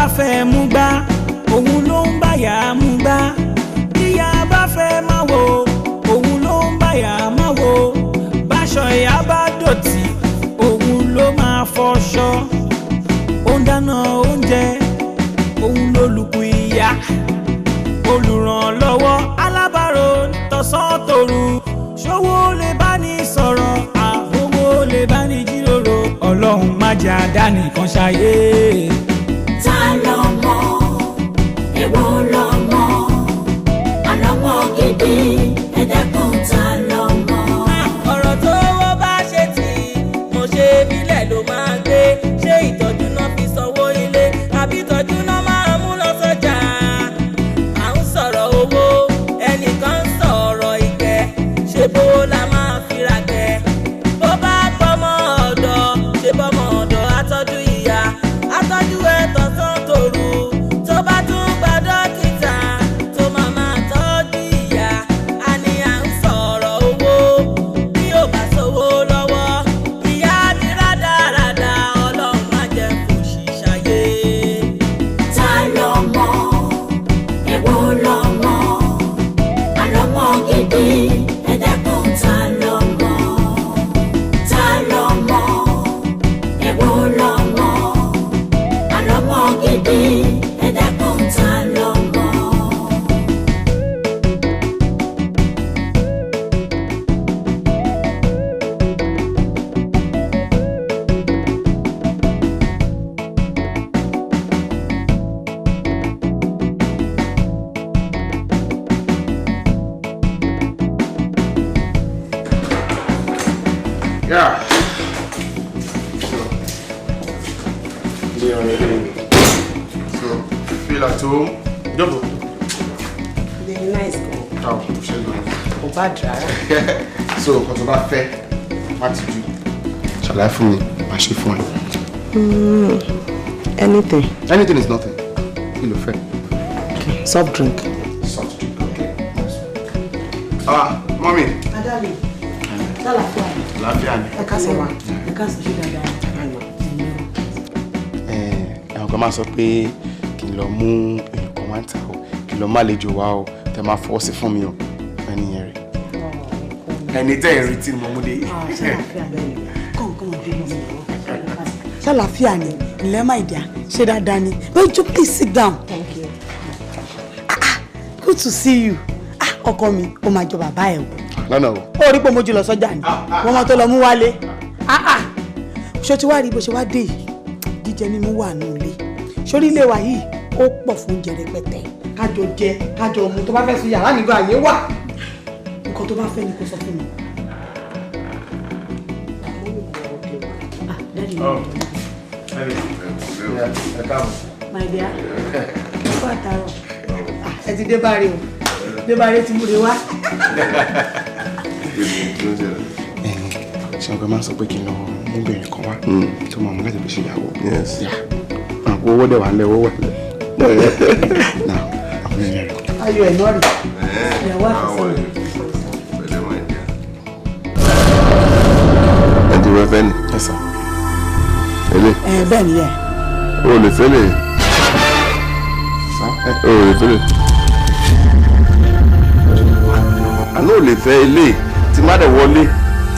Bá fẹ́ mú gbá, òun ló ń báyà mú gbá. Bíyà bá fẹ́ máa wò, òun ló ń báyà máa wò. Báṣọ ìyá bá dọ̀tí, òun ló máa fọṣọ. Ó ń dáná oúnjẹ, òun lólùkù ìyá, olùrànlọ́wọ́, alábàárò tọ̀sán tòru. Ṣòwò lè bá ní sọ̀rọ̀, àfowó lè bá ní jíròrò. Ọlọ́run má jẹ́ àdánìkan ṣayé. Ta ló mọ̀? Èwo ló mọ̀? Àlọ́mọ gidi, ẹ dákun, ta ló mọ̀? Ọ̀rọ̀ tó wọ́n bá ṣe tì mo ṣe bílẹ̀ ló máa gbé. Ṣé ìtọ́jú náà fi sanwó ilé, àbí ìtọ́jú náà máa mú lọ sọ́jà? À ń sọ̀rọ̀ owó, ẹnìkan ń sọ̀rọ̀ ìkẹ́. Ṣé bó la máa fira kẹ́? Bó bá gbọ́mọ ọ̀dọ̀, ṣe bọ́mọ ọ̀dọ̀ atọ́jú ìyá, atọ́jú ẹ̀ tọ̀sán tòru. Tó bá tún gba dókítà tó máa máa tọ́jú ìyá, a ní à ń sọ̀rọ̀ owó. Bí ó bá sówó lọ́wọ́, ìyá di rádaràda. Ọlọ́run má jẹ́ fòṣì ṣayé. Ta ló mọ̀? Èwo ló mọ̀? Àlọ́mọ gidi, ẹ dákun, ta ló mọ̀? Ta ló mọ̀? Èwo ló mọ̀? Àlọ́mọ gidi, ẹ dákun, ta ló mọ̀? Yeah. So, Leon again. So, feel at home. Double. Very nice gan. Oh, ṣe gan. Kò bá rárá. So, nǹkan tó bá fẹ́, má ti jù. Ṣàlàyé fún mi, màá ṣe fún ẹ. Anything. Anything is nothing. Kí ló fẹ́? Okay. Soft drink. Soft drink, okay. Ah, mommy. Adali, lálàáfíà ni. Àlàáfíà ni. Ẹ káàsán wa. Ẹ káàsán, ṣe dáadáa? Àwọn kan máa sọ pé kí n lọ mú èèyàn kan wá ń ta o, kí n lọ má lejò wá o, tẹ máa fọwọ́ sí fún mi o. Ẹni yẹn rè. Ẹni tẹ́ ẹ̀ retí ni mo mú dé. Ṣàlàáfíà ni? Ilẹ̀ máa dà, ṣe dáadáa ni? Wait, you please sit down. Thank you. Ah ah, good to see you. Ah, ọkọ mi, ó máa jọ bàbá ẹ o. Lọ́nà o. Ó rí pé mo jù lọ sọ́jà ni wọ́n máa tó lọ mú wálé. Ah ah, ṣé o ti wá rí bó ṣe wá dé yìí? Jíjẹ mímú wà nù ilé sórí ilé wa yìí, ó pọ̀ fún oúnjẹ rẹpẹtẹ. Kájọ jẹ, kájọ mu. Tó bá fẹ́ sùn yàrá mi gan, àyè wà. Nǹkan tó bá fẹ́ ni kó sọ fún mi. Ah, daddy. Oh. Ẹ káàbọ̀. My dear, kó àtàrọ̀. Ah, ẹ ti dé báre o, dé báre ti múre wá. Ṣé ọkọ máa ń sọ pé kí n lọ mú obìnrin kan wá tó máa mú láti fi ṣe ìyàwó? Yeah. Àpò owó dẹ̀ wà ń lẹ̀, owó wà lẹ̀. Now, àwọn ènìyàn rẹ̀. Ayọ̀ ẹ̀ náà rè, ìyàwó àfẹ́sọ́nà. Pẹ̀lẹ́, my dear. Ẹ ti wẹ́ fẹ́ ni. Yes, sir. Ele. Ẹ bẹ́ẹ̀ ni yẹ. O lè fẹ́ lè. Sir? O lè fẹ́ lè. Àná ò lè fẹ́ ilé tí má dẹ̀ wọlé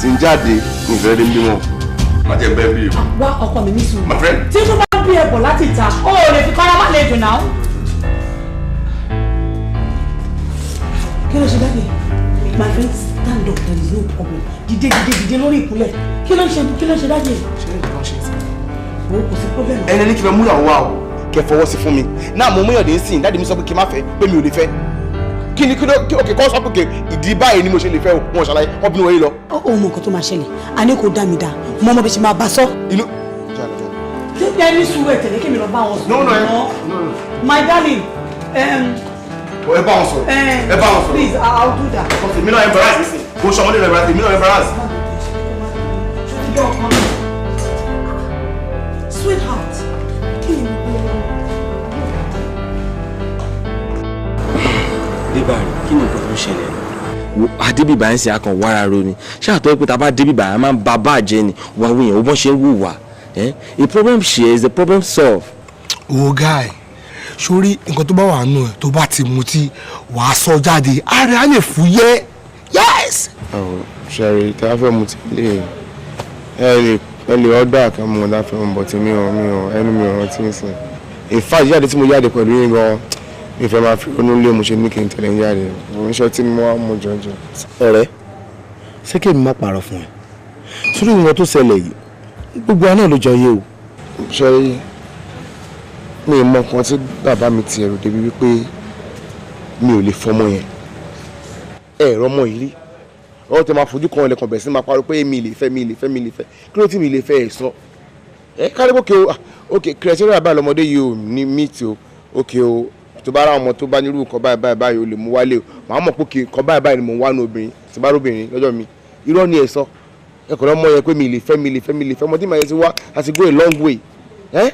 tí ń jáde ní ìfẹ́ rí bímọ. Má jẹ́ bẹ́ẹ̀ bí o. Wá, ọkọ mi, ní sùúrù. My friend. Tí tó bá bí ẹ bọ̀ láti ìta, ó lè fi kọ́ra má lè dùn náà. Kí ló ṣe, daddy? My friend, stand up, there is no problem. Dìde, dìde, dìde lórí ìkúnlẹ̀. Kí ló ń ṣe? Kí ló ń ṣe, daddy? Ṣé ẹ lọ ṣe é sí? Wo, kò sí problem. Ẹni ní kí n lọ mú ìyàwó wa o, kẹ fọwọ́ sí fún mi náà. Mo mú ìyàwó sí i, daddy mi sọ pé kí n má fẹ́, pé mi ò lè fẹ́. Kí ni kí ló òkè kọ́ sọ pé ìdí báyìí ni mo ṣe lè fẹ́ o? Wọn ṣàlàyé, wọn bínú wọlé lọ. Ó mọ nǹkan tó máa ṣẹlẹ̀, a ní kò dá mi dá mo mọ bí ṣe máa bá sọ. Inú. Ẹ ní sùúrù, ẹ tẹ̀lé kí mi lọ bá wọn sọ̀rọ̀. No, no, no, no. My darling. Ẹ bá wọn sọ̀rọ̀, ẹ bá wọn sọ̀rọ̀. Please, I'll do that. Èmi náà embarrass nísìn, kò sọ ọmọdé náà embarrass, èmi náà embarrass. Sweetheart, kí ni mo gbé lọ́wọ́? Débàrí, kí ni nǹkan tó ń ṣẹlẹ̀ náà? Adébíbà ń ṣe akàn wàrà ro ni ṣáàtọ́ pé tá a bá débìbà, a máa ń ba báàjẹ́ ni wà wíyẹn ó bọ́n ṣe ń wùwà. A problem share is a problem solved. Wo guy, sórí nǹkan tó bá wà nù ẹ, tó bá ti mutí, wàá sọ jáde, ara á lè fúyẹ́. Yes. Ọ̀ ṣẹ̀rí tí a fẹ́ mutí lè ẹ lè ọ́dà kan mú ọ̀dà fẹ́ mu, bọ̀ tí mi ò ẹnu mi ò rántí nsìn. In fact, jáde tí mo jáde pẹ̀lú yín gan, mi fẹ́ máa fi ronú lé, mo ṣe ní kí n tẹ̀lé ń jáde. Oníṣẹ́ tí mo wá mú jọjọ. Ọ̀rẹ́, ṣé kí èmi má parọ́ fún ẹ? Sórí nǹkan tó ṣẹlẹ̀ yìí, gbogbo wa náà ló jọ yé o. Ṣẹ́rí, mi ò mọ nǹkan tí bàbá mi ti ẹ̀rù débi wípé mi ò lè fọmọ yẹn. Ẹ̀rọ ọmọ yìí rí ọwọ́ tẹ máa fojú kan ẹlẹ́kan bẹ̀rẹ̀ sí máa parọ́ pé mi lè fẹ́, mi lè fẹ́, mi lè fẹ́. Kí ló tí mi lè fẹ́ ẹ̀ sọ? Ẹ kárí bókè o. Ah, ok, criteria báyìí lọmọdé yìí ò ní meet o. Ok o, tó bá ra ọmọ tó bá nírú nǹkan báyìí báyìí báyìí, o lè mú wálé o. Màá mọ̀ pé kí nǹkan báyìí báyìí ni mò ń wá nu obìnrin tí bá róbìnrin lọ́jọ́ mi. Irọ́ ni ẹ sọ. Ẹ kò lọ́mọ yẹn pé mi lè fẹ́, mi lè fẹ́, mi lè fẹ́. Ọmọ tí màá yẹn ti wá àti go a long way. Ẹ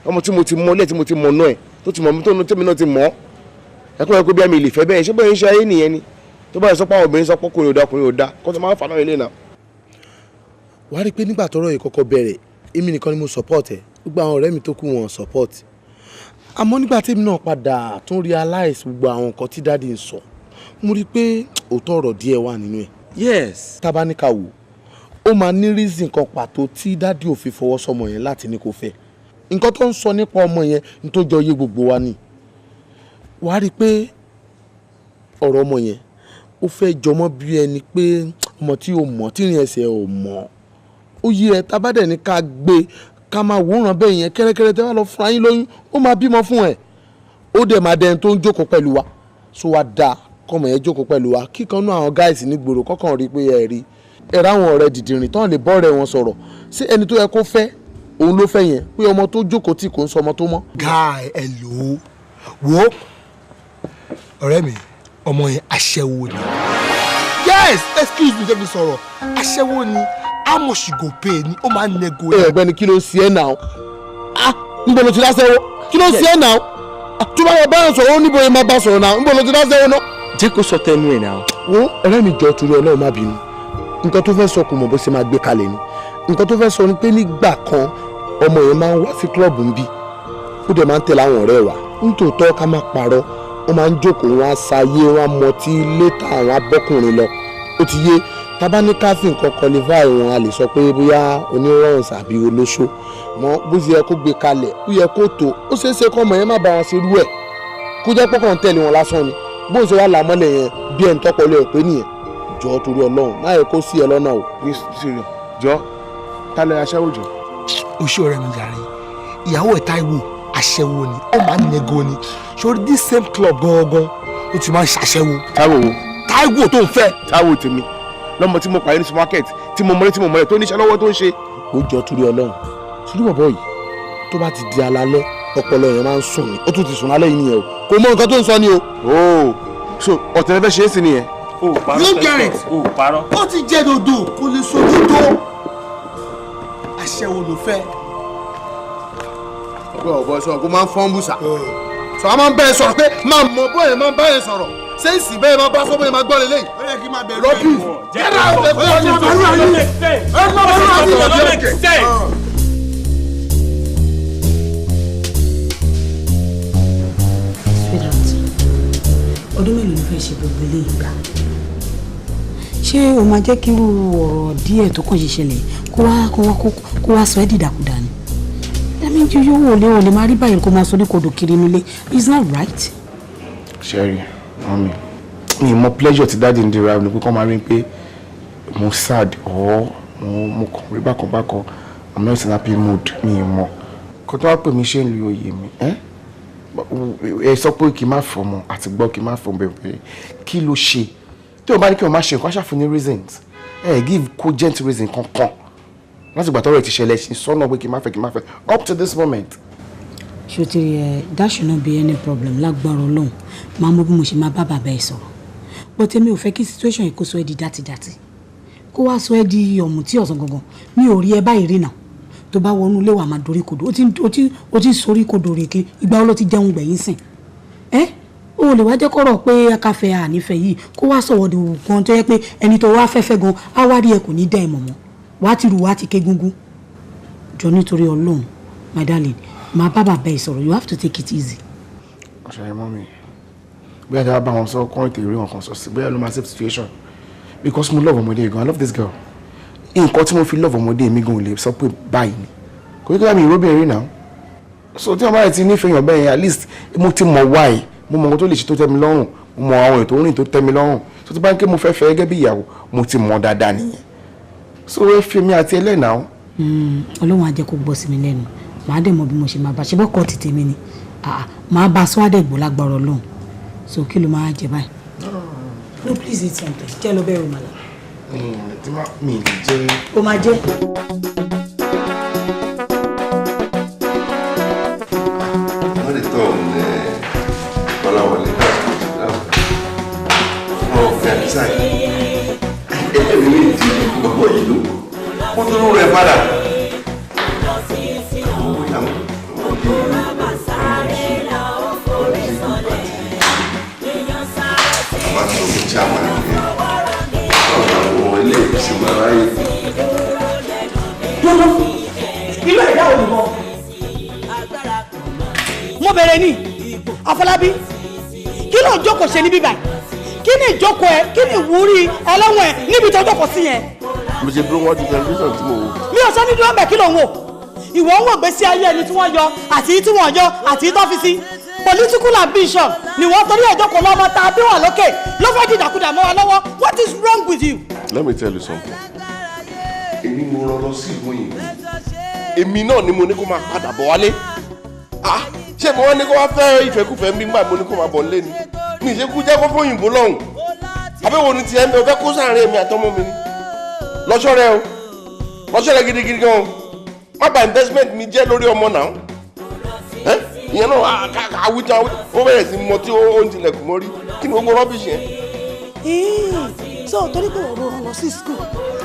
ọmọ tí mo ti mọ ilé, tí mo ti mọ náà, ẹ tó ti mọ mi, tó tèmi náà ti mọ̀. Ẹ kọ́ ẹ pé bí mi lè fẹ́ bẹ́ẹ̀. Ṣé bẹ́ẹ̀ ń ṣe ayé nìyẹn ni? Tó bá yẹ sọ pé àwọn obìnrin sọ pé ọkùnrin ò dá, ọkùnrin ò dá, kó tó máa ń fà náà ilé náà. Wàá rí i pé nígbà tọ́rọ̀ yìí kọ́kọ́ bẹ̀rẹ̀, èmi nìkan ni mo support ẹ. Gbogbo àwọn ọ̀rẹ́ mi tó kù, wọn support. Àmọ́ nígbà tí èmi náà padà tún realize gbogbo àwọn nǹkan tí daddy ń sọ, mo rí i pé òótọ́ ọ̀rọ̀ díẹ̀ wà nínú ẹ̀. Yes. Tábánikà wò, ó máa ní reason kan pàtó tí daddy ò fi fọwọ́ sọmọ yẹn láti ní kó fẹ́. Nǹkan tó ń sọ nípa ọmọ yẹn ní tó jọ yé gbogbo wa ni. Wàá rí i pé ọ̀rọ̀ ọmọ yẹn, ó fẹ́ jọmọ́ bí ẹni pé ọmọ tí ò mọ̀, tí ìrìn ẹsẹ̀ ò mọ̀, ó yí ẹ. Tábàdẹ̀ ní ká gbé ká máa wòran bẹ́ẹ̀ yẹn kẹ́rẹ́kẹ́rẹ́, tẹ́ wá lọ fúnra yín lóyún, ó máa bímọ fún ẹ, ó dẹ̀ máa dẹni tó ń jókòó pẹ̀lú wa. So wá dáa kọ́mọ yẹn jókòó pẹ̀lú wa, kíkan náà àwọn guys nígboro kọ́kàn rí pé ẹ rí ẹ ráwọn ọ̀rẹ́ dìdìrìn tán lè bọ́ọ̀rẹ́ wọn sọ̀rọ̀ sí ẹni tó yẹ kó fẹ́, òun ló fẹ́ yẹn, pé ọmọ tó jókòó tí kò ń sọ ọmọ tó mọ́. Guy, ẹ lò ó, wo ọ̀rẹ́ mi, ọmọ yẹn, aṣẹ́wó ni. Yes, excuse me, jẹ́ mi sọ̀rọ̀. Aṣẹ́wó ni. How much you go pay ni ó máa ń nego. Ẹ ọ̀gbẹ́ni, kí ló ń ṣe ẹ́ náà? Ah, níbo ló ti dáṣẹ́wó? Kí ló ń ṣe ẹ́ náà? Tó bá yẹ báyọ̀ sọ̀rọ̀, ó níbo yẹn máa bá sọ̀rọ̀ náà. Níbo ló ti dáṣẹ́wó náà? Jẹ́ kó sọ tẹnu ẹ̀ náà. Wo ọ̀rẹ́ mi, jọ, torí Ọlọ́run, má bínú. Nǹkan tó fẹ́ sọ, kò mọ̀ bó ṣe máa gbé kalẹ̀ ni. Nǹkan tó fẹ́ sọ ni pé nígbà kan, ọmọ yẹn máa ń wá sí club ń bí, ó dẹ̀ máa ń tẹ̀lé àwọn ọ̀rẹ́ wa. Nítòótọ́, ká má parọ́, wọ́n máa ń jókòó, wọn á ṣayé, wọn á mọtí, létà àwọn abọ́kùnrin lọ. Ó ti yé. Tábà ní ká fi nǹkan qualify wọn, a lè sọ pé bóyá onírọ̀rùn àbí olóṣó mọ. Bó ṣe yẹ kó gbé kalẹ̀, ó yẹ kó tó. Ó ṣeé ṣe kọ́ ọmọ yẹn má bá wọn ṣe rú ẹ̀, kó jẹ́ pọ́kàn tẹ̀lé wọn lásán ni. Bó ṣe wá làmọ́lẹ̀ yẹn bí ẹni tọ́pọ̀ lè pé nìyẹn. Jọ, torí Ọlọ́run, má yẹ kó sí ẹ lọ́nà o. Jọ, ta ló aṣẹ́wó jọ? Oṣù ọ̀rẹ́ mi jàre, ìyàwó ẹ̀ Táíwò, aṣẹ́wó ni. Ó máa ń nego ni. Sórí this same club gangan ó ti máa ń ṣàṣẹ́wó. Táíwò wo? Táíwò tó ń fẹ́. Táíwò tèmi, lọ́mọ tí mo pàdé ní supermarket, tí mo mọ̀lẹ́, tí mo mọ̀lẹ́, tó níṣẹ́ lọ́wọ́ tó ń ṣe. Ó jọ, torí Ọlọ́run, torí bọ̀bọ̀ yìí, tó bá ti di alalẹ́, ọpọlọ yẹn máa ń sùn ni. Ó tún ti sùn lálẹ́ yìí nìyẹn o. Kò mọ nǹkan tó ń sọ ni o. Ooo, so ọ̀tẹ̀ fẹ́ ṣe é sí nìyẹn. O ò parọ́. You get it. O ò parọ́. Ó ti jẹ́ dodo, kò lè sojú tó. Aṣẹ́wó ló fẹ́. Ọgbọ́n ọ̀bọ sọ kó máa ń fọ́n bùsà sọ, a máa ń bẹ́ẹ̀ sọ̀rọ̀ pé máa mọ bóyá máa ń bá yẹn sọ̀rọ̀ sẹ́ǹsì bẹ́ẹ̀, máa bá sọ bóyá máa gbọ́ lélẹ́yìn. Ó yẹ kí n máa bẹ̀rù. Rọ́bì. Jẹ́ kó sọ, Ó yẹ kí n máa bẹ̀rù ayé. Ó yẹ kí n máa bẹ̀rù ayé. Sweetheart, ọdún mélòó ló fẹ́ ṣe gbogbo eléyìí gbà? Ṣé o máa jẹ́ kí irú ọ̀rọ̀ díẹ̀ tó kàn ṣe ṣẹlẹ̀ kó wá sọ ẹ́ dìdàkudà ni? Ẹ̀mí yóò wò lé, o lè máa rí báyìí kó máa sọ ní kodò kiri nílé. It's not right. Sherry, mummy, mi mọ pleasure ti daddy ń derive ni pé kọ́ máa rí pé mo sad or mo kàn rí bákan bákan, I'm not in happy mood. Mi mọ̀ kó tó wá pè mí ṣé ń lu oyè mi. Ẹ sọ pé kí n má fọmọ àti gbọ́ kí n má fọmọ bẹ̀rẹ̀. Kí ló ṣe tí o bá ní kí o má ṣe nǹkan aṣáfún ní reasons? Ẹ give cogent reason kankan láti gbà tọ́rọ̀ ẹ ti ṣẹlẹ̀ ṣe sọ́nà pé kí n má fẹ́, kí n má fẹ́ up to this moment. Ṣó ti ẹ, that should not be any problem. Lágbára Ọlọ́run, máa mọ bí mo ṣe máa bá bàbá ẹ sọ̀rọ̀, but èmi ò fẹ́ kí situation yìí kó sọ ẹ́ di dátidàti, kó wá sọ ẹ́ di ọ̀mùtí ọ̀sán gangan. Mi ò rí ẹ báyìí rí náà. Tó bá wọnú ilé wa, máa dorí kodò. Ó ti sorí kodò rè kí ìgbà wo ló ti jẹun gbẹ̀yìn sìn ẹ́? O lè wá jẹ́ kọ́rọ̀ pé akáfẹ́ ànífẹ́ yìí kó wá sọ̀wọ́ di gan, tó yẹ pé ẹni tó wá fẹ́fẹ́ gan á wá rí ẹ, kò ní dá ẹ mọ̀ mọ́, wàá ti rù, wàá ti ké gúngún. Jọ, nítorí Ọlọ́run, my darling. Màá bá bàbá ẹ sọ̀rọ̀. You have to take it easy. Ọ̀sẹ̀ mọ́ mi, bóyá tí a bá wọn sọ kọ́ ètò ìrí wọn kan sọ sí, bóyá ló máa save situation, because mo love ọmọdé gan. I love this girl. Nǹkan tí mo fi love ọmọdé mi gan ò lè sọ pé báyìí ni. Kò ní kí wọ́n mi ìróbìnrin náà. So tí wọ́n bá ti nífẹ̀ẹ́ yàn bẹ́ẹ̀ yẹn, at least mo ti mọ̀ why, mo mọ̀ nǹkan tó lè ṣe tó tẹ́ mi lọ́rùn, mo mọ̀ àwọn ètò orin tó tẹ́ mi lọ́rùn. So tí bá ń ké mo fẹ́ fẹ́ gẹ́gẹ́ bí ìyàwó, mo ti mọ̀ dáadáa nìyẹn. So ẹ fi mi àti ẹlẹ́nàá. Ọlọ́run á jẹ́ kó gbọ́ sí mi lẹ́nu. Màá dẹ̀ mọ̀ bí mo ṣe máa bá ṣe bọ́kọ̀ tètè mi ni. Màá bá aṣọ àdẹ̀gbò lágbára Ọlọ́run. So kí ló máa jẹ báyìí? No, please eat something. Jẹ́ lọ bẹ́ẹ̀ o màlá. Tí má mi lè jẹ. O máa jẹ. Wọ́n lè tọ́ ọ̀hún Kọ́láwọlé. Wọ́n fi àdísà yìí. Ẹ̀mí lè di ọmọ yìí ló. Kó tó rú rẹ̀ padà. Bàbá tó fi chairman yẹn. Ọ̀rọ̀ àwọn ilé ìṣúná ráyè. Dúró, ìlú ẹ̀dá òyìnbó. Mo bẹ̀rẹ̀ ní Afọlábí, kí ló ń jókòó ṣe níbí báyìí? Kí ni ìjókòó ẹ? Kí ni ìwúrí ẹlẹ́wọ̀n ẹ níbi tó jókòó sí yẹn? Mo ṣe dúró wájú tẹlifíṣàn tí mo wò. Mi ò sọ ní dúró mbẹ. Kí ló ń wò? Ìwọ ń wò gbèsè ayé ẹni tí wọ́n yọ àti tí wọ́n yọ àti tó fi sí. Political ambition ni wọ́n torí ẹ̀jọ́ kò lọ́mọ tá a bí wà lókè ló fẹ́ dìdàkudà mọ́ wa lọ́wọ́. What is wrong with you? Let me tell you something. Èmi mo rán lọ sí ìlú òyìnbó. Èmi náà ni mo ní kó máa padà bọ̀ wálé. Ah, ṣé mo wá ní kó wá fẹ́ ìfẹ́kùfẹ́ mi gbà mo ní kó máa bọ̀ nílé ni? Mi ṣe kú jẹ́ kó fún òyìnbó lọ́hùn. Àbẹ̀wò ni tiẹ̀ ń bẹ, o fẹ́ kó sáàárín èmi àtọmọ mi ni. Lọ́ṣọ́ rẹ o. Lọ́ṣọ́ rẹ gidigidi gan o. Má bà investment mi jẹ́ lórí ọmọ náà. Ìyẹn náà àwùjọ ó bẹ̀rẹ̀ sí mọ tí ó ń tilẹ̀kùn mọ́rí. Kí ni gbogbo rubbish yẹn? So torí pé wọ́n rán lọ sí school,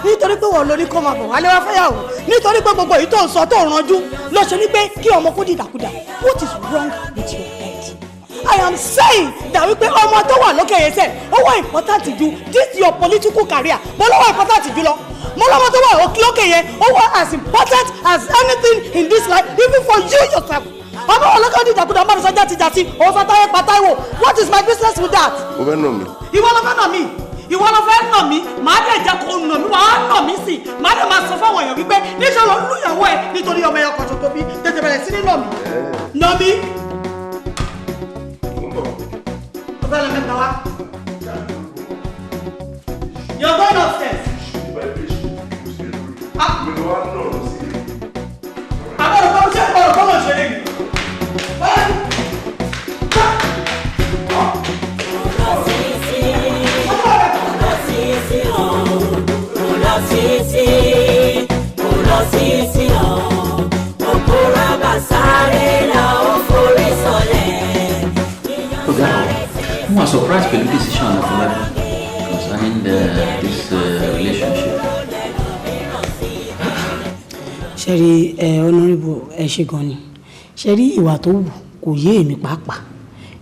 nítorí pé wọ́n lọ ní kó máa bọ̀ wálé wá fẹ́yàwó, nítorí pé gbogbo èyí tó ń sọ tó ń ranjú ló ṣe ní pé kí ọmọ kó dìdàkudà. What is wrong with your head? I am saying that wípé ọmọ tó wà lókè yẹn sẹ́, ó wà important ju this your political career mo ló wà important jù lọ. Mo lọ́mọ tó wà lókè yẹn, ó wà as important as anything in this life, even for you yourself. Ọmọ wọn lọ́kàn dìdàkudà, ọmọ mi sọ játijàti, òun sọ táyé pa Táíwò. What is my business with that? O fẹ́ nà mí. Ìwọ ló fẹ́ nà mí. Ìwọ ló fẹ́ nà mí. Màá dẹ̀ jẹ́ kó nà mí, wàá nà mí sí. Màá dẹ̀ máa sọ fáwọn èèyàn wípé níṣẹ́ ló ń lùyàwó ẹ nítorí ọmọ ẹyọ kan ṣoṣo bí. Tètè bẹ̀rẹ̀ sí ní nà mí. Nà mí. Ó fẹ́ lọ mẹ́ta wá. You're going upstairs. Àwọn olùkọ́ ṣe ọ̀rọ̀ kọ́ lọ ṣe lé mi. Ọ̀gá, mo wà surprised pẹ̀lú decision Afọlábí concerning this relationship. Ṣe rí ẹ, honourable, ẹ ṣe gan ni. Ṣe rí ìwà tó wù kò yé èmi pàápàá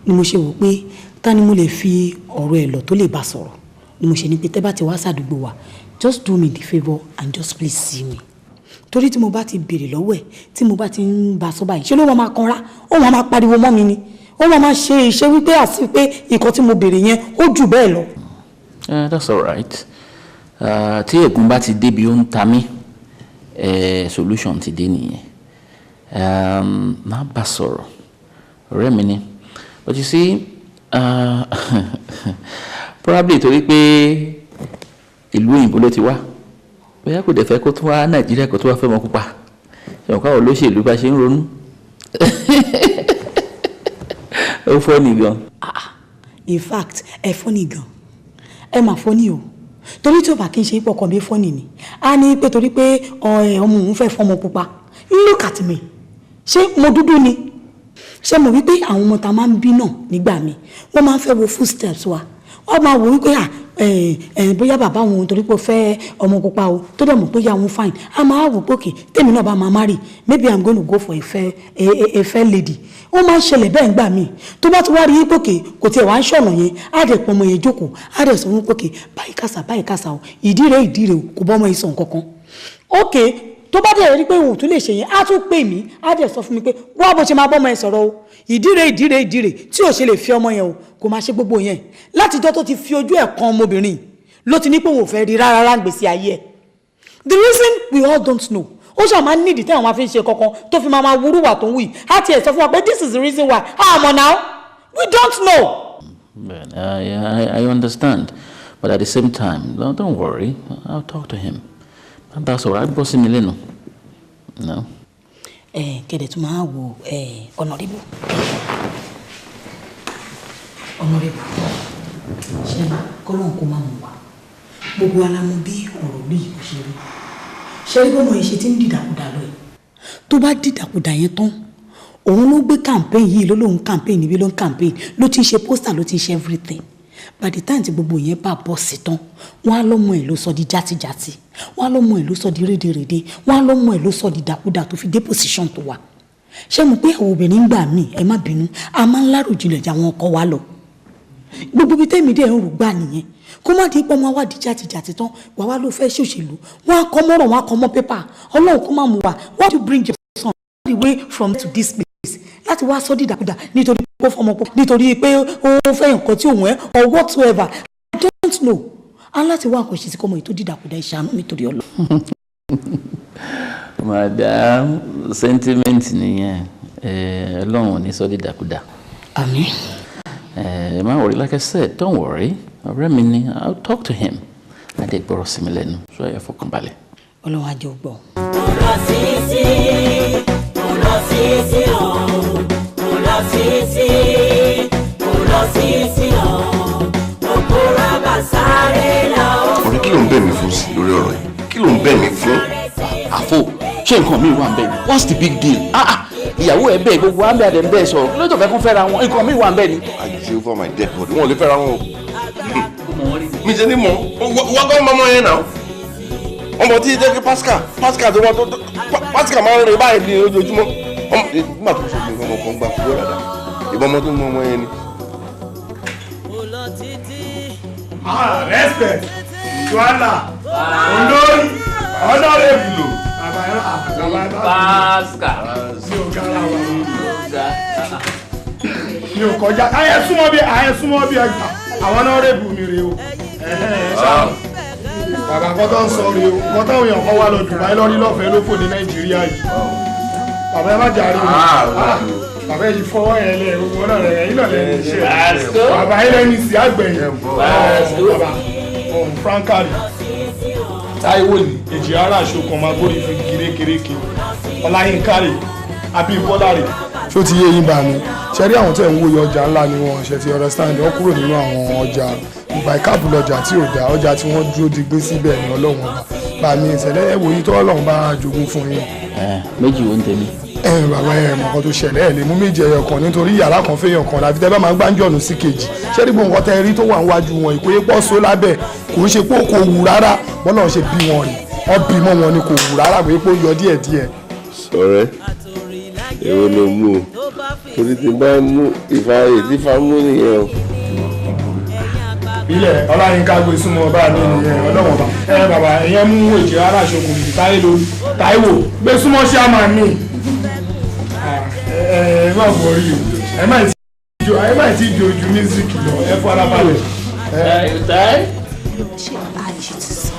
ni mo ṣe wò pé ta ni mo lè fi ọ̀rọ̀ ẹ̀ lọ tó lè bá sọ̀rọ̀, ni mo ṣe ní pé tẹ́ bá ti wá sàdúgbò wa, just do me the favour and just please see me, torí tí mo bá ti béèrè lọ́wọ́ ẹ̀, tí mo bá ti ń bá sọ báyìí, ṣé ló máa kanra, ó máa pariwo mọ́ mi ni, ó máa ṣe iṣẹ́ wípé àti pé nǹkan tí mo béèrè yẹn ó jù bẹ́ẹ̀ lọ. That's all right. Tí ègún bá ti débi ó ń ta mí, solution ti dé nìyẹn. Má bá sọ̀rọ̀, ọ̀rẹ́ mi ni. But you see, probably torí pé ìlú òyìnbó ló ti wá, bóyá kò dẹ̀ fẹ́ kó tún wá Nàìjíríà kó tún wá fẹ́ mọ pupa. Ṣé káwọn olóṣèlú bá ṣe ń ronú? Ó funny gan. In fact, ẹ funny gan, ẹ mà funny o, torí tí ó bá kí n ṣe ipò ọkọ mi funny ni a ní pé torí pé ọmọ òun fẹ́ fọmọ pupa. Look at me, ṣé mo dúdú ni? Ṣé mo wípé àwọn ọmọ ta máa ń bí náà nígbà míì, wọ́n máa ń fẹ́ wo footsteps wa. Wọ́n máa wò wípé bóyá bàbá òun torí pé ó fẹ́ ọmọ pupa o, tó dẹ̀ mọ̀ pé ìyá òun fine, a máa wò pé okay, tèmi náà bá máa marry, maybe I'm going to go for a fair lady. Ó máa ń ṣẹlẹ̀ bẹ́ẹ̀ ńgbà míì. Tó bá ti wá rí pé okay, kò tiẹ̀ wá ń ṣọ̀nà yẹn, á dẹ̀ pọ̀ ọmọ yẹn jókòó, á dẹ̀ sọ fún pé okay, báyìí kàṣà, báyìí kàṣà o, ìdí rẹ̀, ìdí rẹ̀ o, kò bọ́ ọmọ yìí sọ nǹkan kan. Okay, Tó bá dẹ̀ rí pé òun tún lè ṣe yẹn, á tún pè mí, á dẹ̀ sọ fún mi pé wá bó ṣe máa bọ́mọ ẹ sọ̀rọ̀ o, ìdíre ìdíre ìdíre tí ò ṣe lè fi ọmọ yẹn o, kò máa ṣe gbogbo yẹn. Látijọ́ tó ti fi ojú ẹ̀ kan ọmọbìnrin ló ti ní pé òun ò fẹ́ rí rárá rárá gbèsè ayé ẹ̀. The reason we all don't know. Ó ṣáà máa ń nídìí táwọn máa fi ń ṣe kankan tó fi máa máa wúrúwà tó ń wù yìí. Á tiẹ̀ sọ fún wa pé this is the reason why. Àmọ́ now we don't know. Well, I understand, but at the same time, don't worry, I'll talk to him. That's all right, gbọ́ sí mi lẹ́nu. No. Ẹ kẹ̀dẹ̀ tún máa wo ẹ honourable, honourable, ṣe kọ́lọ́n kó máa mú wa. Gbogbo ara mọ bí ọ̀rọ̀ bí ìbò ṣe rí. Ṣe rí bọ́mọ yìí ṣe ti ń dìdàkudà lọ yìí? Tó bá dìdàkudà yẹn tán, òun ló gbé campaign yìí, ló lóun campaign níbí, ló ń campaign, ló ti ń ṣe poster, ló ti ń ṣe everything. By the time tí gbogbo yẹn bá bọ́ sí tán, wọ́n á lọ́mọ ẹ̀ ló sọ di játijàti, wọ́n á lọ́mọ ẹ̀ ló sọ di rédèrèdè, wọ́n á lọ́mọ ẹ̀ ló sọ di dàkudà tó fi dé position tó wà. Ṣé mo pé àwọn obìnrin ń gbà mí, ẹ má bínú, a máa ń láròjinlẹ̀ jà wọn ọkọ wa lọ. Gbogbo ibi tẹ́mi dẹ̀ ń rò gbà nìyẹn, kó má di pọ́ ọmọ wa di játijàti tán, wà wá ló fẹ́ ṣòṣèlú, wọ́n á kọ́ mọ́rọ̀, wọ́n á kọ́ mọ́ pépà. Ọlọ́run kó má mú wa. Why do you bring your son all the way from to this place láti wá sọ dídàkudà nítorí pé ó fọmọ pọ̀, nítorí pé ó fẹ́ nǹkan tí òun ẹ̀ or whatsoever? I don't know. Á láti wá àkànṣe sí kọ́mọ yìí tó dídàkudà. Ìṣàánú nítorí Ọlọ́run. Madam, sentiment nìyẹn. Ọlọ́run ò ní sọ dídàkudà. Àmín. Ẹ má worry, like I said, don't worry. Ọ̀rẹ́ mi ni, I'll talk to him. Adé gbọ́rọ̀ sí mi lẹ́nu, so ẹ fọkàn balẹ̀. Ọlọ́run á jẹ́ ó gbọ́. Mo lọ títí, mo lọ títí o, mo lọ títí, mo lọ títí o, mo kóra bá sáré lọ. Ọ̀rẹ́, kí ló ń bẹ̀ mí fún sí lórí ọ̀rọ̀ yìí? Kí ló ń bẹ̀ mí fún? Àfo, ṣé nǹkan mi wà ń bẹ̀ ni? What's the big deal? Ah ah, ìyàwó ẹ bẹ́ẹ̀, gbogbo àmì àdẹ̀ ń bẹ́ẹ̀ sọ̀rọ̀, kí ló tó fẹ́ kún fẹ́ra wọn? Nǹkan mi wà ń bẹ̀ ni. Àjẹ́ over my dead body, wọn ò lè fẹ́ra wọn o. Mi ṣe ní mọ̀ wọ́n kọ́ ọmọ yẹn náà, ọmọ tí jẹ́ kí Pascal, Pascal tó wọ́n tó Pascal máa ń rìn báyìí ní ojoojúmọ́. Ọmọ nígbà tó sọ fún mi, ọmọ kan gba fúwọ́ dáadáa, ìbọn ọmọ tó ń mọ ọmọ yẹn ni. Ah, respect. Joanna, olórí, honorable. Pascal. Mi ò gara wa. Mi ò kọjá. Ayẹ súnmọ́ bí, ayẹ súnmọ́ bí ẹgbà. Àwọn honorable mi rèé o. Ẹ̀hẹ́n, ṣáà. Bàbá, nǹkan tó ń sọ rèé o. Nǹkan táwọn èèyàn kan wá lọ Dubai lọ́rí lọ́fẹ̀ẹ́ ló fò ní Nàìjíríà yìí. Bàbá, ẹ má jàre o. Ah, bàbá yìí fọwọ́ yẹn lẹ̀, gbogbo náà rẹ̀ yín náà lẹ́nu iṣẹ́. Bàbá yín lẹ́nu sí àgbẹ̀yìn. Bàbá, ọ̀hún Frankari. Táíwò ní èjì ara àṣokàn máa gbórí fi kérékéréke. Ọláyínká rè, Abímbọ́lá rè. Ṣó ti yé yín bá mi? Ṣe rí àwọn tẹ̀ ń wòye, ọjà ńlá ni wọ́n ṣe ti understand. Wọ́n kúrò nínú àwọn ọjà ìgbà ìkáàbù lọ́jà tí ò dá, ọjà tí wọ́n dúró digbé síbẹ̀ ní. Ọlọ́run ọba bá mi ìṣẹ̀lẹ̀ ẹ̀wò yìí tó Ọlọ́run bá jogún fún yín. Ẹ méjì wo ń tẹ̀lé? Ẹ bàbá, ẹ mọ̀ nǹkan tó ṣẹlẹ̀, ẹ lè mú méjì, ẹyọ kan, nítorí yàrá kan fẹ́yàn kan láfi tẹ́ bá máa ń gbájọ̀nù sí kejì. Ṣé ní gbogbo nǹkan tẹ́ rí tó wà níwájú wọn, ìkóyè pọ̀ só lábẹ́, kò ń ṣe pé kò wù rárá. Bọ́lá ń ṣe bí wọn rè, wọ́n bí mọ́ wọn ni, kò wù rárá, kò yẹ pé ó yọ díẹ̀díẹ̀. Ọ̀rẹ́, èwo ló mú o? Torí tí bá mú ìfà èyí fa mú nìyẹn o. Ilẹ̀ Ọláyínká gbé súnmọ́ bá mi nìyẹn. Ọlọ́wọ́n bá ẹ bàbá, ẹ̀yẹn mú èjì rárá ṣokùn táyé lórí. Táíwò gbé súnmọ́ sí àmà mi. Ẹ ẹ má borí o, ẹ má ti jo ju music lọ, ẹ fara balẹ̀. Ṣé a lè ṣe ti sọ?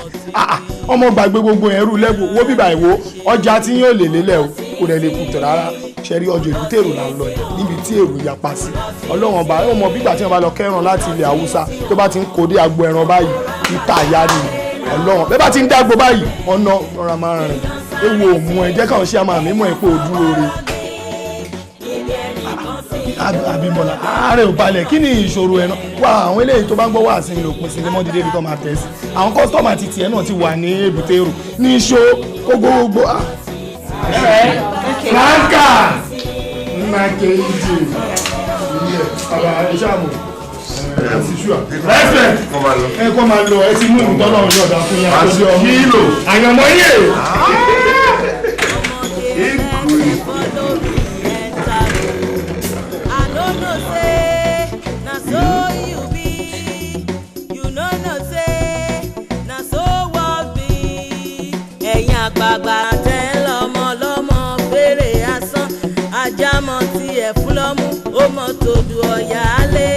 Ọmọ gbàgbé gbogbo ẹrú lẹ́gbò wo bíbà ìwò ọjà tí yóò lè lélẹ̀ o, kò rẹ̀ lè kùtọ̀ rárá. Ṣe rí ọjọ́ èbúté èrò là ń lọ yìí, níbi tí èrò yapa sí. Ọlọ́wọ́n ọba ó mọ bígbà tí wọ́n bá lọ kẹ́ran láti ilẹ̀ Haúsá, tó bá ti ń kó dé agbo ẹran báyìí, títà ya ni. Ọlọ́wọ́n bẹ́ẹ̀ bá ti ń dágbo báyìí, ọ̀nà ọ̀rọ̀ máa rìn ewu òmù ẹ̀ jẹ́ káwọn ṣe àmà mímọ́ ẹ̀ pé ò dúró re. Abímbọ́lá, ààrẹ ò balẹ̀, kí ni ìṣòro ẹ̀ náà wá? Àwọn eléyìí tó bá ń gbọ́ wá sí ní òpin sinimá dídé ibi tó máa tẹ̀ sí. Àwọn customer ti tiẹ̀ náà ti wà ní èbúté èrò ní iṣó kókó gbogbo. Franka nnake ije ilé bàbá ìṣàmù respect, ẹ kọ́ máa lọ, ẹ ti mú ìtọ́nà ọ̀dà fún yín àtọ́jú ọmọ Kílò. àyànmọ́ yé. I no know say na so you be. You no know say na so world be. Ẹ̀yin àgbààgbà tẹ́ Ajá mọ tiẹ̀ fún lọ́mú, ó mọ tòdù ọ̀yà lé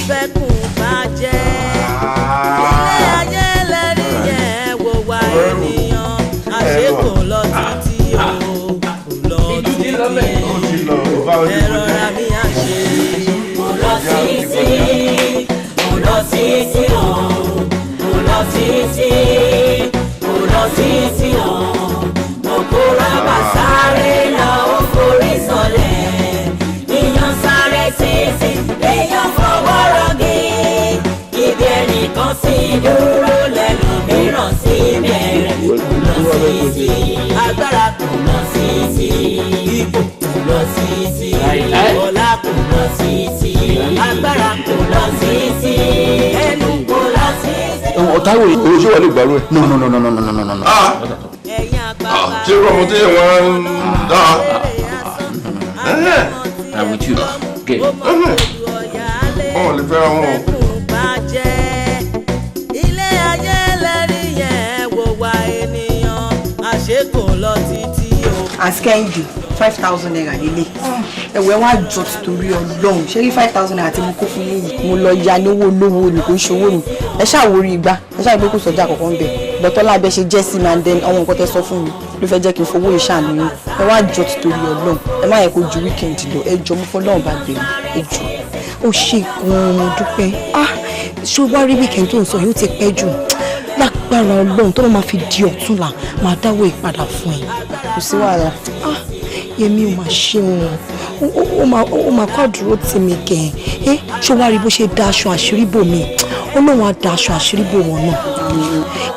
fẹ́kùn bá jẹ́. Ilé ayé lẹ́rìí yẹn wò wá ènìyàn, àṣé kò lọ títí o, kò lọ títí. Ẹ rọra mi àṣe. Kò lọ títí, kò lọ títí o, kò lọ títí, kò lọ títí o. Òkúra bá sáré lọ, ó forí sọlẹ̀. Ìyàn sáré títí, èèyàn fọwọ́ rọgí. Ibi ẹnìkan sì dúró lẹ́nu mìíràn sí bẹ̀rẹ̀. Kò lọ títí, agbára kò lọ títí, ipò kò lọ títí, ọlá kò lọ títí, agbára kò lọ títí, ẹnu kò lọ títí. Táíwò oṣù wà lè gbàrú ẹ. No, no, no, no, no, no, no, no, no. Ṣé irú ọmọ tí yẹn wọ́n ń dá? I'm with you. Okay. Wọ́n lè fẹ́ra wọn o. Ilé ayé lẹ́rìí yẹn wò wá ènìyàn, àṣé kò lọ títí o. Àti Kẹ́hìndé, ₦5,000 lélẹ̀. Ẹ̀wẹ̀ wá jọ títorí Ọlọ́run. Ṣé rí ₦5,000 tí mo kó fún yín yìí? Mo lọ ya ní owó olówó ni, kò ń ṣòwò mi. Ẹ ṣàwórí igbá, ẹ ṣàwórí pé kò sọjà kankan bẹ̀. Bọ̀tọ́lá abẹ ṣe jẹ́ sí mi, and then àwọn nǹkan tẹ sọ fún mi ló fẹ́ jẹ́ kí n fowó ìṣàánú yín. Ẹ wá jọ títorí Ọlọ́run. Ẹ má yẹ kó ju weekend lọ. Ẹ jọ, mo fọlọ́run bá bẹ̀rẹ̀. Ẹ jọ. Ó ṣe gan-an, mo dúpẹ́. Ah, ṣé o wá rí weekend tó ń sọ yìí, ó ti pẹ́ jù. Lágbára Ọlọ́run, tó máa fi di ọ̀túnla, máa dáwọ́ ìpadà fún ẹ. Kò sí wàhálà. Ah, Yẹmi, ó máa ṣe wọn, ó máa kọ́ àdúró tì mí kẹ̀ ẹ́. Ṣé wàá rí bó ṣe da aṣọ àṣírí bò mí? Ọlọ́run á da aṣọ àṣírí bò wọ́n náà.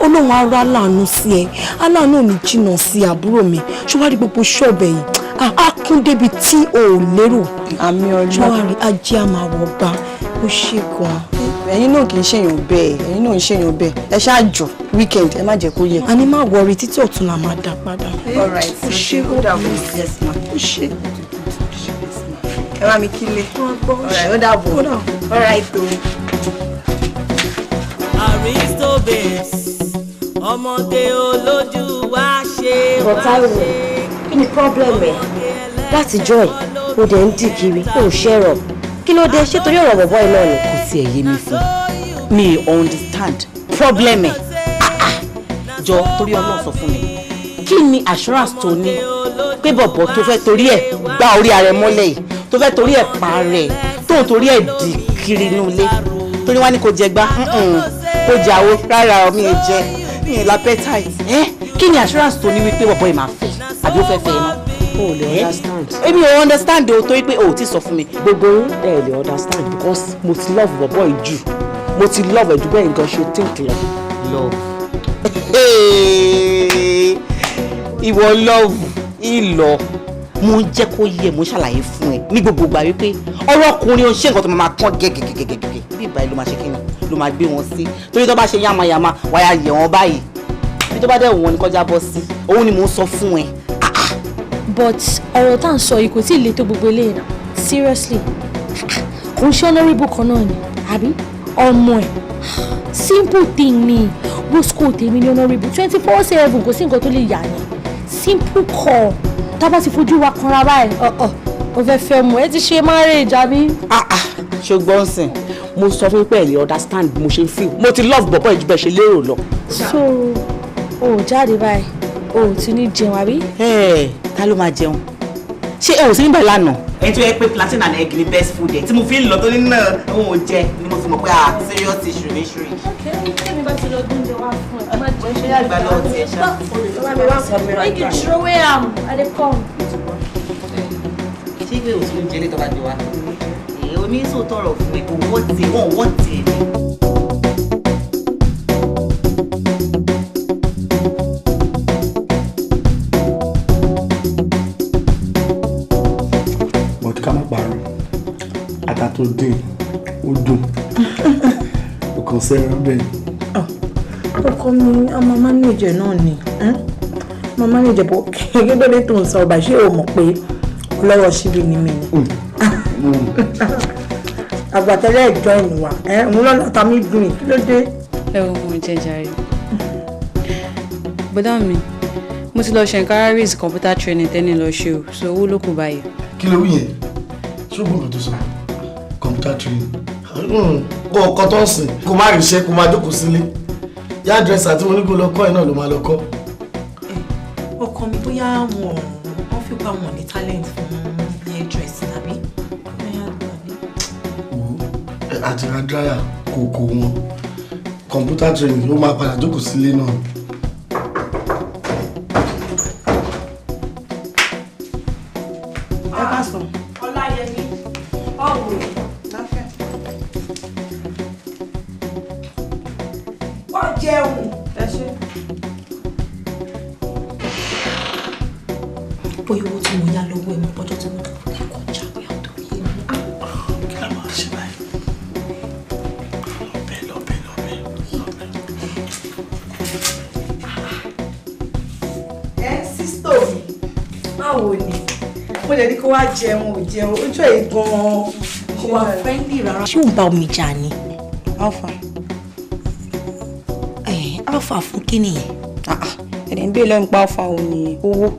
Ọlọ́run á rá láàánú sí ẹ, aláàánú ò ní jìnnà sí àbúrò mi. Ṣé wàá rí gbogbo ṣọ́ọ̀bù ẹ̀yìn á kún débi tí o ò lérò? Àmì Ọlọ́run. Ṣé wàá rí ajé á máa wọ̀ bá ó ṣe gan-an. Ẹ̀yin náà kì í ṣèyàn bẹ́ẹ̀, ẹ̀yin náà ń ṣèyàn bẹ́ẹ̀. Ẹ ṣáà jọ weekend, ẹ má jẹ́ kó yẹ. A ní má wọrí, títí ọ̀tún la máa dá padà. All right, ó ṣe, ó dàbọ̀. Yes ma. Ó ṣe. Ẹ bá mi kílé. All right, ó dàbọ̀. All right o. Aristo babes, ọmọge olójú wa ṣe wá Táíwò, ṣe. kí ni problem ẹ̀? Láti joy, o dẹ̀ ń dì kiri, o ò ṣẹ̀rọ̀. Kí ló dé? Ṣé torí ọ̀rọ̀ bọ̀bọ̀ yìí náà ni? Kò tiẹ̀ yé mi fún mi, understand problem ẹ̀. Jọ, torí Ọlọ́run, sọ fún mi, kí ni assurance tó ní pé bọ̀bọ̀ tó fẹ́ torí ẹ̀ gbá orí ara ẹ̀ mọ́lẹ̀ yìí, tó fẹ́ torí ẹ̀ pa ara ẹ̀, tó ń torí ẹ̀ dì kiri inú ilé, torí wá ní kò jẹ gbá, kò jáwó rárá, mi ò jẹ, mi ò l'appetite ẹ́? Kí ni assurance tó ní wípé bọ̀bọ̀ yìí máa fẹ́, àbí ó fẹ́ fẹ́ iná? O ò lè understand. Èmi ò understand o, torí pé o ò tí sọ fún mi. Gbogbo yín ẹ lè understand because mo ti love bọ̀bọ̀ yìí jù, mo ti love ẹ̀ jù bẹ́ẹ̀ nǹkan ṣe think lọ. Love? Ìwọ love ìlọ. Mo ń jẹ́ kó yé, mo ń ṣàlàyé fún ẹ ní gbogbo ìgbà wípé ọ̀rọ̀ ọkùnrin ò ń ṣe nǹkan tó máa kán gẹ́gẹ́gẹ́gẹ́gẹ́ bí ìgbà yìí ló máa ṣe kíni, ló máa gbé wọn sí, torí tó bá ṣe yánmayànma wáyà yẹ̀ wọ́n báyìí, bí tó bá dẹ̀ wọ́n ni kọjá bọ́ sí. Òun ni mò ń sọ fún ẹ. But ọ̀rọ̀ tá à ń sọ yìí kò tí ì le tó gbogbo eléyìí náà. Seriously, kò ń ṣe honourable kan náà ni àbí ọmọ ẹ̀? Simple thing ni. Bosco tèmi ní honourable 24/7, kò sí nǹkan tó lè yà ni. Simple call, tá a bá ti fojú wa kanra báyìí, ọ̀ọ̀ o fẹ́ fẹ́ mu ẹ ti ṣe marriage àbí. Ṣùgbọ́n sìn, mo sọ fún pé ẹ lè understand bí mo ṣe ń feel. Mo ti love bọ̀bọ̀ yìí jù bẹ́ẹ̀ ṣe lérò lọ. So o ò jáde báyìí, o ò tún ní jẹun àbí. Ẹ ta ló máa jẹun? Ṣé ẹ ò sí níbẹ̀ lánàá? Ẹni tó yẹ pé plantain and egg ni best food ẹ tí mo fi ń lọ tó ní náà òun ò jẹ ni mo fi mọ̀ pé ah, serious issue ní shrink. Tẹ́mi bá ti lọ gbóúnjẹ wá fún ẹ, má jẹ́. Ṣé àgbà lọ tiẹ̀ ṣá? Make you throw away am, I dey come. Ṣé ìwé òtún oúnjẹ lè tọ́ba jẹ wá? Èè, omi ń sòótọ́ ọ̀rọ̀ fún ẹ, kò wọ́ tiẹ̀, wọ́n wọ́ tiẹ̀ ni. But ká má parọ́, ata tó dín ó dùn, kò kàn sẹ́ran bẹ́ẹ̀. Ọkọ mi, a máa manage náà ni, máa manage bọ̀. Kí ló dé tó ń sọ ọba? Ṣé o mọ̀ pé ọlọ́wọ́ síbi ni mí ni? Àgbàtẹ́lẹ̀ join wa òun lọ́nà ta mí dùn, kí ló dé? Ẹ wo, mo jẹ jàre. Bọ́dá mi, mo ti lọ ṣe enquiries computer training tẹ́ni lọ ṣe o, so owó ló kù báyìí. Kí ló wí yẹn? Ṣùgbọ́n nǹkan tó sọ, computer training. Kó ọkọ tó ń sìn, kó má ríṣẹ́, kó má jókòó sílé. Yá dírẹ́sà tí mo ní kó lọ kọ́ ẹ̀ náà ló máa lọ kọ́. Ọkọ mi, bóyá wọn fi pa wọn ní talent fún hairdressing àbí? Àti ra dryer kò kò wọn. Computer training ló máa padà jókòó sílé náà. Ẹ bá sùn. Ọláyẹmí, báwo ni? Wá jẹun. Ẹ ṣé. Bóyá owó tí mo yá lọ́wọ́ ẹ̀ mo bọ́jọ́ tí mo dá fún kíkọ́ ọjà bóyá torí ẹ̀ ní. Kí la máa ṣe báyìí? Lọ́bẹ̀ lọ́bẹ̀ lọ́bẹ̀ lọ́bẹ̀. Ẹ sísítò mi, báwo ni? Mo lè ní kó wá jẹun, ò jẹun, ojú ẹ̀ gan-an kò wá friendly rárá. Ṣé òun bá omi jà ni? Alpha. Alpha fún kí nìyẹn? Ẹ̀dẹ̀ ń bèèrè lẹ́nu pa alpha òun ni owó.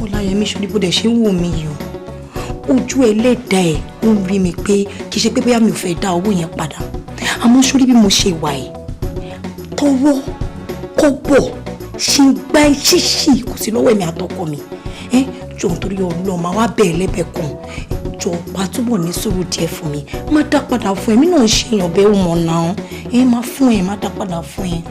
Ọláyẹmí, ṣorí bó dẹ̀ ṣe ń wò mí yìí o, ojú ẹlẹ́dàá ẹ̀ ó ń rí mi pé kì í ṣe pé bóyá mi ò fẹ́ dá owó yẹn padà, àmọ́ ṣorí bí mo ṣe wà ẹ̀, tọwọ́ kọ́bọ̀ ṣe ń gbá ṣíṣì kò sí lọ́wọ́ ẹ̀mí àtọkọ mi. Ẹ jọ, nítorí Ọlọ́run, máa wá bẹ́ẹ̀ lẹ́bẹ̀ẹ́ kan, jọ wá túbọ̀ ní sùúrù díẹ̀ fún mi, má dá padà fún ẹ. Mí náà ń ṣe èèyàn bẹ́ẹ̀, ó mọ̀ náà ẹ má fún ẹ, má dá padà fún ẹ.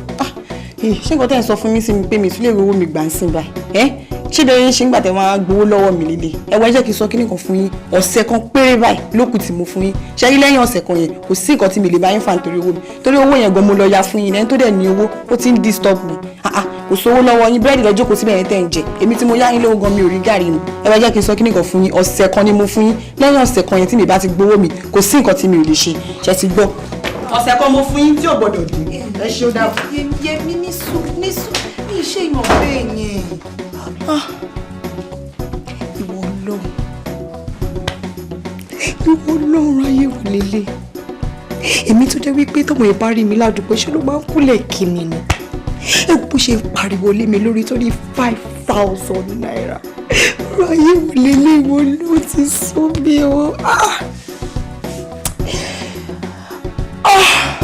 Ṣé nǹkan tẹ́ ẹ̀ sọ fún mi sí mi pé mi tún lè rówó mi gbà ń sìn báyìí? Ẹ́ ṣé bẹ́ẹ̀ yín ṣe ń gbà tẹ́ wọ́n á gbowó lọ́wọ́ mi líle? Ẹ wá, ẹ jẹ́ kí n sọ kíní kan fún yín. Ọ̀sẹ̀ kan péré báyìí lókù tí mo fún yín. Ṣé rí lẹ́yìn ọ̀sẹ̀ kan yẹn, kò sí nǹkan tí mi lè bá yín fà nítorí owó mi, torí owó yẹn gan mo lọ ya fún yín. Ẹni tó dẹ̀ ní owó ó ti ń disturb mi. Kò sówó lọ́wọ́ yín, búrẹ́dì lọ́jọ́ kò síbẹ̀ yẹn tẹ́ ń jẹ. Èmi tí mo yá yín lówó gan, mi ò rí gàrí mu. Ẹ wá jẹ́ kí n sọ kíní kan fún yín, ọ̀sẹ̀ kan ni mo fún yín. Lẹ́yìn ọ̀sẹ̀ kan yẹn, tí mi bá ti gbowó mi, kò sí nǹkan tí mi ò lè ṣe. Ṣe ti gbọ́? Ọ̀sẹ̀ kan mo fún yín tí ò gbọ́dọ̀ dín. Ẹ ṣe, ó dáa. Yẹmi, ní sùúrù, ní sùúrù, mi ṣe èèyàn bẹ́ẹ̀ yẹn. Ìwọ Ọlọ́run, ìwọ Ọlọ́run, ayé wò lélẹ̀? Èmi tó jẹ́ wípé tọmọ ẹ̀ bá rí mi ládùúgbò, ṣé ló máa ń kúnlẹ̀ kí mi ni? Ẹ bó ṣe ń pariwo lé mi lórí torí ₦5,000. Ọ̀rọ̀ ayé wò lélẹ̀? Ìwọ ló ti sún mi o. Ah! Ah!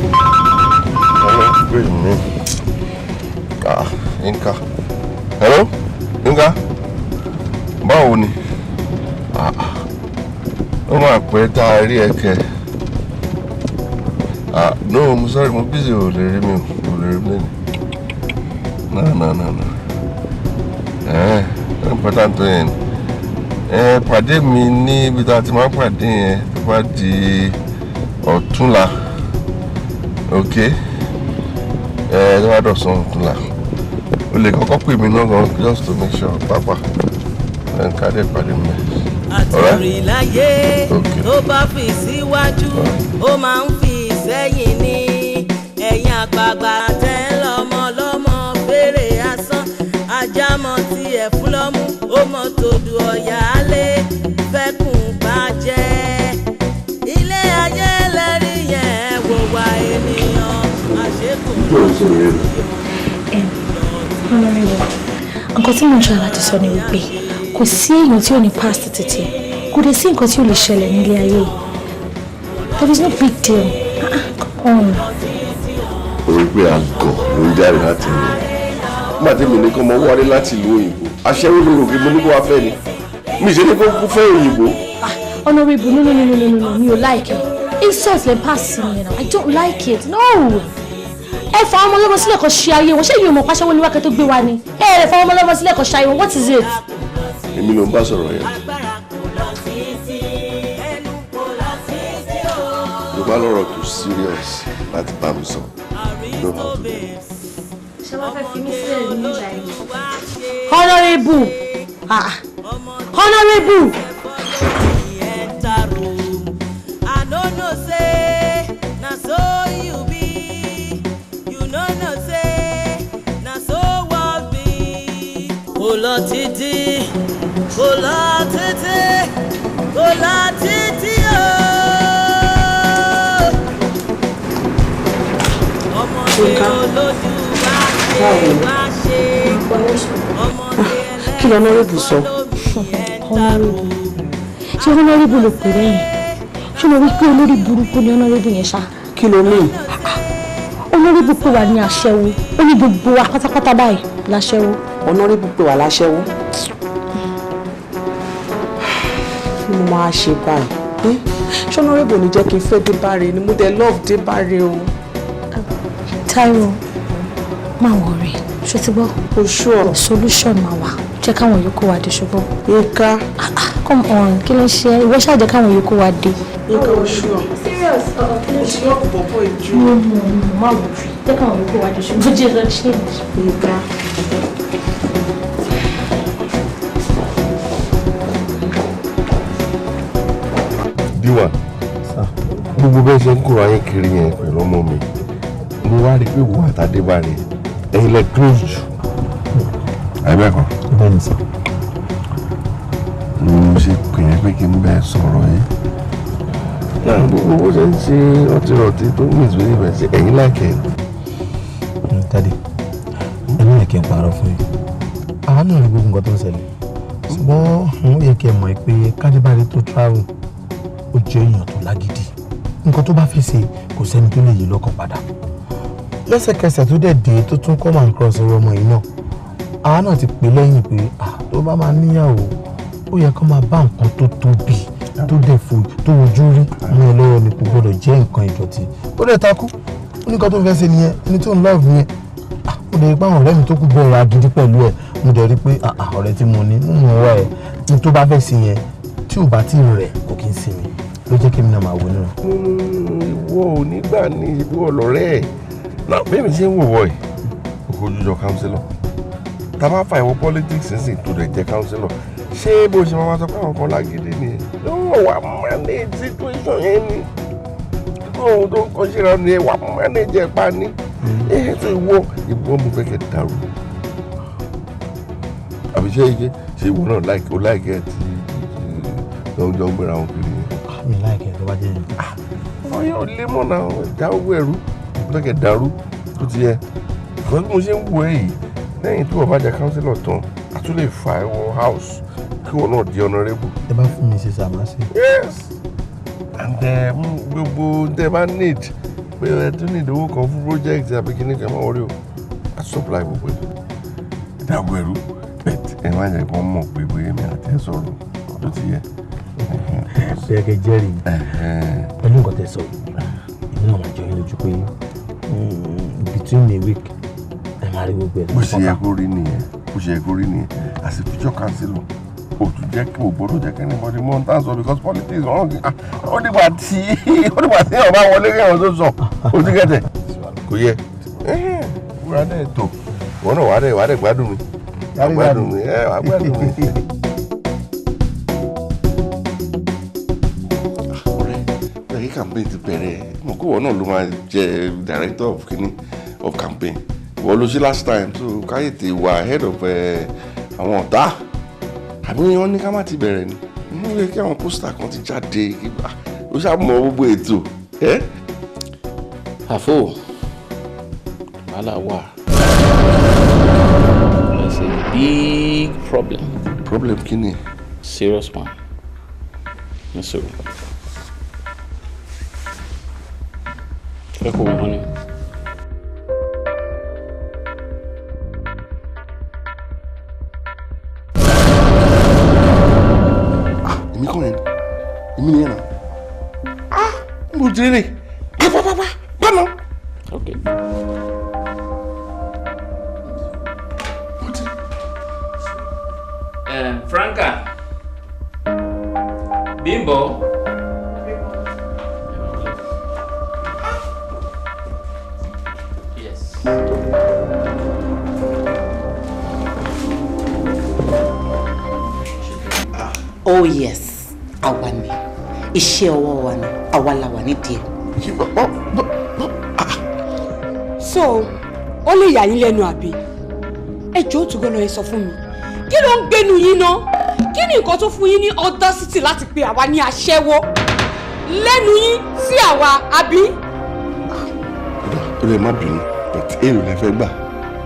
Hello, wait a minute. Ah, Nka. Hello, Nka. Báwo ni? Ah, ó máa pẹ́ tá a rí ẹ kẹ. Ah, no, mo sorry, mo busy, ò lè rí mi, ò lè rí mi lẹ́nu. No, no, no, no. Eh, important tó yẹn. Ẹ pàdé mi ní ibi tá a ti máa ń pàdé yẹn tó bá di ọ̀túnla. Okay, ẹ tó bá dọ̀sán ọ̀túnla, o lè kọ́kọ́ pè mí náà gan just to make sure pápá ẹ̀ ń ká dé pàdé mi. Àtòrí láyé tó bá fi síwájú, ó máa ń fi sẹ́yìn ní. Ẹ̀yìn àgbààgbà tẹ́ ń lọ́mọ lọ́mọ fèrè asán, ajámọ̀ tí ẹ̀ fún lọ́mú, ó mọ̀ tòdù ọ̀yà lé fẹ́kùn bàjẹ́. Ilé ayé lẹ́rí yẹn, wò wá ènìyàn àṣekù. Honorable, nǹkan tí mo ń ṣe láti sọ ni wípé kò sí èèyàn tí ò ní past títí, kò dé sí nǹkan tí ò lè ṣẹlẹ̀ nílé ayé yìí. There is no big deal. Ah, come on. Orí pé àgọ̀ ló ń jáde láti ẹ̀yìn nígbà tí mi ní kọ́ mọ wọlé láti ìlú òyìnbó. Aṣẹ́wó ló rò pé mo ní kó wá fẹ́ ni, mi ṣe ní kó kú fẹ́ òyìnbó. Honorable, no, no, no, no, no, no, no, mi ò like it. Insult lè pass sí mi now. I don't like it, no. Ẹ fa ọmọ ọlọ́mọ sílẹ̀ kó ṣe ayé wọn. Ṣé ìyẹn ò mọ̀ pàṣẹwó ní wákẹ́ tó gbé wa ni? Ẹ fa ọmọ ọlọ́mọ sílẹ̀ kó ṣe ayé wọn. What is it? Èmi ló ń bá sọ̀rọ̀ yẹn. Tó bá lọ́rọ̀ tó serious láti bá mi sọ, you know how to do it. Ṣé wàá fẹ́ fi mí sílẹ̀ ní ìjà yìí? Honorable, ah, Honorable. I no know say na so you be. You no know say na so world be. Kò lọ títí, kò lọ títí, kò lọ títí. Kí lọ honorable sọ? Honorable, ṣé honorable ló pè lẹ́yìn? Ṣé mo wí pé olórí burúkú ni honorable yẹn ṣá? Kí ló mean? Honorable pè wá ní aṣẹ́wó, ó ní gbogbo wa pátápátá báyìí láṣẹ́wó. Honorable pè wá láṣẹ́wó. Kí mo máa ṣe báyìí? Ṣé honorable ní jẹ́ kí n fẹ́ Débáre ni? Mo dẹ̀ love Débáre o. Táíwò, má worry, ṣó ti gbọ́? O sure? Solution máa wà, jẹ́ káwọn yòókù wa dé, ṣùgbọ́n. Yínká. Come on, kí ló ń ṣe? Ìwọ ṣáà jẹ́ káwọn yòókù wa dé. Yínká, o sure? Serious, kí ló ń ṣe? Mo ti bọ̀bọ̀ ìjú. Má worry, jẹ́ káwọn yòókù wa dé, ṣùgbọ́n jẹ́ lọ change. Yínká. Díwà, gbogbo bẹ́ẹ̀ ṣe ń kóra yín kiri yẹn pẹ̀lú ọmọ mi, mo wá rí i pé wo àtàdébáre ẹ̀yin lẹ close jù, àbẹ́ẹ̀kọ́? Bẹ́ẹ̀ni sir. Ni mo ṣe pè é pé kí n bẹ́ẹ̀ sọ̀rọ̀ yìí náà, gbogbo bó ṣe ń ṣe ọtí tó ń mìíràn níbẹ̀, ṣe ẹ̀yin láìkẹ́? Daddy, ẹni yẹ kí n parọ́ fún yín. Àwa náà rí gbogbo nǹkan tó ń ṣẹlẹ̀, ṣùgbọ́n ó yẹ kí ẹ mọ̀ pé kádébáre tó travel, ó jẹ́ èèyàn tó lágídí. Nǹkan tó bá fẹ́ ṣe, kò sẹ́ni tó lè yí lọ́kàn padà. Lẹ́sẹ̀kẹsẹ̀ tó dẹ̀ dé, tó tún come and cross orí ọmọ yìí náà, àwa náà ti pè lẹ́yìn pé tó bá máa níyàwó, ó yẹ kó máa bá nǹkan tó tóbi, tó dẹ̀ fò, tó wojú rí mú ẹ lọ́wọ́ ni, kò gbọ́dọ̀ jẹ́ nǹkan ìdọ̀tí. Ó dẹ̀ takú, ó ní nǹkan tó ń fẹ́ ṣe nìyẹn, ẹni tó ń love nìyẹn. Mo dẹ̀ rí pé àwọn ọ̀rẹ́ mi tó kù bẹ̀rẹ̀ agídí pẹ̀lú ẹ̀. Mo dẹ̀ rí pé ọ̀rẹ́ tí mo ní, mo mọ̀ wá ẹ̀ ní tó bá fẹ́ ṣe yẹn, tí ò bá tí ì rẹ̀, kò kí ń sinmi, ló jẹ́ kí èmi náà máa wò nínú. Ìwọ ò ní gbà ní ìbú ọlọ́rẹ́ ẹ̀ náà. Bẹ́ẹ̀ mi ṣe ń wò wọ̀ ẹ̀, kò jújọ councillor tá a bá fa ìwọ politics nísìn tó dẹ̀ jẹ́ councillor, ṣé bó ṣe máa sọ pé àwọn kan lágídí ni yóò wà manage situation yẹn ni, tó ohun tó ń kọ́ síra ni ẹ wà manage ẹ̀ pa ni ẹ̀ tó ìwọ mo fẹ́ kẹ́ dàrú, àbí ṣé ṣe ìwọ náà láìkẹ́ ó láìkẹ́ tí lọ́jọ́ ń gbéra wọn kiri yẹn? Mi láìkẹ́ tó bá jẹ́ yẹn. Wọ́n yóò lé mọ́ náà dá owó ẹ̀rú lọ́kẹ̀ dàrú tó ti yẹ. Because bí mo ṣe ń wo ẹ yìí, lẹ́yìn tí wọ́n bá jẹ councillor tán, a tún lè fà ẹ́ wọ house kí wọ́n náà di honourable. Ẹ bá fún mi ṣe sàmá sí. Yes, and gbogbo tẹ bá need pé ẹ tún need owó kan fún project àbí kíní kan, máa wọlé o, a supply gbogbo ẹ̀ dàgbò ẹ̀rú, but ẹ má jẹ́ kó mọ̀ pé bóyá èmi àti ẹ sọ̀rọ̀ tó ti yẹ. Ṣé kẹ jẹ́rìí pẹ̀lú nǹkan tẹ́ sọ yìí, èmi náà máa jọ yín lójú pé between a week, ẹ máa rí gbogbo ẹ̀. Bó ṣe yẹ kó rí nìyẹn, bó ṣe yẹ kó rí nìyẹn. As a future councillor, o tún jẹ́ kí o gbọ́dọ̀ jẹ́ kí anybody mọ̀ tá à ń sọ, because politics ọ̀hún ó dìgbà tí ọba wọlé kí ẹ̀wọ̀n tó sọ o ti gẹ̀tẹ̀ kò yẹ wúra dẹ̀ tó ìwọ náà wàá dẹ̀ gbádùn mi, wàá gbádùn mi, ẹ wàá gbádùn mi. Ọ̀rẹ́, bẹ́ẹ̀ campaign ti bẹ̀rẹ̀, mo kó ìwọ náà ló máa jẹ director of kini of campaign. Ìwọ ló ṣe last time, so káyọ̀tì wà ahead of àwọn ọ̀tá, àbí wọ́n ní ká má ti bẹ̀rẹ̀ ni? Mo yẹ kí àwọn poster kan ti jáde, ó ṣáà mọ gbogbo ètò ẹ́. Àfò, wàhálà wà. It's a big problem. Problem kí ni? Serious one. Ní sùúrù. Fẹ́ kó wọ́n ni. Èmi kọ́ yẹn, èmi nìyẹn náà. Ah, mo ti rí pápápápá pánà. Okay. Franca. Bimbo. Yes. Oh yes, àwa ni, iṣẹ́ ọwọ́ wa ni, àwa la wà nídìí ẹ̀. So ó lè yà yín lẹ́nu, àbí? Ẹ jọ̀ọ́, tó gbọ́dọ̀ ẹ sọ fún mi, kí ló ń gbénu yín ná? Kí ni nǹkan tó fún yín ní audacity láti pe àwa ní aṣẹ́wó lẹ́nu yín sí àwa, àbí? Ó lè má bínú, but èrò lẹ fẹ́ gbà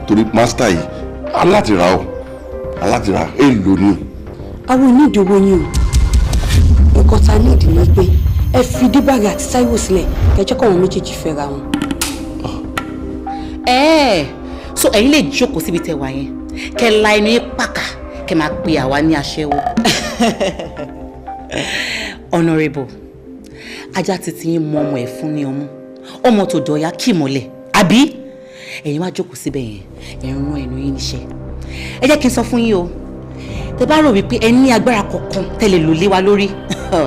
tó Torí master yìí alátìrà o, alátìrà èèlò ni. Àwọn onídìí owó yín o. Nǹkan ta ní ìdí ni pé ẹ fi Débàrè àti Táíwò sílẹ̀, ẹ jẹ́ kọ́wọn méjèèjì fẹ́ra wọn. Ẹ so ẹ̀yin lè jókòó síbi tẹ́ wà yẹn, kẹ́ la ẹnu yín pàkà, kẹ́ máa pe àwa ní aṣẹ́wó. Honourable, ajá titi yín mọ ọmọ ẹ̀ fún ní ọmú, ọmọ tó dọ̀yà kì mọ́lẹ̀, àbí ẹ̀yin wá jókòó síbẹ̀ yẹn, ẹ̀ ń rán ẹnu yín níṣẹ́. Ẹ jẹ́ kí n sọ fún yín o, tẹ́ bá rò wípé ẹ ní agbára kankan tẹ́ lè lò lé wa lórí,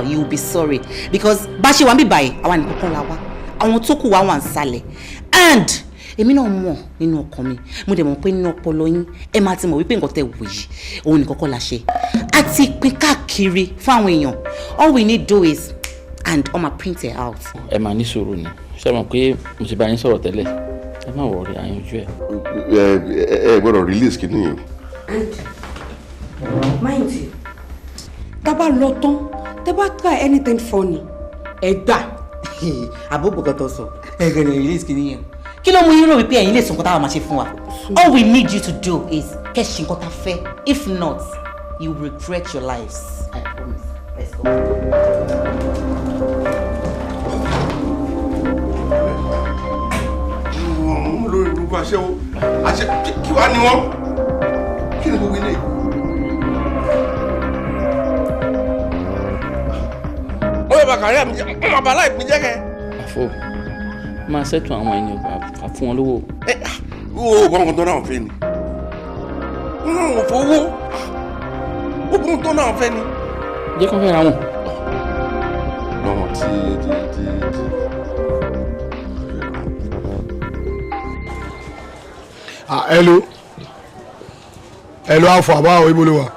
you will be sorry, because bá ṣe wà ń bì báyìí, àwa nìkan kan la wá, àwọn tó kù wá wà ń sálẹ̀. And èmi náà mọ̀ nínú ọkàn mi, mo dẹ̀ mọ̀ pé nínú ọpọlọ yín, ẹ máa ti mọ̀ wípé nǹkan tẹ́ wò yìí, òun nìkan kọ́ la ṣe. A ti pín káàkiri fún àwọn èèyàn. All we need do is and ọmọ print it out. Ẹ máa ní sùúrù ni. Ṣé ẹ mọ̀ pé mo ti bá yín sọ̀rọ̀ tẹ́lẹ̀? Ẹ má worry, àyànjú ẹ. Ẹ gbọ́dọ̀ release kìíní yìí o. And mind you, tá bá lọ tán, tẹ́ bá try anything funny, ẹ gbà. Àbúrò kan tó sọ ẹ gbọ́dọ̀ release kìíní yẹn, kí ló mú yín rò wípé ẹ̀yin lè sọ nǹkan táwọn máa ṣe fún wa? All we need you to do is kẹ́ ṣe nǹkan tá a fẹ́. If not, you will regret your lives, I promise. Let's go. Lórí burúkú aṣẹ́wó aṣẹ́ kí wàá ní wọ́n, kí ni gbogbo ilé. Ó yẹ bá kárí àmì jẹ́, ọmọ àbálá ìpín jẹ́ kẹ́. Àfọ máa ṣètò àwọn ènìyàn bá fún wọn lówó. Owó gbọ́ngàn tó náà fẹ́ ni, ò fowó ogun tó náà fẹ́ ni. Jẹ́ kó fẹ́ ra wọn. Lọ́wọ́ tí tí tí tí. Ah, hello hello, afọ àbáwọ̀, ibo ló wà?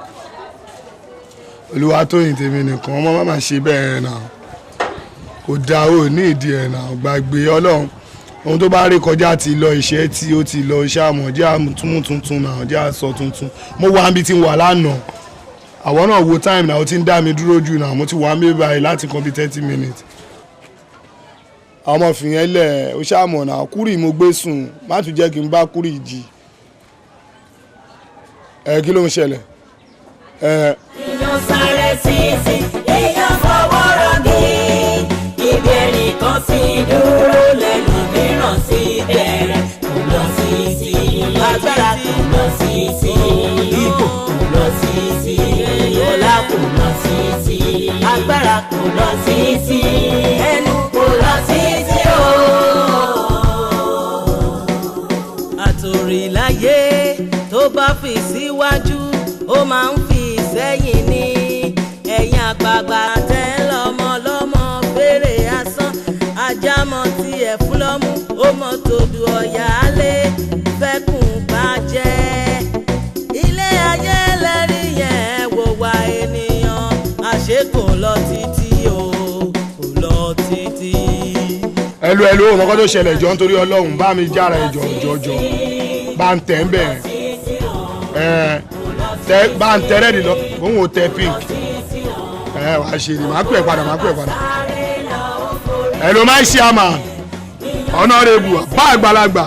Olúwatóyìn, tèmi nìkan ọmọ má máa ṣe bẹ́ẹ̀ náà, kò dáa. Ó ní ìdí ẹ̀ náà, gbàgbé Ọlọ́run. Ohun tó bá rí kọjá ti lọ, ìṣẹ́ tí ó ti lọ, iṣẹ́ àmọ̀ jẹ́ àmútúmú tuntun náà, jẹ́ àsọ tuntun. Mo wà níbi tí ń wà lánàá, àwọn náà wo time náà, ó ti ń dá mi dúró jù náà. Mo ti wà níbí báyìí láti kan bíi 30 minutes. Àwọn ọmọ fìyẹn lẹ̀, ó ṣàmọ̀ náà. Kúrì mo gbé sùn, má tún jẹ́ kí n bá kúrì jì ẹ. Kí ló ń ṣẹlẹ̀ ẹ? Èèyàn sáré títí, èèyàn fọwọ́ rọgí. Ibi ẹnìkan ti dúró lẹ́nu mìíràn sí bẹ̀rẹ̀. Kò lọ sí sí, agbára kò lọ sí sí, ipò kò lọ sí sí, ọlá kò lọ sí sí, agbára kò lọ sí sí, ẹnu kò lọ sí sí o. Àtòrìláyé tó bá fi síwájú, ó máa ń fi sẹ́yìn ní. Ẹ̀yìn àgbààgbà tẹ́ lọ́mọ lọ́mọ fèrè asán, ajámọ̀ tiẹ̀ fún lọ́mú, ó mọ̀ tòdù ọ̀yà lé fẹ́kùn bàjẹ́. Ilé ayé lẹ́rí yẹn, wò wá ènìyàn, àṣé kò lọ títí o, kò lọ títí. Hello hello, òun kọ́ tó ṣẹlẹ̀, jọ nítorí Ọlọ́run, bá mi jára ẹ, jọ jọ jọ, bá ń tẹ̀ ń bẹ̀ ẹ tẹ, bá ń tẹ red lọ, òun ò tẹ pink ẹ. Wàá ṣe ni, màá pè é padà, màá pè é padà. Hello, my chairman, honourable, bá àgbàlagbà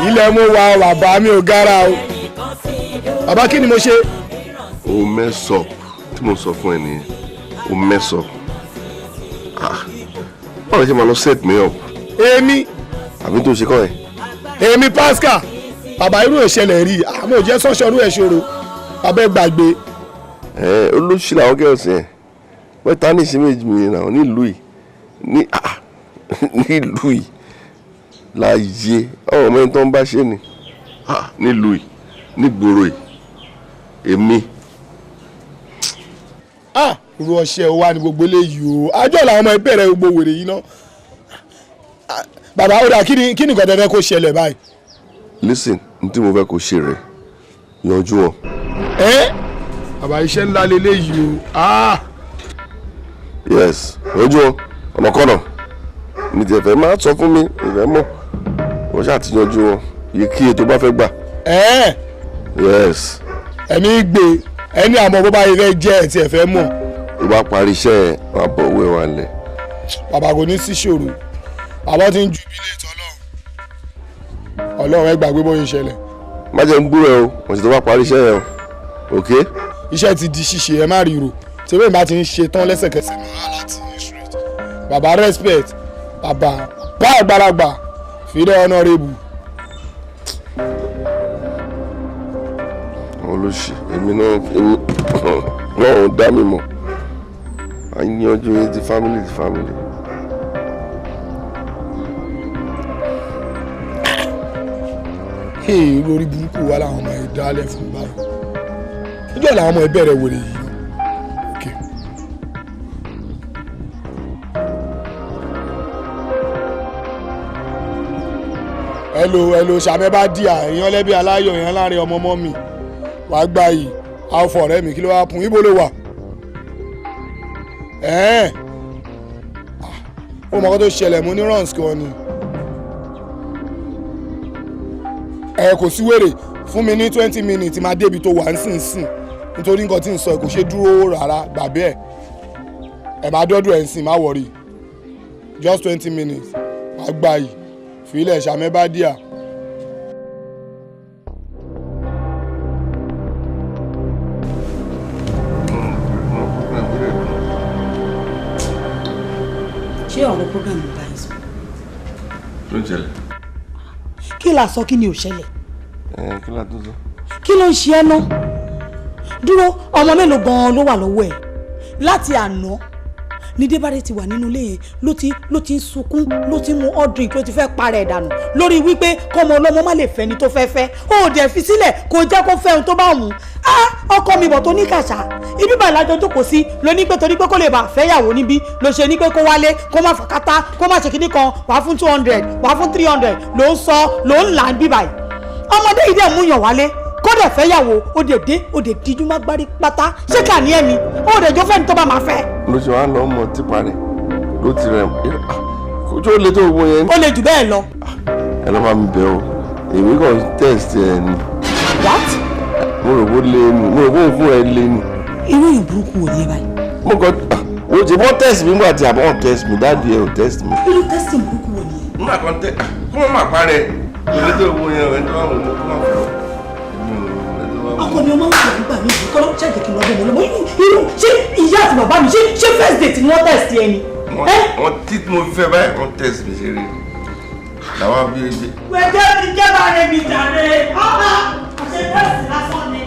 ilẹ̀ mo wà. Bàbá mi ò gara o. Bàbá, kí ni mo ṣe? O mess up tí mo sọ fún ẹ nìyẹn, o mess up. Ah, báwo ṣe máa lọ set me up? Èmi? Àbí tó ṣe kọ́ ẹ? Èmi Pascal? Bàbá, irú ìṣẹ̀lẹ̀ rí, àmọ́ ò jẹ́ sọ́ṣọ́ irú ẹ̀ ṣòro. Bàbá, ẹ gbàgbé. Ẹ olóṣì làwọn girls yẹn, wọ́n ta ní ìsinmi mi náà nílùú yìí ní, ah, nílùú yìí láàyè ọmọ mẹ́rin tó ń bá ṣe ni. Ah, nílùú yìí, nígboro yìí, èmi. Ah, irú ọṣẹ wa ni gbogbo eléyìí o. Àjọ làwọn ọmọ ìbẹ̀rẹ̀ gbogbo wèrè yìí náà. Bàbá, ó dà, kí ni nǹkan tẹ́ fẹ́ kó ṣẹlẹ̀ báyìí? Listen, n tí mo fẹ́ kó ṣe rẹ̀, yanjú wọn. Ẹ bàbá, iṣẹ́ ńlá leléyìí o, ah. Yes, yanjú wọn ọ̀nàkọ́nà mi tiẹ̀ fẹ́ máa sọ fún mi, ìfẹ́ mọ̀ wọ́n ṣáà ti yanjú wọn iye kí ètò bá fẹ́ gbà. Ẹ. Yes. Ẹ̀mí gbé ẹni, àmọ́ bó bá yẹ fẹ́ jẹ́ ẹ̀ tí ẹ fẹ́ mọ̀. Tó bá parí iṣẹ́ ẹ̀, wọ́n á bọ̀ owó ẹ̀ wá lẹ̀. Bàbá, kò ní sí ṣòro. Bàbá ti ń ju ibi ilé ìtọ́ Ọlọ́run. Ọlọ́run, ẹ gbàgbé bóyá ìṣẹ̀lẹ̀. Má jẹ́ ń gbúrò ẹ o, mo sì tó bá parí iṣẹ́ yẹn o, ok. Iṣẹ́ ti di ṣíṣe, ẹ má ríro. Tèmi bá ti ń ṣe tán lẹ́sẹ̀kẹsẹ̀ máa láti straight. Bàbá respect, bàbá bá àgbàlagbà, fìdí honorable. Olóṣì, èmi náà, èmi náà ò dá mi mọ̀. À ń yanjú yín ti family ti family. Hey, lórí burúkú wa làwọn ọmọ ẹ̀ dálẹ̀ fún báyìí. Níjọ́ làwọn ọmọ ẹ̀ bẹ̀rẹ̀ wèrè yìí. Okay. Hello, hello, ṣàmẹ́ bá díà, èèyàn lẹ́bí aláyọ̀, èèyàn láàrin ọmọ ọmọ mi. Wàá gbà yìí, àwòfọ̀ ọ̀rẹ́ mi, kí ló wá kún? Ibo ló wà? Ẹ̀ẹ́n. Ó mọ̀ kó tó ṣẹlẹ̀, mo ní runs kan ni. Ẹ kò sí wèrè, fún mi ní 20 minutes, máa débi tó wà nísinsìn, nítorí nǹkan tí ń sọ ẹ kò ṣe dúró rárá. Gbàgbé ẹ, ẹ máa dọ́dọ̀ ẹ̀ ń sìn, má worry, just 20 minutes, máa gbà yìí, fìlẹ̀ ṣàmẹ́ bá díà. Ṣé ọ̀rọ̀ program ló bá yín sọ? Ló ń ṣẹlẹ̀. Kí la sọ, kí ni ò ṣẹlẹ̀? Ẹ kí la tún sọ? Kí ló ń ṣe ẹ́ ná? Dúró, ọmọ mélòó gan-an ló wà lọ́wọ́ ẹ̀? Láti àná ní Débáré ti wà nínú ilé yẹn, ló ti ń sunkún, ló ti ń mu hot drink, ló ti fẹ́ para ẹ̀ dànù lórí wípé kọ́mọ ọlọ́mọ má lè fẹ́ ni tó fẹ́ fẹ́. Ó dẹ̀ fi sílẹ̀ kó jẹ́ kó fẹ́ ohun tó bá wù ú. Á ọkọ mi bọ̀ tó ní kàṣà ibi báyìí lájọ jókòó sí ló ní pé torí pé kó lè bá fẹ́yàwó níbí ló ṣe ní pé kó wálé, kó má fàkátá, kó má ṣe kíní kan, wàá fún 200, wàá fún 300, ló ń sọ ló ń là ń bí báyìí. Ọmọdé yìí dẹ̀ mú yàn wálé kó dẹ̀ fẹ́yàwó, ó dẹ̀ dé, ó dẹ̀ díjú má gbárí pátá. Ṣé kà ní ẹ̀mí ó dẹ̀ jó fẹ́ni tó bá máa fẹ́. Ló ṣe wá lọ mọ tipa rẹ ló ti rẹ kó lè tó owó yẹn. Ó lè jù bẹ́ẹ̀ lọ. Ẹ lọ́ bá mi bẹ̀ o, èmi kàn test ẹ ni. What? Mo rò bó lé ni, mo rò bó fún ẹ lé ni. Irú èèyàn burúkú wo ni ẹ báyìí? Mo kàn wo ṣe wọ́n test mi nígbà tí àbọ̀ wọ́n test mi, daddy ẹ ò test mi. Irú testing burúkú wo ni ẹ? Nígbà kan tẹ kó má má parẹ́, kò lè tó owó yẹn, ẹ tó bá wọn kó má fẹ́ ọ. Ọkọ mi, ọmọ ń sọ nígbà míì kọ́ ló ṣàjẹ́ kí n lọ bọ́ ọmọ lọ́mọ. Irú ṣé ìyá àti bàbá mi, ṣé first date ni wọ́n test ẹ ni? Wọ́n tí mo fi fẹ́ báyìí, wọ́n test mi ṣeré làwọn bí ẹgbẹ́. Wẹ̀jẹ̀ mi jẹ́ bá rẹ̀ mi jàre, ọ̀hán ṣe test lásán ni.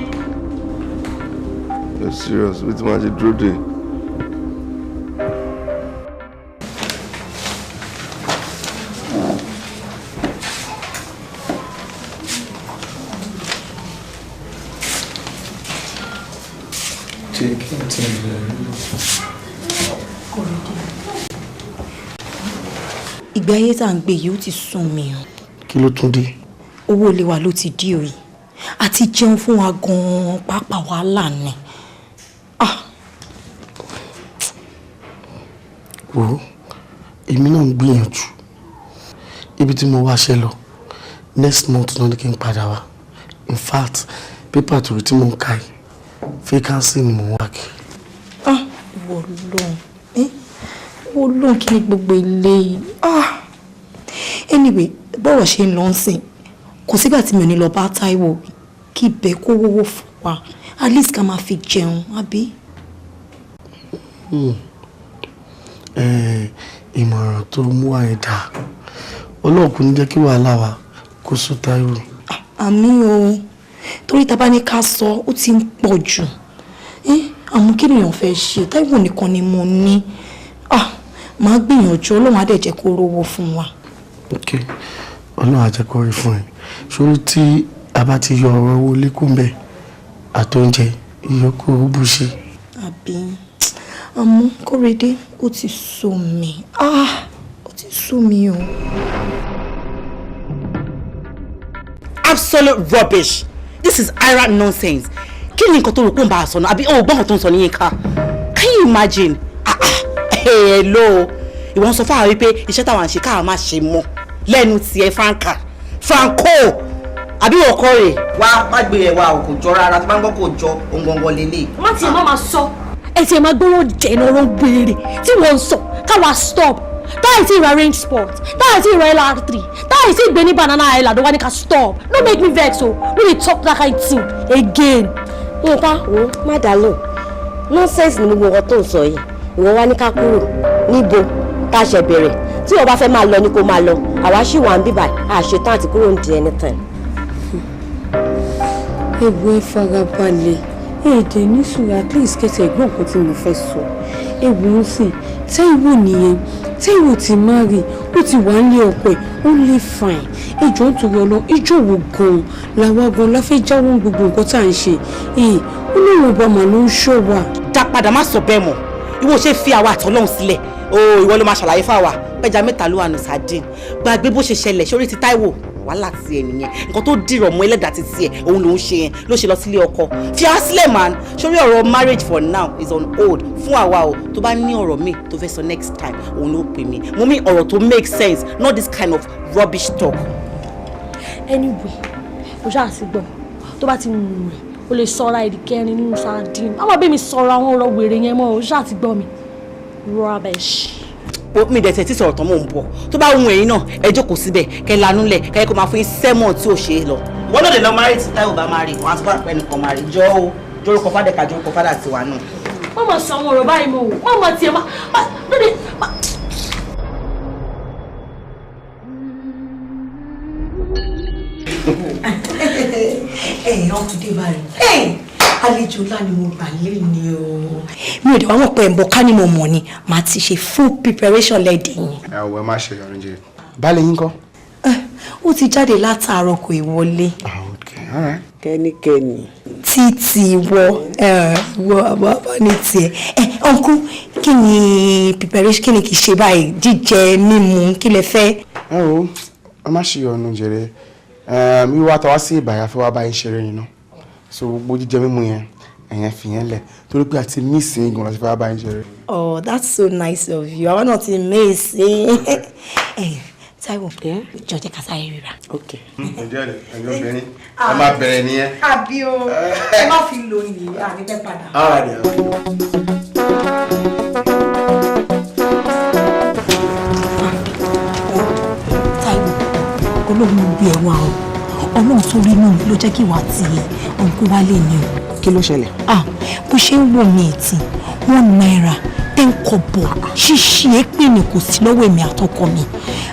You're serious, bí tí màá ṣe dúró dé. Jẹ́ kí n tẹ̀ lọ rí. Ìgbé ayé tá à ń gbé yìí, ó ti sún mi o. Kí ló tún dé? Owó ilé wa ló ti dí òyì, àti jẹun fún wa gan-an pàápàá, wàhálà ni. Ah. Wo, èmi náà ń gbìyànjú. Ibi tí mo wáṣẹ́ lọ, next month náà ni kí n padà wá. In fact, paper tó tí mo ń ka yìí, vacancy ni mo ń wá kiri. Ah, wọ lóhùn, wọ lóhùn, kí ni gbogbo ilé yìí? Ah, anyway, bọ́rọ̀ ṣe ń lọ ń sìn, kò sígbà tí mi ò ní lọ bá Táíwò kí ibẹ̀ kó wówó fún wa, at least ká máa fi jẹun, àbí. Ìmọ̀ràn tó mú wá yẹn dáa. Ọlọ́run kò ní jẹ́ kí wàhálà wa kó sú Táíwò. Àmín o, torí tá a bá ní ká sọ, ó ti ń pọ̀ jù. Àmọ́ kí nìyàn fẹ́ ṣe? Táíwò nìkan ni mo ní. Ah, màá gbìyànjú, Ọlọ́run á dẹ̀ jẹ́ kó rówó fún wa. Ok, Ọlọ́run á jẹ́ kó rí fún ẹ. Ṣórí tí a bá ti yọ ọ̀rọ̀ owó lékún bẹ́ẹ̀ àtóúnjẹ ìyókù ó bù ṣe. Àbí? Àmọ́ Kóredé, ó ti sú mi. Ah, ó ti sú mi o. Absolute rubbish! This is ira nonsense. Kí ni nǹkan tó rò pé ń bá a sọ náà? Àbí òun gbọ́n tó ń sọ ní Yínká? Can you imagine? Ah ah, hello, ìwọ ń sọ fáwọn wípé iṣẹ́ táwọn àṣẹ káwọn má ṣe mọ́ lẹ́nu tiẹ̀, Franca Franco, àbí wọ́n kọ́ rè? Wá má gbé ẹ wá o, kò jọ rárá. Tó bá ń gbọ́ kò jọ ohun gangan lélẹ̀. Má tiẹ̀ má máa sọ, ẹ tiẹ̀ máa gbọ́rọ̀ jẹ́ lọ́rọ̀ gbére tí wọ́n ń sọ káwa stop. Táyì tí ìrà range sport, táyì tí ìrà LR3, táyì tí ìgbé ní Banana Island, ó wá ní ká stop. No make me vex o, no dey talk that kind thing again. Yínká, wo má dá lóhùn. Nonsense ni gbogbo nǹkan tó ń sọ yìí. Ìwọ wá ní ká kúrò níbo tá a ṣe bẹ̀rẹ̀. Tí ìwọ bá fẹ́ máa lọ ni kó máa lọ. Àwa ṣì wà ń bíbà, a ṣetán àti kúrò ń di anything. Ẹ wo, ẹ farabalẹ̀, èdè ní sùúrù, at least kẹsẹ̀ ẹ̀gbọ́n nǹkan tí mo fẹ́ sọ. Ẹ wò ó sìn, Táíwò nìyẹn. Táíwò ti marry, ó ti wà nílé ọkọ ẹ̀, ó lè fine. Ẹ jọ̀ọ́, nítorí Ọlọ́run, ìjọ wo gan-an làwa gan la fẹ́ jáwọ́ gbogbo nǹkan tá à ń ṣe? Ee, Ọlọ́run ọba mà ló ń ṣọ́ wa. Dá padà, má sọ bẹ́ẹ̀ mọ́. Ìwọ ṣe fi àwa àtọ́lọ́hún sílẹ̀ o. Ìwọ ló máa ṣàlàyé fáwa pẹja mẹ́ta ló wà nù sardine. Gbàgbé bó ṣe ṣẹlẹ̀ sórí ti Táíwò, wàhálà tiẹ̀ nìyẹn. Nǹkan tó dìrọ̀ mọ́ ẹlẹ́dàá ti tiẹ̀, òun ló ń ṣe yẹn, ló ṣe lọ sílé ọkọ. Fi á sílẹ̀ man. Sórí ọ̀rọ̀ marriage for now is on hold fún àwa o. Tó bá ní ọ̀rọ̀ míì tó fẹ́ sọ next time, òun ló pè mí. Mo ní ọ̀rọ̀ tó make sense, not this kind of rubbish talk. Anyway, o ṣáà ti gbọ́. Tó bá ti wù ẹ́, o lè sọra èdè kẹrin nínú sardine. Má bẹ́ẹ̀ mi sọ̀rọ̀ àwọn ọ̀rọ̀ wèrè yẹn mọ́. O ṣáà ti gbọ́ mi. Rubbish. Mi dẹ̀ tẹ̀ tí sọ̀rọ̀ tán, mò ń bọ̀. Tó bá wù ẹ̀yin náà, ẹ jókòó síbẹ̀, kẹ́ lanú lẹ̀, kẹ́ kó máa fún yín sẹ́mọ̀n tí ò ṣe é lọ. Wọ́n lòdì lọ marry tí Táíwò bá marry, wọ́n á tún bá pẹ́ nìkan marry. Jọ́ o, jórúkọ fádẹ́ka, jórúkọ fádà tiwa náà. Má máa sọ àwọn ọ̀rọ̀ báyìí mọ́ o. Má máa tiẹ̀ má lóde má. Ẹ ọkùnrin Débárè, àlejò ńlá ni mo gbà léni o. Mi ò dé wá mọ̀ pé ẹ̀ ń bọ̀. Ká ní mo mọ̀ ni, màá ti ṣe full preparation lẹ́dẹ̀ yín. Ẹ ò, ẹ má ṣe ìyọnu jẹ. Baálé yín kọ́? Ó ti jáde látàárọ̀, kò ì wọlé. Kẹ́nikẹ́ni. Títí wọ wọ àbá ní tiẹ̀. Ẹ ọ̀nkú, kí ni preparation, kí ni kì í ṣe báyìí? Jíjẹ mímu, kí lẹ fẹ́? Ẹ o, ẹ má ṣe ìyọnu jẹrẹ. Wíwá tàwa sí ìbàyà fẹ́ wá bá yín ṣeré yín náà, so gbogbo jíjẹ mímu yẹn, ẹ̀yẹn fi yẹn lẹ̀, torí pé àti miss yín gan láti fẹ́ wá bá yín ṣeré. Oh, that's so nice of you. Àwọn náà ti miss yín. Ẹ Táíwò, jọ jẹ́ ká sáré ríra. Ok. Ǹjẹ́ ẹ̀yin obìnrin, ẹ máa bẹ̀rẹ̀ nìyẹn. Àbí o, ẹ má fi lò ní àní fẹ́ padà. All right, then. Táíwò, Ọlọ́run gbé ẹ wá o. Ọlọ́run tó rí inú mi ló jẹ́ kí ìwà tiẹ̀ òǹkó wálé ni o. Kí ló ṣẹlẹ̀? Ah, bó ṣe ń wò mí ìtì, ₦1 10 kobo ṣíṣe é pè ní kò sí lọ́wọ́ èmi àtọkọ mi.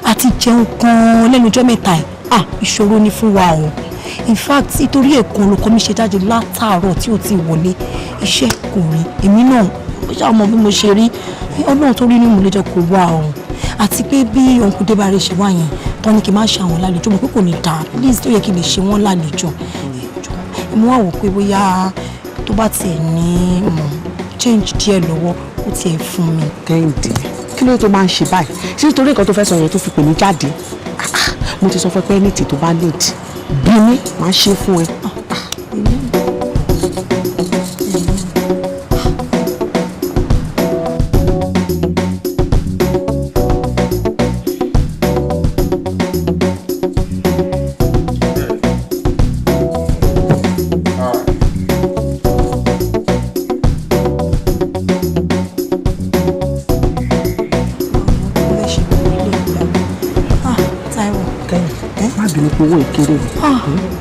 Àti jẹun kan lẹ́nu ọjọ́ mẹ́ta ẹ̀, ah, ìṣòro ni fún wa o. In fact, nítorí èkó olùkọ́ mi ṣe jáde látàárọ̀ tí ó ti wọlé, iṣẹ́ kò rí. Èmi náà ó ṣáà mọ bí mo ṣe rí. Ọlọ́run tó rí inú mi ló jẹ́ kó wá o. Àti pé bí òǹkú Débárè ṣe wá yẹn tán ní kí n má ṣe àwọn lálejò, mo pé kò ní dáa. Please, tó yẹ kí n lè ṣe wọ́n lálejò, mo wá wò pé bóyá tó bá tiẹ̀ ní change díẹ̀ lọ́wọ́, ó tiẹ̀ fún mi. Kẹ́hìndé, kí ló tó máa ń ṣe báyìí? Ṣé nítorí nǹkan tó fẹ́ sọ yẹn tó fi pè mí jáde? Mo ti sọ fún ẹ pé anything tó bá need bí mi, máa ṣe fún ẹ. Táíwò. Má bínú pé owó ìkéré o.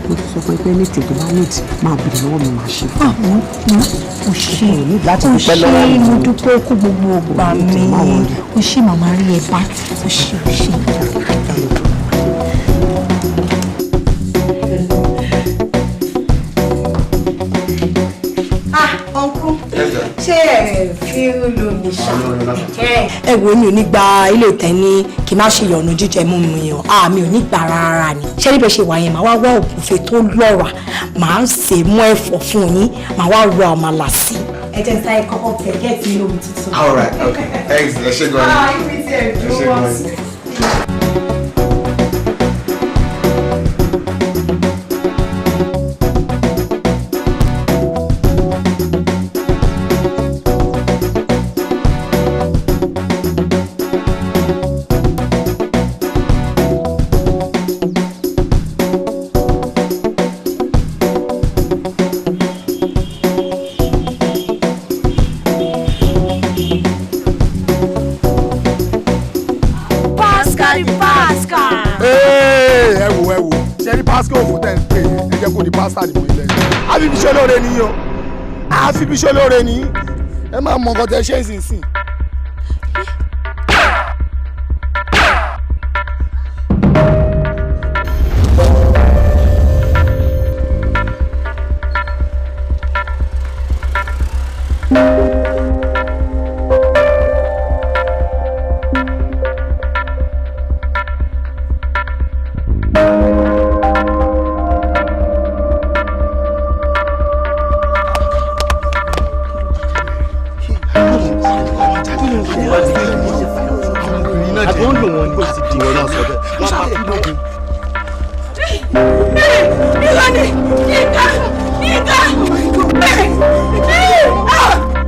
Mo ti sọ fún ẹ pé anything tó bá need, máa bèrè lọ́wọ́ mi, máa ṣe fún ẹ. O ṣe. Láti O dúpẹ́ ṣe, lọ́wọ́ mi. mo dúpẹ́ kú gbogbo ọgbà mi. O ṣe, màmá rí ẹ bá. O ṣe, o ṣe. Ah, uncle, ṣé ẹ fi lómi ṣá? Ẹ wo, mi ò ní gba ilé ìtẹ́ ní kí n má ṣe ìyọ̀nù jíjẹ mú mi o. Ah, mi ò ní gbà rárá ni. Ṣé níbẹ̀ ṣe wà yẹn, màá wá wá ògúnfe tó lọ́ra, màá sè mọ́ ẹ̀fọ́ fún yín, màá wá ro àmàlà sí i. Ẹ jẹ́ sáyé kọ́kọ́ tẹ̀ gẹ́ẹ̀tì ní omi tuntun. All right, okay, thanks. Ẹ ṣé gan ni. Ah, ibi tí ẹ Ẹ ṣé dúró wá gan sí. ni. the Pascal. Ẹ wo, ẹ wo, ṣe ní pásítọ̀ òfò tẹ̀ ń pè é, ẹ jẹ́ kó di pásítà nìbò ilẹ̀ yìí. Àfibíṣẹ́ lóore ni o, àfibíṣẹ́ lóore ni, ẹ máa mọ nǹkan tẹ ṣe é sínsìn.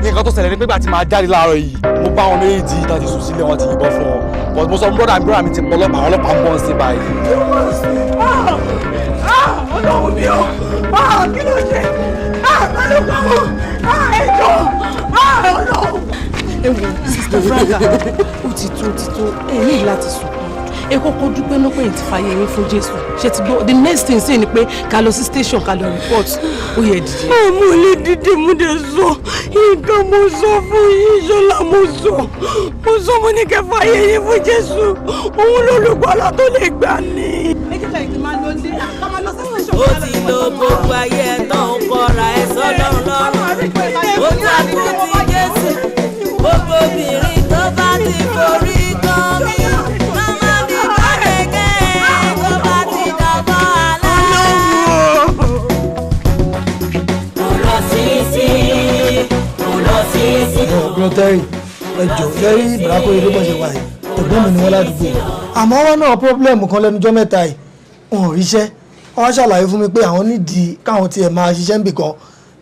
Nǹkan tó ṣẹlẹ̀ ní pé ìgbà tí màá jáde láàárọ̀ yìí, mo bá wọn méjì tá ti sùn sílé, wọn ti yìnbọn fún wọn, but mo sọ fún brother mi, brother mi ti pọ̀ ọlọ́pàá, ọlọ́pàá ń bọ̀ sí báyìí. Ọlọ́run mi o, kí ló ṣe? Ta ló pa wọ́n? Ẹjọ́, Ọlọ́run. Ẹ wo, Sister Franka, ó ti tó, ó ti tó, ẹ ní láti sunkún. Ẹ kọ́kọ́ dúpẹ́ náà pé ẹ ti fàyè yín fún Jésù. Ṣe ti gbọ́? The next thing sì ni pé ká lọ sí station, ká lọ report. Ó yẹ dìde. Mo lè dìde, mo dé sọ nǹkan mo sọ fún yín, Ṣọlá, mo sọ, mo sọ, mo ní kẹ́ fàyè yín fún Jésù, òun lolùgbàlà tó lè gbà ní. Ó ti lo gbogbo ayé ẹ̀ tán, ó kọ́ra ẹ̀ sọ́dọ̀ lọ́rùn, ó takú ti Jésù. Gbogbo obìnrin tó bá ti forí kan mi, màmá mi bá gẹ́gẹ́ tó bá ti dàgbọ́ alẹ́. Kò lọ sí sí, kò lọ sí sí. Gbọ́tẹ́rì, ẹ jọ, lẹ́rí ìbárakó ilé bọ́ ṣe wà yìí, ẹ̀gbọ́n mi ni wọ́n ládùúgbò. Àmọ́ wọ́n náà pọ́blẹ́mù kan lẹ́nujọ́ mẹ́ta yìí, wọn ò ríṣẹ́. Wọ́n wá ṣàlàyé fún mi pé àwọn nídìí káwọn tiẹ̀ máa ṣiṣẹ́ níbì kan.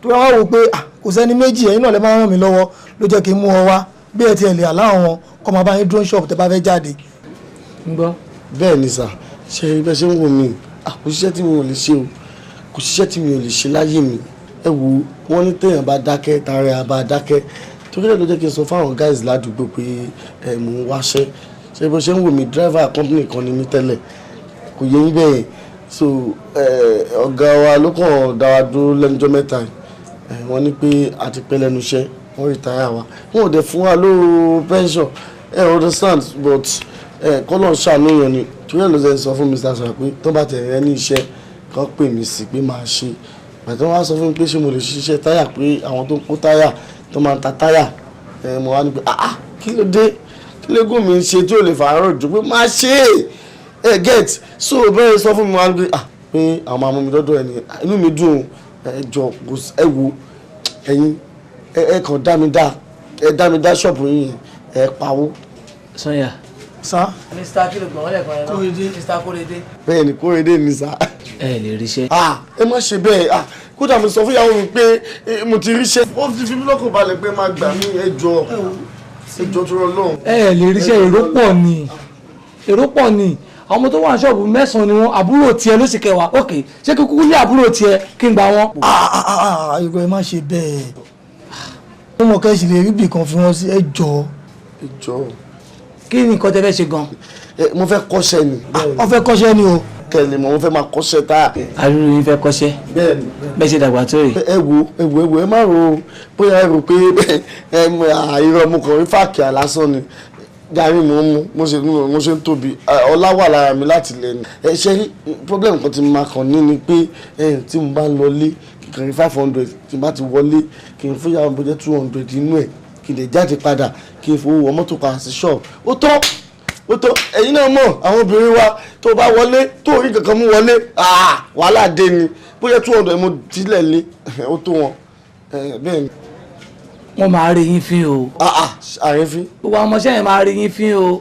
Tó wá wò pé kò sẹ́ni méjì, ẹ̀yin náà lè máa ràn mí lọ́wọ́, ló jẹ́ kí n mú ọ wá bí ẹ tiẹ̀ lè aláwọ̀ wọn kọ́ máa bá yín drone shop tẹ́ bá fẹ́ jáde. Ń gbọ́. Bẹ́ẹ̀ ni sà, ṣe bẹ́ẹ̀ ṣe ń wò mí, kò ṣiṣẹ́ tí mi ò lè ṣe o, kò ṣiṣẹ́ tí mi ò lè ṣe láyé mi. Ẹ wo, wọ́n ní téèyàn bá dákẹ́, tara ẹ̀ bá dákẹ́. Torí ẹ̀ ló jẹ́ kí n sọ fáwọn guys ládùúgbò pé ẹ mò ń wáṣẹ́. Ṣé bó ṣe ń wò mí, driver company kan ni mí tẹ́lẹ̀, kò yẹ yín bẹ́ẹ̀. So ọ̀gá wa ló kàn dá wa dúró lẹ́nujọ́ mẹ́ta yìí. Wọ́n ní pé a ti pẹ́ lẹ́nu iṣẹ́, wọ́n retire wa, wọn ò dẹ̀ fún wa lówó pension, ẹ understand, but kọ́lọ̀ ń ṣàánúyàn ni. Torí ẹ̀ ló ṣe sọ fún Mr. Sọ̀rọ̀ pé tó bá tẹ̀lé ẹ ní iṣẹ́ kan pè mí sí pé máa ṣe. Bàtí wọ́n wá sọ fún mi pé ṣé mo lè ṣiṣẹ́ táyà, pé àwọn tó ń kó táyà, tó máa ń ta táyà, mo wá ní pé ah, kí ló dé, kí ló gùn mí ṣe tí ò lè fàárọ̀ jù pé máa ṣe é, ẹ get. So bẹ́ẹ̀ sọ fún mi wá ní pé ah, pé àwọn máa mú mi dọ́dọ̀ ẹ̀ nìyẹn. Inú mi dùn, ẹ jọ, ẹ wo, ẹ̀yin ẹ kàn dá mi dá, ẹ dá mi dá ṣọ́ọ̀bù yín, ẹ pawó. Sanya. Sá. Mr. Kilo gbọ̀n wọ́n lẹ́ẹ̀kan yẹn náà. Kóredé. Mr. Kóredé. Bẹ́ẹ̀ ni, Kóredé ni sá. Ẹ lè ríṣẹ́. Ẹ má ṣe bẹ́ẹ̀, kódà mo sọ fún ìyàwó mi pé mo ti ríṣẹ́. Wọ́n ti fi mí lọ́kàn balẹ̀ pé máa gbà mí, ẹ jọ̀ọ́, ẹ jọ̀ọ́ tó rọ lọ́hùn. Ẹ lè ríṣẹ́, èrò pọ̀ ni, èrò pọ̀ ni. Àwọn ọmọ tó wà ní ṣọ́ọ̀bù mẹ́sàn-án ni wọ́n, àbúrò tiẹ̀ ló sì kẹwàá. Ok, ṣé kí kúkú ní àbúrò tiẹ̀ kí n gbà wọ́n. Irọ́, ẹ má ṣe bẹ́ẹ̀, mo mọ̀ kẹ́ ẹ sì lè rí ibì kan fi wọ́n sí, ẹ jọ̀ọ́. Ẹ jọ̀ọ́. Kí ni nǹkan tẹ́ fẹ́ ṣe gan? Mo fẹ́ kọ́ṣẹ́ ni. Ó fẹ́ kọ́ṣẹ́ ni o. Kẹ́lẹ̀ mọ̀, mo fẹ́ máa kọ́ṣẹ́ táyà. Arúgbó yín fẹ́ kọ́ṣẹ́. Bẹ́ẹ̀ni. Bẹ́ẹ̀ ṣe dàgbà tó yìí. Ẹ wo, ẹ wo, ẹ wo, ẹ má ro bóyá ẹ rò pé irọ́, mo kàn rí fàkì lásán ni. Gàrí mo ń mu, mo ṣe ń tóbi, ọlá wà lára mi láti lẹ̀ ni. Ẹ ṣe rí problem kan tí mo máa kàn ní ni pé tí mo bá ń lọlé kí n rí 500, tí mo bá ti wọlé kí n fún ìyàwó mi bó jẹ́ 200 inú ẹ̀, kí n lè jáde padà, kí n fowó wọ mọ́tò padà sí ṣọ́ọ̀bù. Ó tó, ó tó. Ẹ̀yin náà mọ̀ àwọn obìnrin wa, tó bá wọlé tó rí kankan mú wọlé, wàhálà dé ni. Bóyá 200 mo tilẹ̀ lé, ó tó wọn, bẹ́ẹ̀ ni. Wọ́n máa rí yín fín o. Àrífín. Gbogbo àwọn ọmọọṣẹ́ yẹn máa rí yín fín o.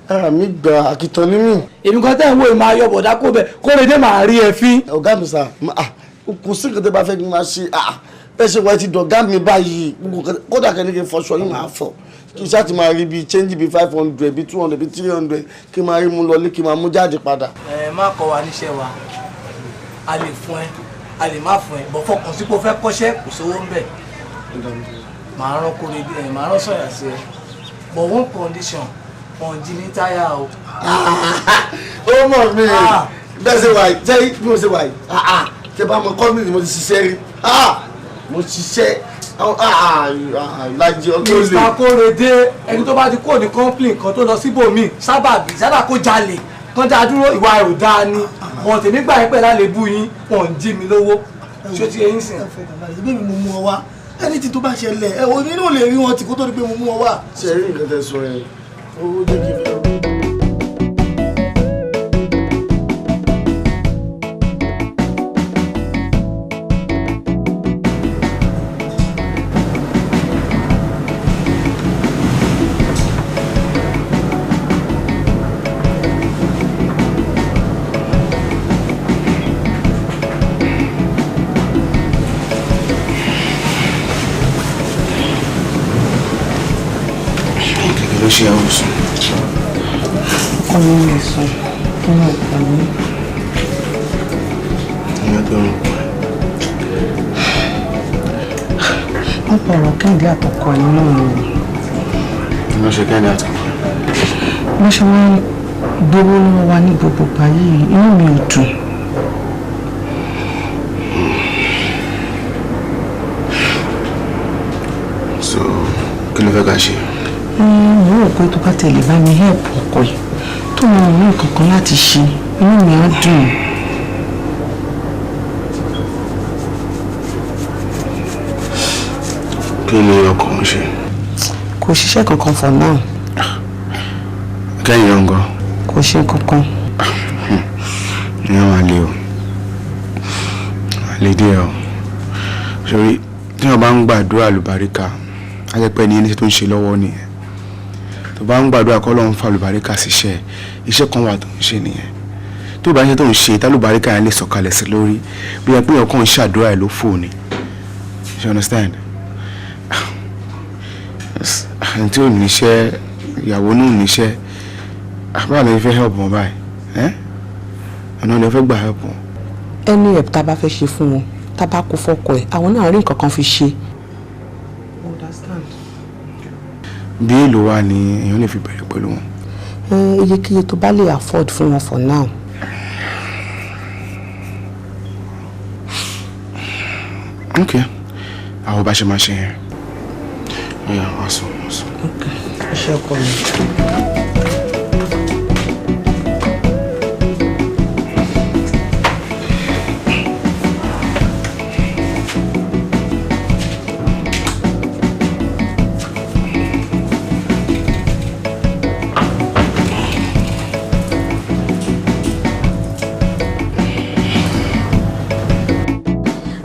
Ara mi gba àkìtàn ní mi. Èmi kan tẹ́ ń wo ìmọ̀ ayọ̀ bọ̀dá kó bẹ̀ Kóredé máa rí ẹ fín. Ọ̀gá mi sà, kò sí nǹkan tẹ́ bá fẹ́ kí n máa ṣe, bẹ́ẹ̀ ṣe wáyé ti dọ̀gá mi báyìí, kódà kẹ́ni kí n fọṣọ yín máa fọ̀, kí n ṣáà ti máa rí bíi change bíi 500 bíi 200 bíi 300, kí n máa rí mú lọlé, kí n máa mú jáde padà. Ẹ má kọ́ wa níṣẹ́ wa, a lè fún ẹ, a lè má fún ẹ, bọ̀ fọkàn sí pé o fẹ́ kọ́ṣẹ́, kò sówó ń bẹ̀. Màá rán Kóredé, ẹ màá rán Sọ̀yà sí ẹ, but one condition, Wọ́n jí ní táyà o. Ó mọ̀ mi bẹ́ẹ̀ ṣe wà yìí, ṣé bí mo ṣe wà yìí, ṣe bá mo kọ́mìnì, mo ti ṣiṣẹ́ rí, mo ṣiṣẹ́ lájẹ ọdún lè. Mr. Kórèdé, ẹni tó bá ti kúrò ní complain kan tó lọ síbòmíì, sábàbí sábà kó jalè kán dá dúró, ìwà ẹ̀ ò dáa ni. Wọn tèmi gbà yín pẹ̀lú àlébù yín, wọn ń jí mi lówó. Ṣó ti eyín sìn? Ìbí mi mo mú ọ wá, ẹni tí tó bá ṣẹlẹ̀ ẹ òní náà lè rí wọn tí kó tó di pé mo mú ọ wá. Ṣe rí nǹkan tẹ́ sọ yẹn, ó jẹ́ kí n fẹ́. Ló ṣe àwọn sùn. Ọkọ mi ò sùn, kí ni ọkọ mi? Ìyá tó ń pọ̀. Wọ́n pọ̀ ọ̀rọ̀ Kẹ́hìndé àtọkọ ẹ̀ náà ni. Kí ló ṣe Kẹ́hìndé àtọkọ ẹ̀? Wọ́n ṣe wọ́n gbowó lọ́wọ́ wa ní gbogbo ìgbà yìí, inú mi ò dùn. So, kí ló fẹ́ ká ṣe? Mo rò pé tó bá tẹ̀lé bá mi help ọkọ ẹ̀ tó mọ òun nǹkan kan láti ṣe, inú mi á dùn. Kí ni ọkọ ń ṣe? Kò ṣiṣẹ́ kankan for now. Kẹ́yìn náà ń gan. Kò ṣe kankan. Ìyẹn wà lé o, lè díẹ̀ o. Sori tí wọ́n bá ń gbàdúrà àlùbáríkà, á jẹ́ pé ẹni ẹni tó ń ṣe lọ́wọ́ nìyẹn. Tó bá ń gbàdúrà kọ́ lọ́n fa àlùbáríkà síṣẹ́, iṣẹ́ kan wà tó ń ṣe nìyẹn. Tó bá ń ṣe tó ń ṣe, tálùbáríkà yẹn lè sọ̀kalẹ̀ sí lórí bí ẹ pé ọkàn ń ṣàdúrà ẹ̀ ló fò ni. You understand? Ẹni tí ò níṣẹ́, ìyàwó náà ò níṣẹ́, báwo lè fẹ́ help wọn báyìí? Ọ̀nà lè fẹ́ gbà help wọn. Ẹni help tá a bá fẹ́ ṣe fún wọn, tá a bá kó fọ́kọ ẹ̀, àwọn náà rí nǹkan kan fi ṣe. Bí èlò wa ni èèyàn lè fi bẹ̀rẹ̀ pẹ̀lú wọn? Iyekíye tó bá lè afford fún wọn for now. Ok, àwọn bá ṣe máa ṣe yẹn. Ọ̀yà, wàá sùn, wàá sùn. Ok, iṣẹ́ ọkọ mi.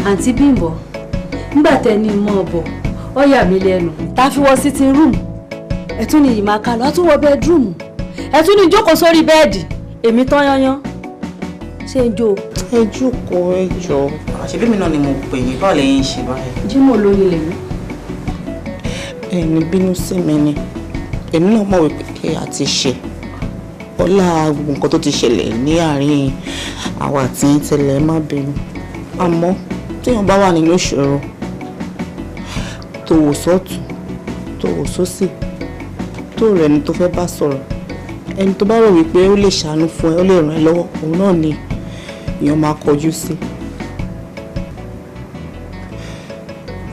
Àǹtí Bímbọ́, nígbà tẹ ní mọ́ ọ bọ̀, ó yà mí lẹ́nu. Tá a fi wọ sitting room, ẹ tún ní ìmọ̀ àkàlọ́, a tún wọ bedroom, ẹ tún ní jókòó sórí bẹ́ẹ̀dì, èmi tán yányán. Ṣé ń jó? Ẹ jókòó, ẹ jọ. Àṣebí mi náà ni mo pè yín, báwo lẹ̀yin ń ṣe báyìí? Jímọ̀ lóyún lèmi. Ẹni bínú sí mi ni, èmi náà mọ̀ wípé a ti ṣe ọlá nǹkan tó ti ṣẹlẹ̀ ní àárín àwa àti yín tẹ́lẹ̀, má bínú. Àmọ́ téèyàn bá wà nínú ìṣòro, tó wò sọ́tún, tó wò sósì, tó rẹ̀ ẹni tó fẹ́ bá sọ̀rọ̀, ẹni tó bá rò wípé ó lè ṣàánú fún ẹ, ó lè ràn ẹ́ lọ́wọ́, òun náà ni èèyàn máa kọjú sí.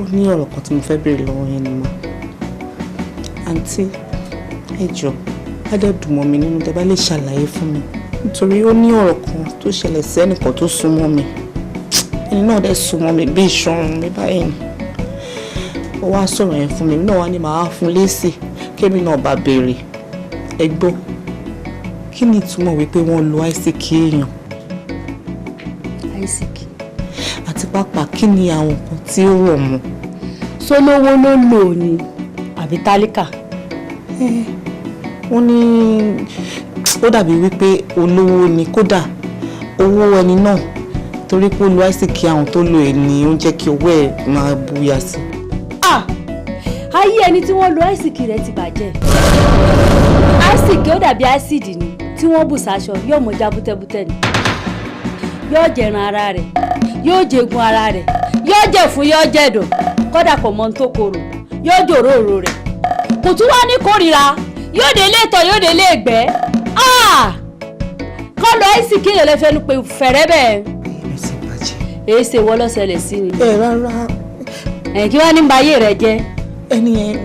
Ó ní ọ̀rọ̀ kan tí mo fẹ́ béèrè lọ́wọ́ yẹn ni mà. Àǹtí, ẹ jọ̀ọ́, á dẹ̀ dùn mọ́ mi nínú tẹ́ bá lè ṣàlàyé fún mi, nítorí ó ní ọ̀rọ̀ kan tó ṣẹlẹ̀ sí ẹnìkan tó súnmọ́ mi. Ẹni náà dẹ̀ súnmọ́ mi bí ìṣọ̀run mi báyìí ni. Ó wá sọ̀rọ̀ yẹn fún mi, èmi náà wá ní màá fún lésì kémi náà bá béèrè. Ẹ gbọ́, kí ni ìtumọ̀ wípé wọ́n lo àìsíkì èèyàn? Àìsíkì. Àti pàápàá kí ni àwọn nǹkan tí ó rọ̀ mọ́? Sólówó ló lò ní àbí tálíkà? Wọ́n ní ó dàbí wípé olówó ni, kódà owó ẹni náà torí pé ó lo àìsíkì àwọn tó lo ẹ̀ ní ó ń jẹ́ kí owó ẹ̀ máa búya sí. Ayé ẹni tí wọ́n lo àìsíkì rẹ̀ ti bàjẹ́. Àìsíkì ó dàbí ásíìdì ni tí wọ́n bù sáṣọ, yóò mọ̀ já bútẹ́bútẹ́ ni. Yóò jẹran ara rẹ̀, yóò jẹgun ara rẹ̀, yóò jẹ fún, yóò jẹ̀dọ̀, kódà kò mọ ohun tó korò, yóò jòrò òrò rẹ̀. Kò tún wá ní kórìíra Yóò dé ilé ìtọ̀, yóò dé ilé ìgbẹ́. Kọ́ lọ ẹ́sì kí èèyàn lè fẹnu pé fẹ̀rẹ́ bẹ́ẹ̀. Èé ṣe wọ́ lọ́sẹ̀lẹ̀ sí ni. Ẹ rárá. Ẹ̀ kí wàá ní ba ayé rẹ jẹ́. Ẹni yẹn,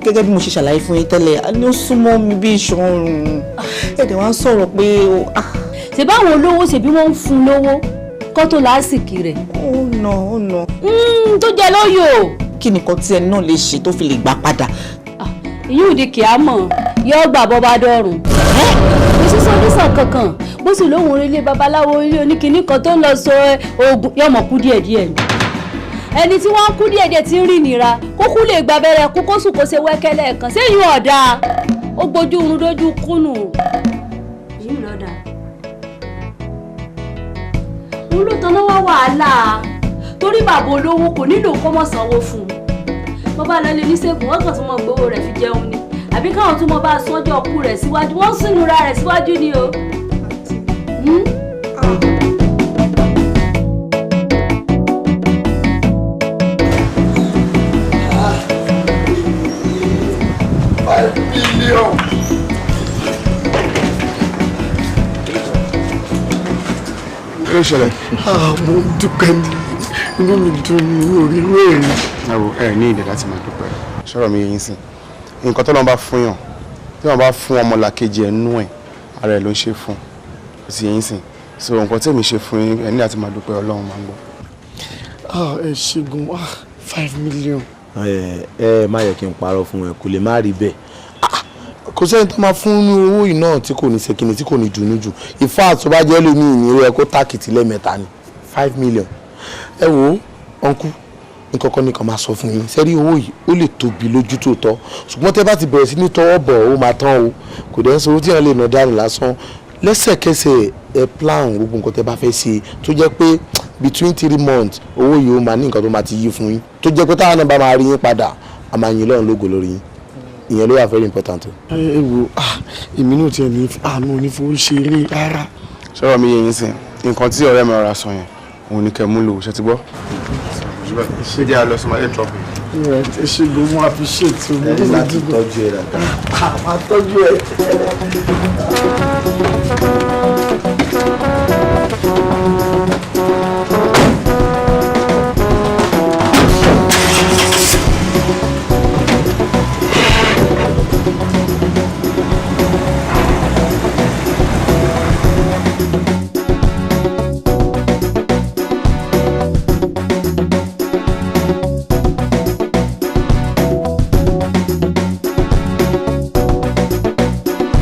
gẹ́gẹ́ bí mo ṣe ṣàlàyé fún yín tẹ́lẹ̀, ni ó súnmọ́ mi bí iṣan ọrùn. Ẹ̀dẹ̀ wá ń sọ̀rọ̀ pé. Ṣe báwọn olówó ṣe bí wọ́n ń fún lówó kó tó lásìkò rẹ̀. Ó nà ó nà. Tó jẹ lóyò. Kí nìkan tí ẹni náà lè ṣe tó fi lè gbà padà? Ìyún ìdí kìá mọ̀, yóò gbà bọ́ bá dọ̀rùn. Kò sí sọ́dúnṣàn kankan, bó sì lóhùn orílẹ̀ babaláwo ilé oníkinní kan tó ń lọ sọ oògùn, yóò mọ̀ kú díẹ̀díẹ̀ ni. Ẹni tí wọ́n ń kú díẹ̀díẹ̀ ti ń rìn nira, kókú lè gba abẹ́rẹ́ kú kó sùn kó ṣe wẹ́kẹ́lẹ́ kan sẹ́yìn ọ̀dà ó gbójú oorun dójú kúnnù. Ìyún lọ́dà òun ló tanná wá wàhálà torí bàbá olówó kò nílò kó mọ̀ sanwó fún un. Bó bá lọ ilé oníṣègùn, wọ́n kàn tún mọ gbowó rẹ̀ fi jẹun ni, àbí káwọn tún mọ bá a sọ́jọ́ ọkú rẹ̀ síwájú, wọ́n ń sìnúra rẹ̀ síwájú ni o. $5 billion. Kí ló ṣẹlẹ̀? Mo dúpẹ́ ní, inú mi dùn ní orí rẹ̀. Ẹ wo, ẹ ní ìdè láti máa dúpẹ́. Sọ̀rọ̀ mi yẹn sìn. Nǹkan tó lọ́n bá fún yàn, tí wọ́n bá fún ọmọlàkejì ẹ̀ nú ẹ̀, ara ẹ̀ ló ń ṣe fún. Kò sí yẹn sìn. So nǹkan tí èmi ṣe fún yín, ẹ ní láti máa dúpẹ́, Ọlọ́run máa ń gbọ́. Ẹ ṣègùn, 5 million. Ẹ ẹ má yẹ kí n parọ́ fún ẹ, kò lè má rí bẹ́ẹ̀. Kò sẹ́ni tó máa fún ní owó yìí náà tí kò ní ṣe kíni, tí kò ní dùnú jù. In fact, tó bá jẹ́ lómi ìyìn rẹ̀ kó tákìtì lẹ́ẹ̀mẹ́ta ni 5 million. Ẹ wo ọ̀nkú, nǹkan kan nìkan máa sọ fún yín sẹ́rí, owó yìí ó lè tóbi lójú tó tọ́, ṣùgbọ́n tẹ́ bá ti bẹ̀rẹ̀ sí ní tọwọ́ bọ̀, ó máa tán o. Kò dẹ́ ń sọ owó tí yẹn lè nà dànù lásán lẹ́sẹ̀kẹsẹ̀. Ẹ plan gbogbo nǹkan tẹ́ bá fẹ́ ṣe, tó jẹ́ pé between 3 months, owó yìí ó máa ní nǹkan tó máa ti yí fún yín, tó jẹ́ pé táwọn náà bá máa rí yín padà, a máa yín lọ́run lógo lórí yín. Ìyẹn ló wà very important o. Ẹ wo, èmi náà tiẹ̀ ní àánú onífowó ṣeré rárá. Sọ̀rọ̀ mi yé yín sìn, nǹkan tí ọ̀rẹ́ mi rọra sọ yẹn, òun ni kẹ́ mú lò, ṣe ti gbọ́? Ṣé jẹ́ àlọ́ sọmọdé trọ́pì? Ẹ ṣe gbogbo wọn, appreciate o. Ẹ ní láti tọ́jú ẹ dáadáa. Máa tọ́jú ẹ.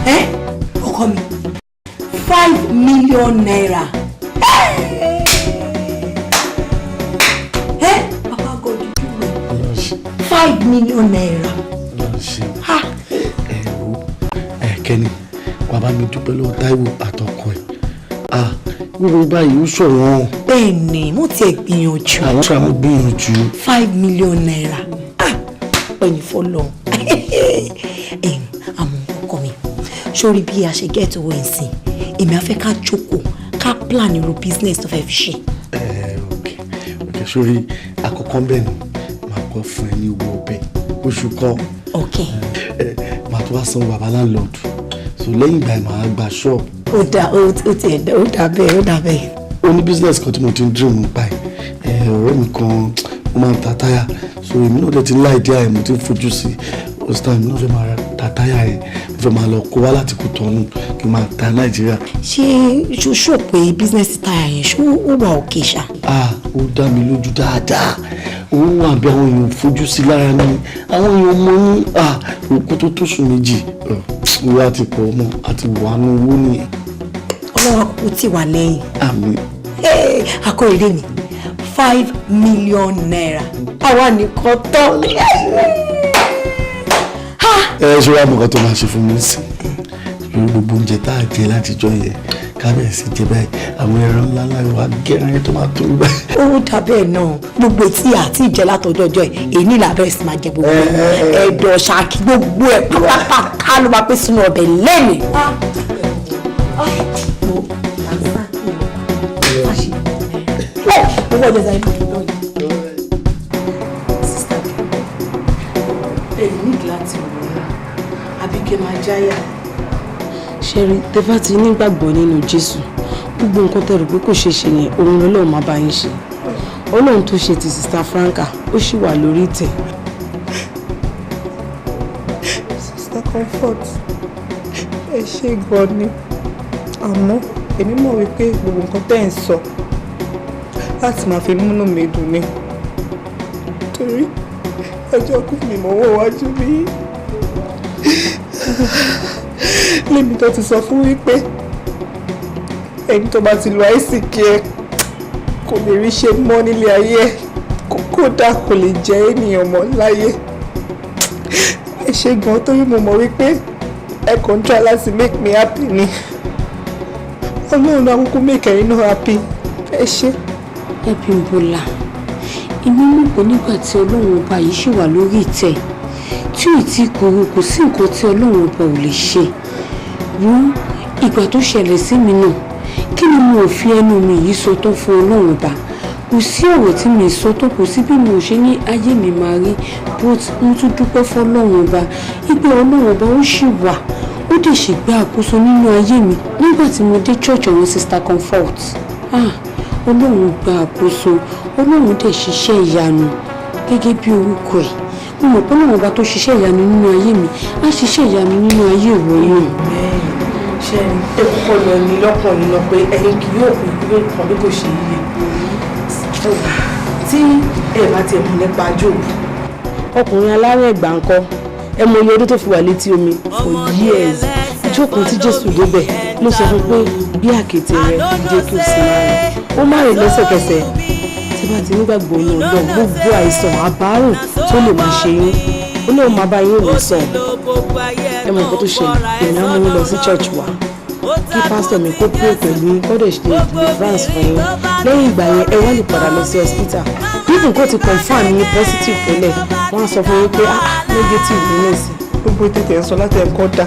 Ẹ ọkọ mi, ₦5 million. Ẹ bàbá God, you do well. ₦5 million. Ha! Ẹ wo, ẹ kẹ́ni, wàá bá mi dúpẹ́ lọ́wọ́ Táíwò àtọkọ ẹ̀. Ah, wíwo báyìí ó ṣọ̀wọ́n. Bẹ́ẹ̀ ni, mo tiẹ̀ gbìyànjú. Àwọn tí àwọn gbìyànjú. ₦5 million, ah, pẹ̀lú fọlọ́. Àmọ́ ọkọ mi, sórí bí a ṣe get owó ẹ̀ sìn, èmi á fẹ́ ká jókòó, ká plan irú business tó fẹ́ fi ṣe. Ẹ ok, sórí àkọ́kọ́ bẹ́ẹ̀ ni màá kọ́ fún ẹ ní owó ọbẹ̀ oṣù kan. Ok. Ẹ màá tún wá san bàbá landlord, so lẹ́yìn ìgbà yẹn màá gba ṣọ́ọ̀bù. Ó dà, ó tiẹ̀ ó dà bẹ́ẹ̀, ó dà bẹ́ẹ̀. Ó ní business kan tí mo ti ń dream nípa ẹ̀. Ẹ ọ̀rẹ́ mi kan, ó máa ń ta táyà, so èmi náà dẹ̀ ti ń láì díà ẹ̀, mo ti ń fojú sí ọ̀sán, èmi náà fẹ́ máa ta táyà ẹ̀, mo fẹ́ máa lọ kó wá láti Kútọ́nù kí n máa ta Nàìjíríà. Ṣé ṣoṣo pé business táyà yẹn, ṣó ó wà òkè ṣá? Ah, ó dá mi lójú dáadáa, owó wà bí àwọn èèyàn fojú sí lára ni àwọn èèyàn mọ ní. Ah, òkú tó tóṣù 2, owó àti pọ̀ ọmọ àti wàánu owó nìyẹn. Ọlọ́run àkókò tí wà lẹ́yìn. Àmín. Akóredé mi, ₦5 million, àwa nìkan tán. Ẹ ṣe wá mọ̀kàn tó máa ṣe fún mi sí lórí gbogbo oúnjẹ tá a jẹ látijọ́ yẹn, kábíyèsí jẹ báyìí, àwọn ẹran ńlá ńlá wa gẹ́rẹ́ tó máa tó báyìí. Ó dà bẹ́ẹ̀ náà, gbogbo tí àti ìjẹ látọjọ́ ọjọ́ ẹ̀ èyí ní làbẹ́rẹ́ sì máa jẹ gbogbo ẹ̀dọ̀ ṣáàkì, gbogbo ẹ̀ pátápátá ló máa pé sínú ọbẹ̀ lẹ́nìí. Owó ọjọ́ sáré. Sister, ẹ ní láti ronú àbí kẹ́ máa jáyà. Ṣẹ́rí, tẹ́ bá ti nígbàgbọ́ nínú Jésù, gbogbo nǹkan tẹ́ rò pé kò ṣeé ṣe yẹn, òun lọ́lọ́run máa bá yín ṣe. Ọlọ́run tó ṣe ti Sister Franca, ó sì wà lórí ìtẹ́. Sister Comfort, ẹ ṣé gan ni, àmọ́ èmi mọ̀ wípé gbogbo nǹkan tẹ́ ẹ̀ ń sọ láti máa fi múnú mi dùn ni, torí ọjọ́ kú mi mọ́wọ́ wájú mi lémi tó ti sọ fún wípé ẹni tó bá ti lo àìsíkí ẹ kò lè rí ṣe mọ́ nílé ayé ẹ, kódà kò lè jẹ́ ènìyàn mọ́ láyé. Ẹ ṣé gan, torí mo mọ̀ wípé ẹ kàn ń try láti make me happy ni. Ọlọ́run náà kúkú make ẹ̀yin náà happy. Ẹ ṣé. Ẹ Bímbọ́lá, èmi mọ̀ pé nígbà tí Ọlọ́run ọba yìí ṣì wà lórí ìtẹ́ tí ò tí kúrú, kò sí nǹkan tí Ọlọ́run ọba ò lè ṣe. Wo ìgbà tó ṣẹlẹ̀ sí mi náà, kí ni mo ò fi ẹnu mi yìí sọ tán fún Ọlọ́run ọba? Kò sí ọ̀rọ̀ tí mi sọ tán, kò sí bí mo ṣe ní ayé mi máa rí, but mo tún dúpẹ́ fọlọ́run ọba wípé Ọlọ́run ọba ó ṣì wà, ó dẹ̀ ṣì gba àkóso nínú ayé mi. Nígbà tí mo dé church ọ̀hún Sister Comfort, ah, Ọlọ́run gba àkóso, Ọlọ́run dẹ̀ ṣiṣẹ́ ìyanu gẹ́gẹ́ bí orúkọ ẹ̀. Mo mọ̀ pé Ọlọ́run ọba tó ṣiṣẹ́ ìyanu nínú ayé mi á ṣiṣẹ́ ìyanu nínú ayé ìwọ náà. Ṣe ẹ kọ́kọ́ lọ ní lọ́kàn yìí lọ pé ẹ̀yin kì yóò kú ikú kan bí kò ṣe yíyẹ. Tí ẹ bá tiẹ̀ mọ̀ nípa Job, ọkùnrin alárùn ẹ̀gbà ńkọ́, ẹ mọ iye ọdún tó fi wà létí omi for years. Ìjókòó tí Jésù débẹ̀ ló sọ fún pé bí àkéte rẹ jẹ́ kí o sì máa rìn, ó má rìn lẹ́sẹ̀kẹsẹ̀. Tí bá ti nígbàgbọ́ ní Ọlọ́run, gbogbo àìsàn àbárùn tó lè máa ṣe yín, Ọlọ́run máa bá yín wò sàn. Ẹ mọ nǹkan tó ṣẹlẹ̀, èmi á mú yín lọ sí church wa kí pásítọ̀ mi kó pray pẹ̀lú yín, kó dẹ̀ ṣe deliverance fún yín. Lẹ́yìn ìgbà yẹn, ẹ wá lè padà lọ sí hospital. Even kó ti confirm yín positive tẹ́lẹ̀, wọ́n á sọ fún yín pé ah, negative ní nìsín. Gbogbo tètè ń sọ láti ẹ̀kọ́ dà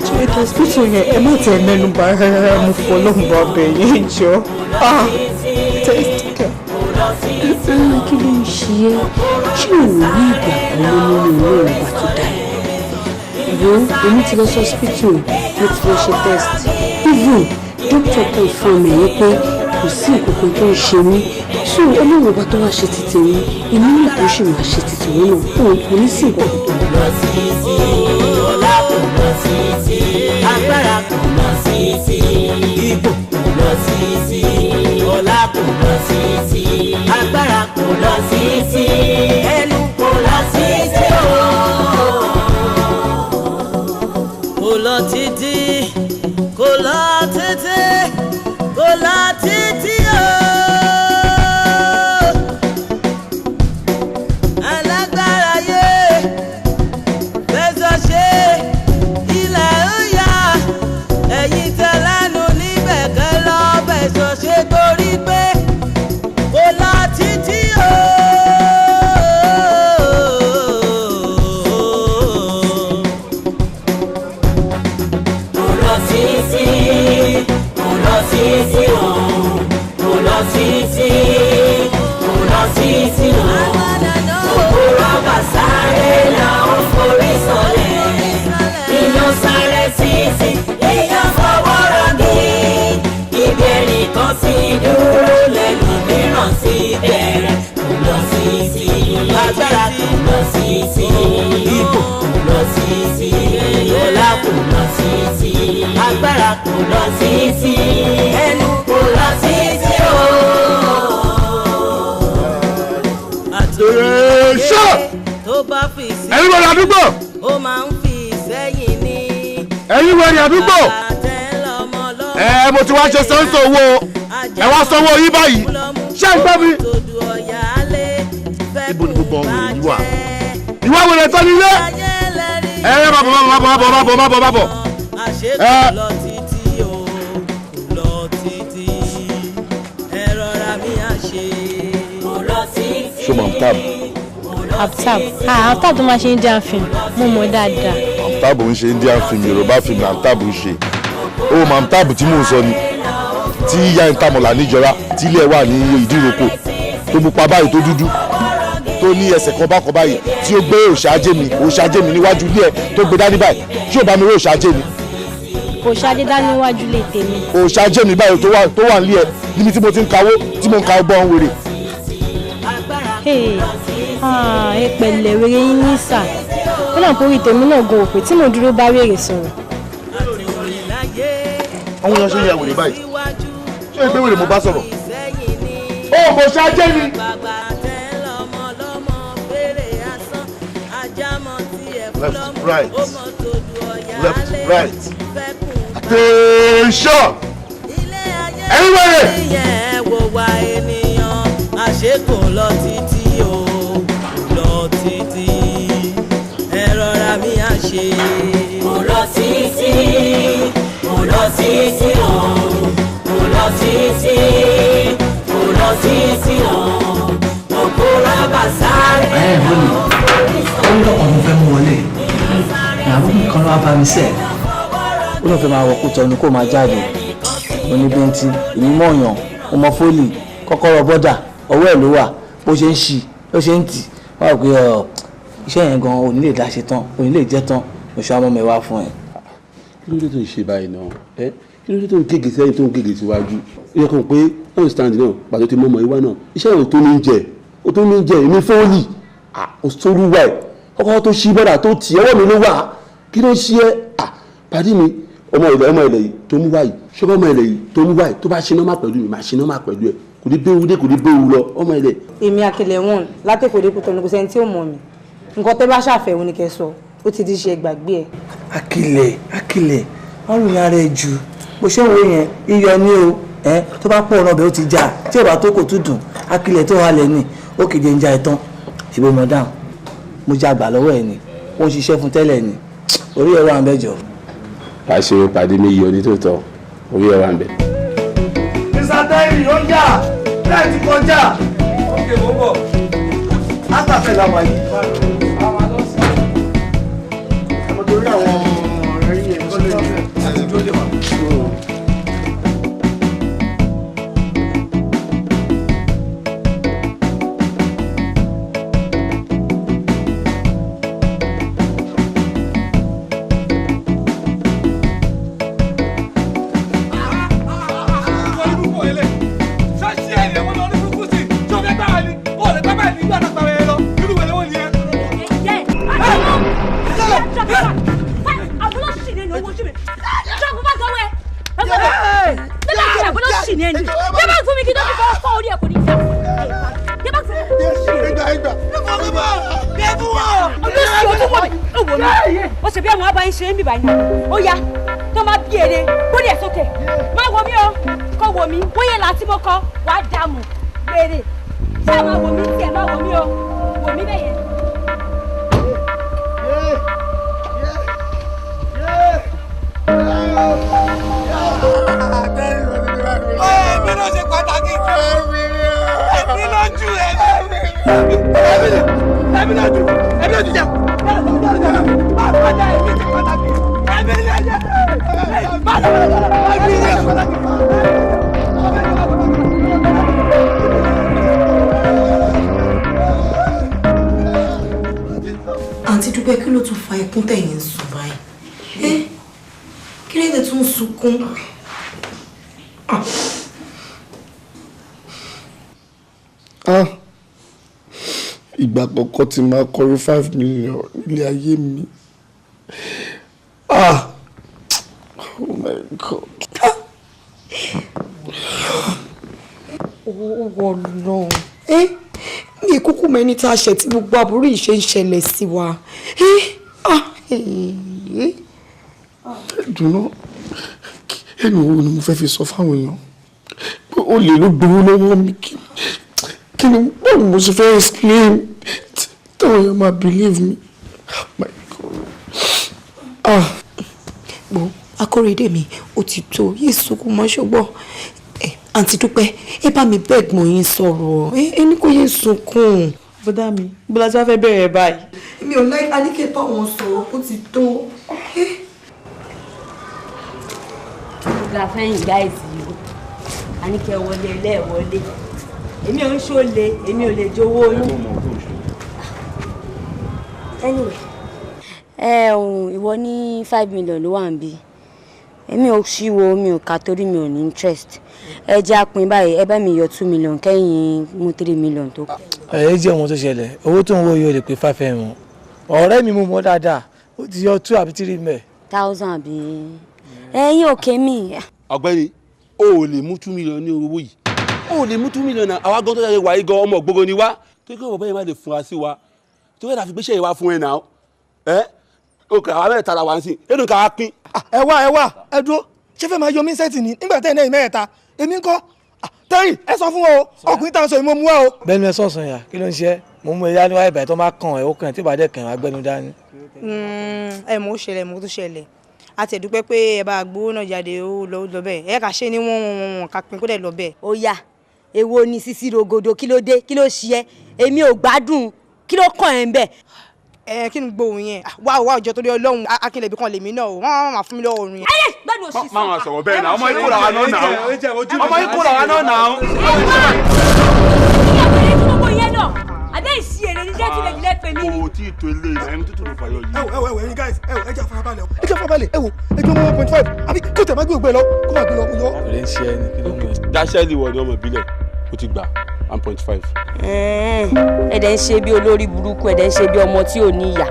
ṣé ètò hospital yẹn, ẹ má tẹ̀ mẹ́nu bà rárá. Mo fọ́ lọ́hùn bá bẹ̀ yín jọ. Ah, test kẹ́. Kí ló ń ṣe é? Ṣé ò ní ìgbàgbọ́ nínú Ọlọ́run ọba tó dá ẹ? Wo, èmi ti lọ sí hospital, mo ti lọ ṣe test. Even doctor confirm ẹ̀ yẹn pé kò sí nǹkan kan tó ń ṣe mí. So Ọlọ́run ọba tó wá ṣe ti tèmi, èmi náà tó ṣì máa ṣe ti tèmi náà, kò ní sí nǹkan kan tó ń lọ títí, ọlá kò lọ títí, agbára kò lọ títí, ipò kò lọ títí, ọlá kò lọ títí, agbára kò lọ títí, ẹnu kò lọ títí o. Kò lọ títí, kò lọ títí, kò lọ títí o. Alágbára yé fẹsọ̀ ṣe ilẹ̀ ń yá, ẹ̀yin tẹ lẹ́nu níbẹ̀ kẹ́ lọ fẹsọ̀ ṣe, torí pé kò lọ títí o. Kò lọ títí, kò lọ títí o, kò lọ títí, kò lọ títí o. Òkú rọ́bà sáré làwọn forí sọlẹ̀, iyán sáré títí, iyán fọwọ́ rọgí. Ibi ẹnìkan ti dúró lẹ́nu mìíràn ti bẹ̀rẹ̀. Kò lọ títí, agbára kò lọ títí, ipò kò lọ títí, ọlá kò lọ títí, agbára kò lọ títí, ẹnu kò lọ títí o. Ṣé Tó bá fi sí ẹ̀yin wẹ̀rẹ̀ àdúgbò? Ó máa ń fi sẹ́yìn ní. Ẹ̀yin wẹ̀rẹ̀ àdúgbò, ẹ mo ti wá ṣe sẹ́ńsọ̀ owó, ẹ wá sanwó yín báyìí. Ṣé ń gbọ́ mi? Ibo ni gbogbo ọmọ yìí wà? Ìwà wẹ̀rẹ̀ tán nílé. Ẹ ẹ má bọ̀, má bọ̀, má bọ̀, má bọ̀, má bọ̀, má bọ̀. Àṣé Ẹ. kò lọ títí o, kò lọ títí, ẹ rọra mi àṣe. Kò lọ títí. Ṣé o mọ̀ Amtab? Aftab, ah, Aftab tó máa ṣe Indian film, mo mọ̀ dáadáa. Amtab ń ṣe Indian film, Yorùbá film na Amtab ń ṣe. Ó mọ Amtab tí mò ń sọ ni, tí ìyá ń tamọ̀là níjọra, tí ilé ẹ̀ wà ní Ìdíròkò, tó pupa báyìí, tó dúdú. tó ní ẹsẹ̀ kan bákan báyìí tí ó gbé òòṣà ajé mi, òòṣà ajé mi níwájú ilé ẹ tó gbé dání báyìí, ṣé ò bá mi rí òòṣà ajé mi? Òòṣà ajé dání níwájú ilé tèmi. Òòṣà ajé mi báyìí tó wà nílé ẹ níbi tí mo ti ń kawó, tí mo ń ka ọgbọ́n wèrè. Ẹ pẹ̀lẹ́, wèrè yín ní sà. Ó náà kórìí tèmi náà gan òpè tí mo dúró bá wèrè sọ̀rọ̀. Àwọn èèyàn ṣe ń ya wèrè báyìí, ṣé ìgbé wèrè mo bá sọ̀rọ̀? Ó mọ̀ ṣe ajé ni. Left, right, left, right, attention! Ẹ̀yin wèrè! Ìyẹn wo wa ènìyàn àṣekò lọ títí o, lọ títí, ẹ rọra mi à ṣe. Kò lọ títí, kò lọ títí o, kò lọ títí, kò lọ títí o, òkú rábà sáré. Ẹ bó ni ó ní lọ́kàn mo fẹ́ mú wọlé, ìyàwó mi kan ló wá bá mi sẹ́ẹ̀, ó lọ́ọ́ fẹ́ máa wọ kó tọ́nu kó máa jáde. Mo ní bẹ́ntì èmi mọ̀ọ́yàn, mo mọ fólì kọ́kọ́rọ́ bọ́dà ọwọ́ ẹ̀ ló wà, bó ṣe ń ṣí bó ṣe ń tì wá pé ọ iṣẹ́ yẹn gan ò ní lè dá ṣe tán, ò ní lè jẹ́ tán, mo ṣe àmọ́ mi wá fún ẹ. Kí ló dé tó ń ṣe báyìí náà? Ẹ kí ló dé tó ń gègé sẹ́yìn tó ń gègé síwájú? Ó yẹ kàn pé náà stand náà pàtó ti mọ́mọ́ ìwá náà, iṣẹ́ yẹn ò tó ní jẹ, ó tó ní jẹ. Èmi fóòlì ò sórúwà ẹ̀ kọ́kọ́ tó ṣí bọ́dà tó tì ọwọ́ mi ló wà, kí ló ṣí ẹ́? Pàdé mi ọmọ ilẹ̀ yìí tó mú wáyìí, ṣọ́kọ́ ọmọ ilẹ̀ yìí tó mú wáyìí tó bá ṣe nọ́mà pẹ̀lú mi, máa ṣe nọ́mà pẹ̀lú ẹ̀, kò ní béwu dé, kò ní béwu lọ ọmọ ilẹ̀. Èmi Akilẹ̀ wọn látẹ̀kọ̀ dé Kútọ̀nù, kò sẹ́ni tí ò mọ̀ mí. Nǹkan tẹ́ bá ṣàfẹ́wò ni kẹ́ sọ, ó ti di ṣe gbàgbé ẹ̀. Akilẹ̀, Akilẹ̀, wọ́n rìn ara ẹ̀ jù bó ṣe ń wo yẹn, iyọ̀ ni o, ẹ tó bá pọ̀ ọ̀nà ọbẹ̀ ó ti já, tí ò bá tó kò tún dùn. Akilẹ̀ tó halẹ̀ ni ó kéde ń ja ìtàn ṣùgbọ́n mo dáhùn, mo já àgbà lọ́wọ́ ẹ̀ ni, ó ń ṣiṣẹ́ fún tẹ́lẹ̀ ni, orí ẹ̀rọ àǹbẹ̀jọ. Wàá ṣe pàdé mi yọ ní tòótọ́, orí ẹ̀rọ àǹbẹ̀. Mr. Terry, ó yà bẹ́ẹ̀ ti kọjá. Ok, mo ń bọ̀. Látàfẹ́ la wà yìí. Mo torí àwọn ọ̀rẹ́ yìí ẹ̀ kọ́ lè àti dúró dè wá. Ṣe ń bì báyìí ó yá tó máa bí èrè kó lè sókè má wo mí o, kò wò mí bóyá là tí mo kọ wàá dààmú gbèrè ṣá máa wò mí tiẹ̀, má wò mí o, wò mí bẹ́yẹn. Ẹ̀mí ló ṣe pàtàkì jù, ẹ̀mí ló jù, ẹ̀mí ló jù, ẹ̀mí ló jù jẹ́. Àǹtí Dúpẹ́, kí ló tún fa ẹkún tẹ̀yìn ń sùn báyìí? Kí ló dé tún sunkún? Ìgbà àkọ́kọ́ tí máa kọrí 5 million nílé ayé mi. Oh my God. Owó Ọlọ́run. Mi kúkú mẹ́ni tá a ṣẹ̀ tí gbogbo aburú yìí ṣe ń ṣẹlẹ̀ sí wa. Dùnú, ẹnu wo ni mo fẹ́ fi sọ fáwọn èèyàn pé olè ló gbowó lọ́wọ́ mi? Kí ni báwo mo ṣe fẹ́ explain táwọn èèyàn máa believe me? Oh my God. Gbọ́, Akóredé mi, ó ti tó, yé sunkún mọ́ ṣùgbọ́n. Àǹtí Dúpẹ́, ẹ bá mi bẹ́ẹ̀gbọ́n yín sọ̀rọ̀, ẹ ní kó yé sunkún. Bọ́dá mi, bọ́lá tí wọ́n fẹ́ bẹ̀rẹ̀ báyìí. Mi ò láì Aníkẹ́ bá wọn sọ̀rọ̀, ó ti tó. Ọ̀gá fẹ́yìn gáìsì yìí o, Aníkẹ́ wọlé ẹlẹ́ẹ̀wọlé. Èmi ò ń ṣòlè, èmi ò lè jowó yín. Anyway, ẹ òun ìwọ ní 5 million ló wà ń bí. Èmi ò ṣíwò, mi ò kà torí mi ò ní interest. Ẹ jẹ́ àpín báyìí, ẹ bá mi yọ 2 million, kẹ́yìn mú 3 million tó kù. Ẹ jẹ́ ohun tó ṣẹlẹ̀, owó tó ń wo yóò lè pé 5M. Ọ̀rẹ́ mi mú mọ́ dáadáa, ó ti yọ two àbí three mẹ́. Thousand àbí ẹ̀yin òkè mi. Ọ̀gbẹ́ni, o ò lè mú 2 million ní owó yìí, o ò lè mú 2 million náà. Àwa gan tó ṣe wà yìí gan, ọmọ gbogbo ni wá tó kí ọ̀bẹ yẹn má lè fura sí wa tó yẹ láfi gbéṣẹ́ yìí wá fún ẹ náà. Ẹ ok, àwa mẹ́ta la wà ń sìn èdè ká pín. Ẹ wá, ẹ wá, ẹ dúró. Ṣé fẹ́ máa yọ mí sẹ́ẹ̀tì ni nígbà tẹ́ ẹ̀ náà mẹ́ẹ̀ta? Èmi ń kọ́ tẹ́rì. Ẹ sọ fún wọn o, ọkùnrin tá à ń sọ yìí, mo mú wá o. Bẹ́ẹ̀ni, ẹ sọ̀sùn yà, kí ló ń ṣe? Mo mú ẹyá níwáyé ìbàdàn tó máa kàn ẹ́, ó kàn ẹ́, tí ìbàdàn kàn ẹ́, wá gbẹ́nu dání. Ẹ mọ̀ ó ṣẹlẹ̀, mọ̀ ó tó ṣẹlẹ̀. A ti dúpẹ́ pé ẹ bá gbowó náà jáde, ó lọ, ó lọ bẹ́ẹ̀. Ẹ kà ṣe ní wọ́n wọ́n wọ́n ká pín kó dẹ̀ lọ bẹ́ẹ̀. Ó yá, èwo ni sísí rogodo? Kí ló dé? Kí ló ṣe ẹ́? Èmi ò gbádùn, kí ló kàn ẹ́ ń bẹ̀? Ẹ kí ni gbóhùn yẹn? Wá wá, ọjọ́ torí Ọlọ́run, akínlẹ̀bí kan lèmi náà o, wọ́n máa fún mi lọ́wọ́ orin yẹn. Ayé gbádùn òṣìṣẹ́. Má máa sọ̀rọ̀ bẹ́ẹ̀ náà, ọmọ ikú làwa náà náà, ọmọ ikú làwa náà náà. Gbogbo yẹn náà àbẹ́ ìṣí èrè ní jẹ́ tilẹ̀ jìnlẹ̀ pè mí ni. O tí ì tó ilé ìlànà ẹni tó lè fàyọ yìí. Ẹ wò, ẹ wò, ẹ̀yin guys, ẹ wò, ẹ jẹ́ àfarabalẹ̀ o, ẹ jẹ́ àfarabalẹ̀. Ẹ wò, ẹ jẹ́ 1.5 àbí kó tẹ̀ má gbé ògbẹ́ lọ, kó má gbé lọ, kó yọ. Kò lè ń ṣe ẹni, kí ló ń mú ẹ. Dáṣẹ́lì wọ̀ ni ọmọ ìbílẹ̀, ó ti gbà 1.5. Ẹ dẹ̀ ń ṣe bí olórí burúkú, ẹ dẹ̀ ń ṣe bí ọmọ tí ò ní ìyá.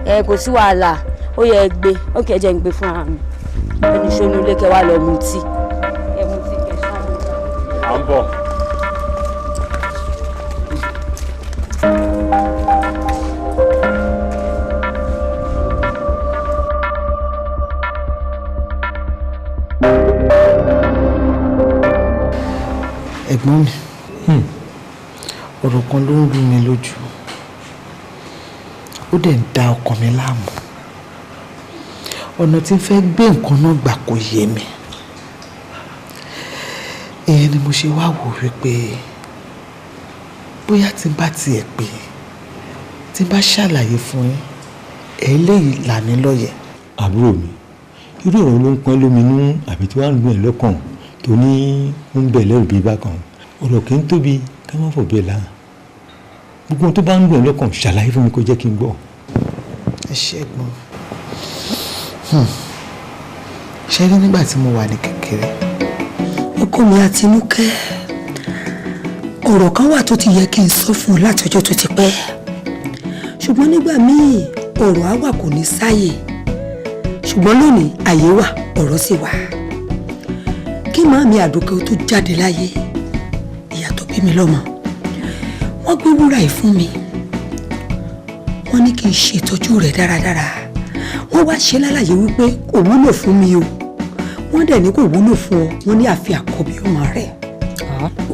Ẹ kò sí wàhálà, ó yẹ ẹ gbé. Ó kẹ́ ẹ jẹ́ ń gbé fún ara mi. Ẹni ṣonú ilé kẹ wá lọ mutí. Ẹ mutí kẹ ṣáà. À ń bọ̀. Ẹ̀gbọ́n mi, ọ̀rọ̀ kan ló ń rú mi lójú, ó dẹ̀ ń da ọkàn mi láàmú. Ọ̀nà tí ń fẹ́ gbé nǹkan náà gbà kò yé mi. Ìyẹn ni mo ṣe wá wò wípé bóyá tí n bá tiẹ̀ pè é, tí n bá ṣàlàyé fún yín, ẹ̀ léyìí là mí lọ́yẹ̀. Àbúrò mi, irú ọ̀rọ̀ ló ń pọ́n lóminú àbí tí wàá ń lù ẹ́ lọ́kàn tó ní ń bẹ̀ lẹ́rù bíi bákan? Ọ̀rọ̀ kì í tóbi ká má fọ̀ bẹ́ẹ̀ láhàn. Gbogbo ohun tó bá ń lù ẹ́ lọ́kàn, ṣàlàyé fún mi kó jẹ́ kí n gbọ́. Ẹ ṣé, ẹ̀gbọ́n. Ṣe rí, nígbà tí mo wà ní kékeré, Ọkọ mi Àtinúkẹ́, ọ̀rọ̀ kan wà tó ti yẹ kí n sọ fún ọ láti ọjọ́ tó ti pẹ́, ṣùgbọ́n nígbà míì ọ̀rọ̀ á wà, kò ní sáàyè. Ṣùgbọ́n lónìí, àyè wà, ọ̀rọ̀ sì wà. Kí màámi Àdùkẹ́ tó jáde láyé, ìyá tó bí mi lọ́mọ, wọ́n gbé wúrà yìí fún mi. Wọ́n ní kí n ṣètọ́jú rẹ̀ dáradára. Wọ́n wá ṣe lálàyé wípé kò wúlò fún mi o. Wọ́n dẹ̀ ní kò wúlò fún ọ. Wọ́n ní àfi àkọ́bí ọmọ rẹ̀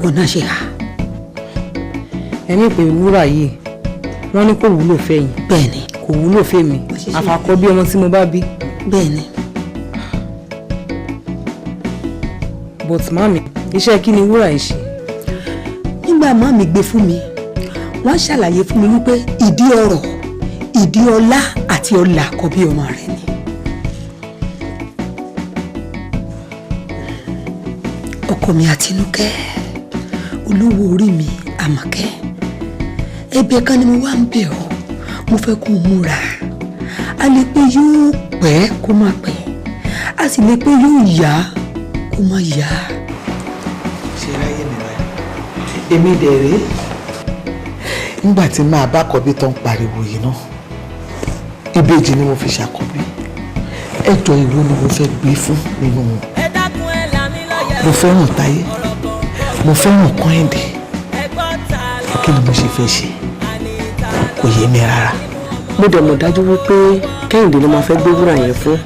wọn náà ṣe hà. Ẹ̀mí pé wúrà yìí, wọ́n ní kò wúlò fẹ́yìn. Bẹ́ẹ̀ni. Kò wúlò fẹ́mi, àfàkọ́bí ọmọ tí mo bá bí. Bẹ́ẹ̀ni. But mami, iṣẹ́ kí ni wúrà yìí ṣe? Nígbà màmí gbé fún mi, wọ́n ṣàlàyé fún mi wípé ìdí ọrọ̀, ìdí ọlá àti ọlà àkọ́bí ọmọ rẹ̀ ni. Ọkọ mi Àtinúkẹ́, olówó orí mi Àmọ̀kẹ́, ẹ̀bẹ̀ kan ni mo wá ń bẹ̀ ọ́. Mo fẹ́ kó o múra. A lè pé yóò pẹ́ kó má pẹ́, a sì lè pé yóò yá kó má yá. Ṣe ráyè mi báyìí, èmi dẹ̀ rèé, nígbà tí máa bá kọ́bí tó ń pariwo yìí náà, ìbejì ni mo fi ṣàkọ́bí. Ẹjọ́, ìwo ni mo fẹ́ gbé fún nínú wọn? Mo fẹ́ràn Táyé, mo fẹ́ràn Kọ́hìndé. Kí ni mo ṣe fẹ́ ṣe? Kò yé mi rárá. Mo dẹ̀ mọ̀ dájú wípé Kẹ́hìndé ló máa fẹ́ gbé wúrà yẹn fún.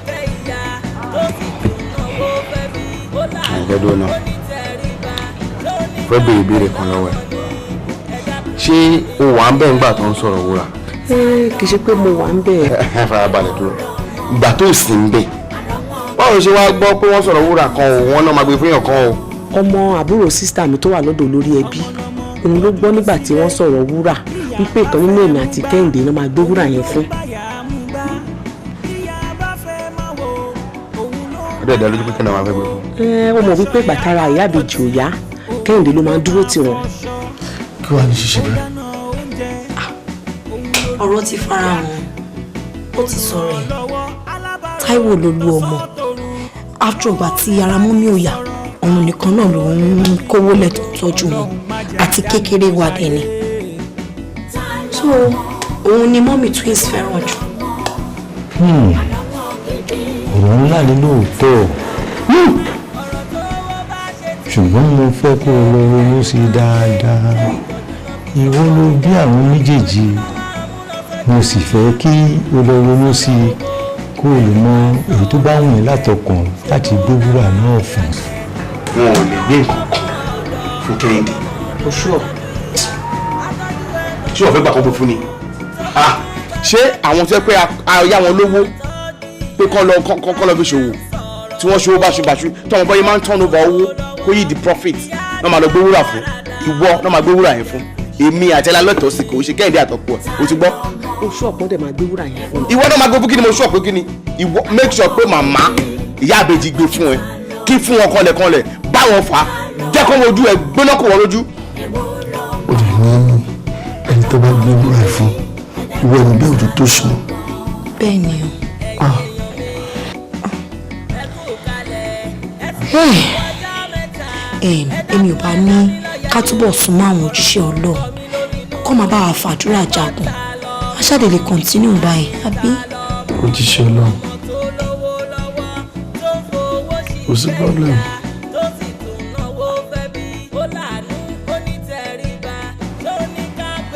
Àìfẹ́ dúró náà, fẹ́ béèrè ìbéèrè kan lọ́wọ́ ẹ̀. Ṣé o wà ń bẹ̀ ńgbà tó ń sọ̀rọ̀ wúrà? Ẹ kì í ṣe pé mo wà ń bẹ̀. Farabalẹ̀ dúró. Ìgbà tó sì ń bẹ̀, báwo ṣe wá gbọ́ pé wọ́n sọ̀rọ̀ wúrà kan o, wọ́n náà máa gbé fún yàn kan o? Ọmọ àbúrò sister mi tó wà lọ́dọ̀ olórí ẹbí, òun ló gbọ́ nígbà tí wọ́n sọ̀rọ̀ wúrà wípé ìkan nínú èmi àti Kẹ́hìndé náà máa gbé wúrà yẹn fún. Ó dẹ̀ dá lójú pé kí ni àwọn afẹ́ gbé fún? Ẹ ó mọ̀ wípé gbàtara ìyá àbèjì ò yá, Kẹ́hìndé ló máa ń dúró tì wọ́n. Kí wàá ní ṣíṣe báyìí? Ọ̀rọ̀ ti farahàn, ó ti sọ̀rọ̀ ẹ̀. Táíwò ló lu ọmọ. After ọgbà tí ara mọ́mí ò yá, òun nìkan náà ló ń kówó lẹ̀ tó ń tọ́jú wọn àti kékeré wa dẹ̀ ni. So òun ni mọ́mí twins fẹ́ràn jù. Ọ̀rọ̀ ńlá ni lóòótọ́, ṣùgbọ́n mo fẹ́ kó o lọ ronú sí i dáadáa. Ìwọ ló bí àwọn méjèèjì, mo sì fẹ́ kí o lọ ronú sí i kó o lè mọ èyí tó bá wù ẹ́ látọkàn láti gbé wúrà náà fún. Wọn ò lè gbé nǹkan kan fún Kẹ́hìndé. O ṣùọ. Ṣé o fẹ́ gbà kó fún ni? Ṣé àwọn tó yẹ pé a yá wọn lówó pé kọ́ lọ fi ṣòwò tí wọ́n ṣòwò báṣubàṣu tí àwọn bọ́yé máa ń turn over owó kó yí di profit náà máa lọ gbé wúrà fún ìwọ náà máa gbé wúrà yẹn fún èmi àti ẹlá lọ́tọ̀ọ́ sí kò ṣe Kẹ́hìndé àtọ̀pọ̀ ẹ̀ o ti gbọ́. O ṣú ọ̀pọ̀ dẹ̀ máa gbé wúrà yẹn fún mi. Ìwọ náà máa gbé fún kí ni mo ṣú ọ̀pọ̀ kí ni ìwọ make sure pé màmá ìyá àbèjì gbé fún ẹ kí fún wọn kọlẹ̀kọlẹ̀ bá wọn fà á jẹ́ kó wojú ẹ gbóná kó wọ́n lójú. Ó lè ní ẹni tó bá gbé wúrà ẹ fún ìwọ ẹni bí òjò tó ṣùn. Bẹ́ẹ̀ ni o. Èmi ò bá ní ká túbọ̀ súnmọ́ àwọn òjíṣẹ́ Ọlọ́run kó máa bá wa fàdúrà jagun, a ṣáà lè continue báyìí àbí. Òjíṣẹ́ Ọlọ́run kò sí problem.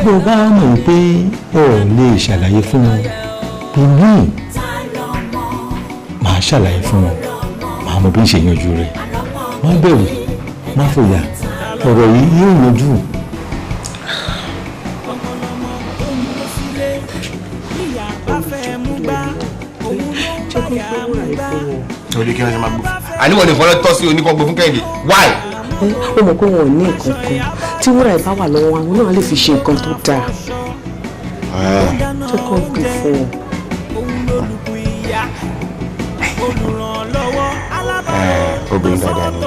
Bó o bá mọ̀ pé o ò lè ṣàlàyé fún wọn bí mí màá ṣàlàyé fún wọn, màá mọ bí ń ṣe yanjú rẹ̀. Má bẹ̀rù, má fòyà, ọ̀rọ̀ yìí yóò yanjú. Orí kí wọ́n ṣe máa gbó fún. Àníwọ̀n nìkan lọ tọ́ sí oníkan gbó fún Kẹ́hìndé. Why? Ó mọ̀ pé wọn ò ní nǹkan kan tí wúrà ẹ̀ bá wà lọ́wọ́ àwọn náà lè fi ṣe nǹkan tó dáa. Jẹ́ kó gbé fún wọn. Obìnrin dáadáa ni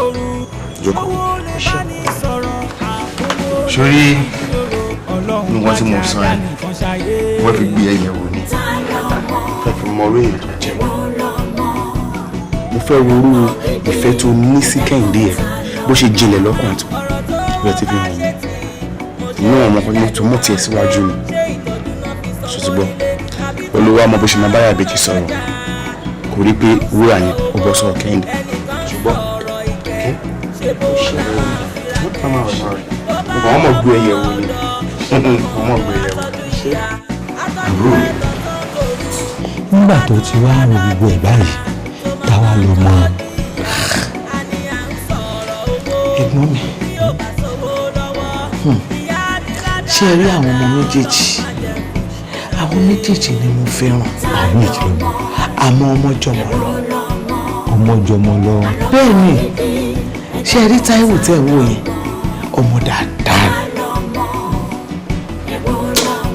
jókòó. Sórí nǹkan tí mo sọ ẹ, wọ́n fi gbé ẹyẹ wò ni, fẹ́ fi mọ orí èyí tó jẹ́. Mo fẹ́ worú ìfẹ́ tó ní sí Kẹ́hìndé ẹ̀ bó ṣe jinlẹ̀ lọ́kàn tó bẹ́ẹ̀ ti fi hàn mí. Inú àwọn ọmọkùnrin tó mọ̀ tiẹ̀ síwájú ni ṣòtúbọ̀ olówó ọmọ bó ṣe máa báyà bèjì sọ̀rọ̀ kò rí pé wúrà yẹn ó bọ́ sọ̀rọ̀ Kẹ́hìndé ṣùgbọ́n mo mọ̀ gbé ẹyẹ wo ni mo mọ̀ gbé ẹyẹ wo àbúrò mi. Nígbà tó ti wá ro gbogbo ẹ̀ báyìí táwa lọ mọ. Ẹ̀gbọ́n mi, ṣé ẹ rí àwọn ọmọ méjèèjì? Àwọn méjèèjì ni mo fẹ́ràn. Àwọn méjèèjì ló mọ. Àmọ́ ọmọ jọmọ lọ. Ọmọ jọmọ lọ. Bẹ́ẹ̀ ni, ṣé ẹ rí Táíwò tẹ́ ń wò yẹn? Ọmọ dáadáa ni.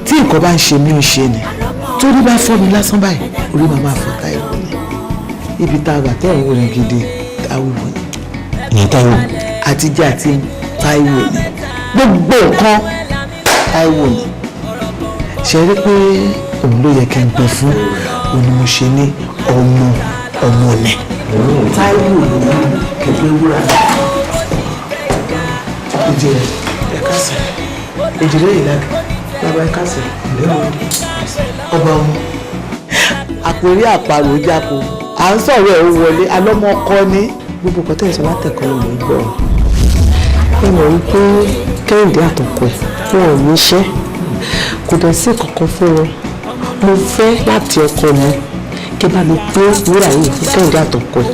Tí nǹkan bá ń ṣe mí ó ṣe ni. Torí bá fọ́ mi lásán báyìí, orí màá máa fọ́ Táíwò ni. Ibi tá a wà tẹ́ ń wò yẹn gidi, Táíwò ni. Ìyẹn Táíwò. Àtijọ́ àti Táíwò ni. Gbogbo nǹkan Táíwò ni. Ṣé rí pé òun ló yẹ kí n gbé fún òun ni mo ṣe ní ọmọ ọmọ ni. Táíwò ló ní kẹgbẹ́ wúrà. Ìjìnlẹ̀ ẹ káàsán. Ìjìnlẹ̀ ìlàgà bàbá ẹ káàsán. Ọba ọmọ. Àpòrí àparò jáko, à ń sọ̀rọ̀ ẹ̀ ó wọlé, alọ́mọ ọkọ ni. Gbogbo nǹkan tẹ̀ ń sọ látẹ̀kọ́ ni mò ń gbọ́. Ẹ mọ̀ wípé Kẹ́hìndé àtọkọ ẹ̀ wọn ò níṣẹ́, kò dẹ̀ sí kankan fún wọn. Mo fẹ́ láti ọkọ mi kí bá mi gbé wúrà yìí fún Kẹ́hìndé àtọkọ ẹ̀.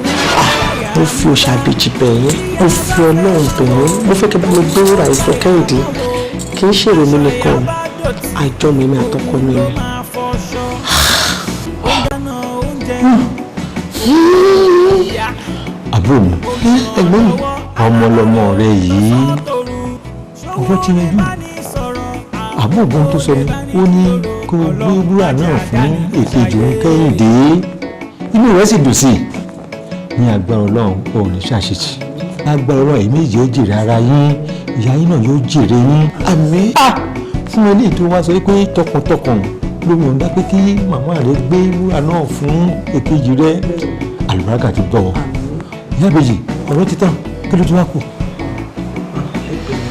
Mo fi òṣàbèjì bẹ̀ yín, mo fi Ọlọ́run bẹ̀ yín, mo fẹ́ kí bá mi gbé wúrà yìí fún Kẹ́hìndé. Kì í ṣèrò mi nìkan, àjọ mi ni àtọkọ mi ni. Àbúrò mi, ẹ̀gbọ́n mi, ọmọ lọmọ rẹ yìí ọ̀rọ̀ ti yanjú. Àbúrò gan tó sọ ni ó ní kó gbé wúrà náà fún èkejì òun Kẹ́hìndé, inú rẹ̀ sì dùn sí i. Ní agbára Ọlọ́run ò ní ṣàṣetì, lágbára Ọlọ́run èmi yóò jèrè ara yín, ìyá yín náà yóò jèrè yín. Àmín. Fún eléyìí tó wá sọ pé tọkàntọkàn Ló yọ̀ǹda pé kí màmá rẹ gbé wúrà náà fún èkejì rẹ. Àlùbáríkà ti bọ̀ ọ́. Ìyá ìbejì, ọ̀rọ̀ ti tán, kí ló ti wá kù?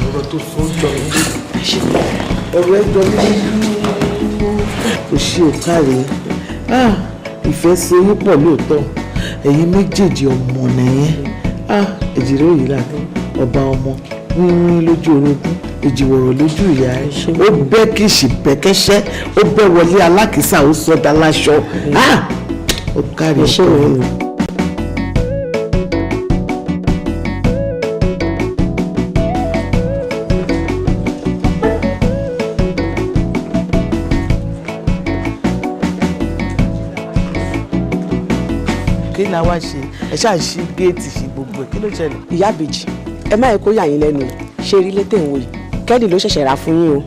Ọ̀rọ̀ tó sọ jọ mí lójú. Ọ̀rọ̀ ẹ jọ mí lójú. Kò ṣe òkàrè. Ìfẹ́ ṣe yín pọ̀ lóòótọ́. Ẹ̀yin méjèèjì ọmọ nìyẹn. Èjìrè òyìnlá ọba ọmọ wíwín lójú orogún, èjìwọ̀rọ̀ lójú ìyá ẹ̀. Ó bẹ́ kìsì bẹ́kẹ́ṣẹ́, ó bẹ́ wọlé alákìísà, ó sọdá láṣọ. Ó kárí ọkọ mi. Kí la wá ṣe? Ẹ ṣáà ṣí géètì, ṣe gbogbo ẹ, kí ló ṣẹlẹ̀? Ìyá ìbejì, ẹ má yẹ kó yà yín lẹ́nu. Ṣe rí létè ń wò yìí, Kẹ́lì ló ṣẹ̀ṣẹ̀ rà fún yín o.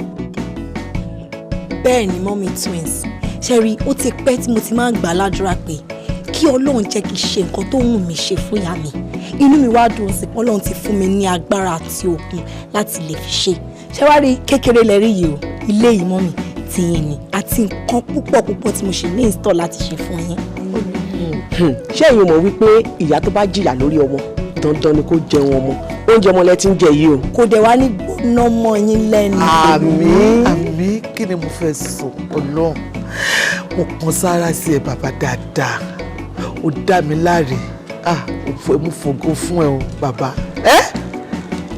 Bẹ́ẹ̀ ni, mummy twins, ṣe rí, ó ti pẹ́ tí mo ti máa ń gbà ládùúrà pé kí Ọlọ́run jẹ́ kí n ṣe nǹkan tó wù mí ṣe fún ìyá mi. Inú mi wá dùn sí pé Ọlọ́run ti fún mi ní agbára àti okun láti lè fi ṣe. Ṣé wá rí kékeré lẹ́rí yìí o, ilé yìí, mummy, tiyín ni, àti nǹkan púpọ̀ púpọ̀ tí mo ṣe ní install láti ṣe fún yín. Ṣé ẹ̀yin mọ̀ wípé ìyá tó bá jìyà lórí ọmọ, dandan ni kó jẹun ọmọ? Oúnjẹ ọmọ lẹ ti ń jẹ yìí o. Kò dẹ̀ wá ní gbóná mọ́ yín lẹ́nu. Àmín, àmín. Kí ni mo fẹ́ sọ? Ọlọ́run, mo kàn sára sí ẹ bàbá dáadáa, ó dá mi láre. Mo fògo fún ẹ o bàbá. Ẹ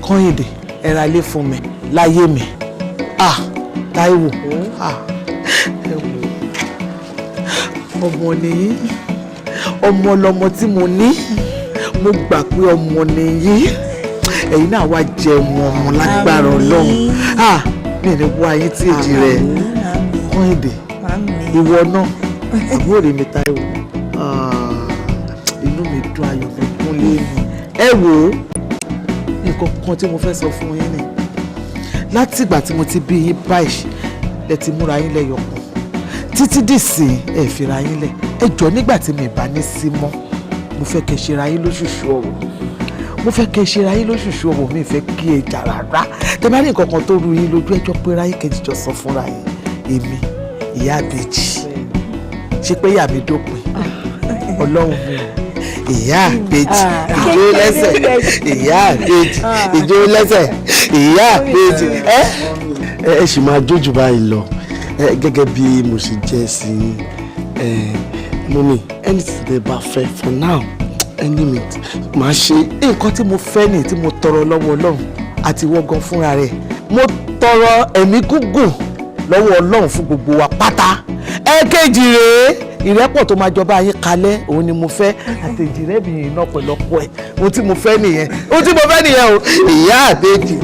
Kọ́yìndé, ẹ ra ilé fún mi láyé mi. Táíwò, ẹ wò, ọmọ nìyí, ọmọ lọmọ tí mo ní. Mo gbà pé ọmọ nìyí, ẹ̀yin náà wá jẹun ọmọ lágbára Ọlọ́run. Mi ní wá yín tí èjì rẹ̀. Kọ́yìndé, ìwọ náà, àbúrò mi Táíwò, inú mi dùn, ayọ̀ mi kún lé mi. Ẹ wò ó, nǹkan kan tí mo fẹ́ sọ fún yín ni, láti ìgbà tí mo ti bí yín báyìí lẹ ti múra yín lẹ́yọ̀kan títí dìsìn, ẹ fira yín lẹ̀. Ẹ jọ, nígbà tí mi bá ní sí mọ́, mo fẹ́ kẹ́ ṣera yín lóṣooṣù ọ̀wọ̀. Mo fẹ́ kẹ́ ṣera yín lóṣooṣù ọ̀wọ̀. Mi fẹ́ kí ẹ jà rárá. Tẹ bá ní nǹkan kan tó rú yín lójú, ẹjọ́ pé ráyé kejì jọ sọ fúnra yín. Èmi ìyá àbèjì, ṣe pé ìyá mi dópin, Ọlọ́run mi ò. Ìyá àbèjì, ìjó lẹ́sẹ̀. Ìyá àbèjì, ìjó lẹ́sẹ̀. Ìyá àbèjì. Ẹ ẹ sì máa jójú báyìí lọ. Gẹ́gẹ́ bí mo ṣe jẹ́ sí ẹ, mummy, anything tẹ́ bá fẹ́ for now, any minute, màá ṣe. Nǹkan tí mo fẹ́ ni tí mo tọrọ lọ́wọ́ Ọlọ́run àti ìwọ gan fúnra rẹ̀, mo tọrọ ẹ̀mí gígùn lọ́wọ́ Ọlọ́run fún gbogbo wa pátá. Ẹ̀ẹ́kejì rèé, ìrẹ́pọ̀ tó máa jọba yín kalẹ̀, òun ni mo fẹ́, àtẹ̀jì rẹ̀ mi iná pẹ̀lọ́pọ̀ ẹ̀. Ohun tí mo fẹ́ nìyẹn, ohun tí mo fẹ́ nìyẹn o. Ìyá àbèjì.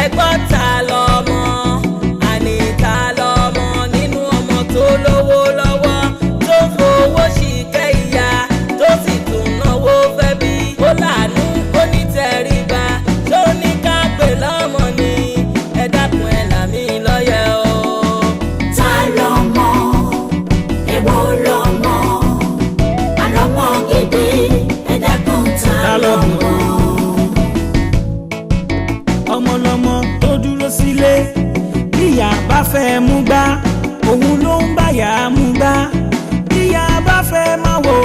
Ẹgbọ́n, ta lọ́mọ? Àní ta lọ́mọ nínú ọmọ tó lówó lọ́wọ́, tó fowó ṣìkẹ́ ìyá, tó sì tún náwó fẹ́ bí? Ó láàánú, ó ní tẹríba, tó ní ká pè lọ́mọ ni? Ẹ dákun, ẹ là mí lọ́yẹ̀ o. Ta lọ́mọ? Èwo lọ́mọ? Àlọ́mọ gidi, ẹ dákun, ta lọ́mọ? Ọmọlọmọ tó dúró sílé, bíyà bá fẹ́ mú gbá, òun ló ń báyà mú gbá. Bíyà bá fẹ́ máa wò,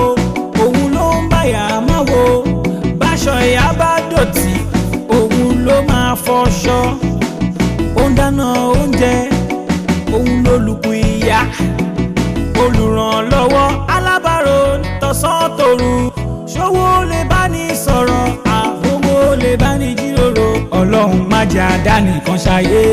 òun ló ń báyà máa wò. Báṣọ ìyá bá dọ̀tí, òun ló máa fọṣọ. Ó ń dáná oúnjẹ, òun lólùkù ìyá, olùrànlọ́wọ́, alábàárò tọ̀sán tòru. Ṣòwò lè bá ní sọ̀rọ̀, àfowó lè bá ní jíròrò. Ọlọ́run má jẹ́ àdánìkan ṣayé.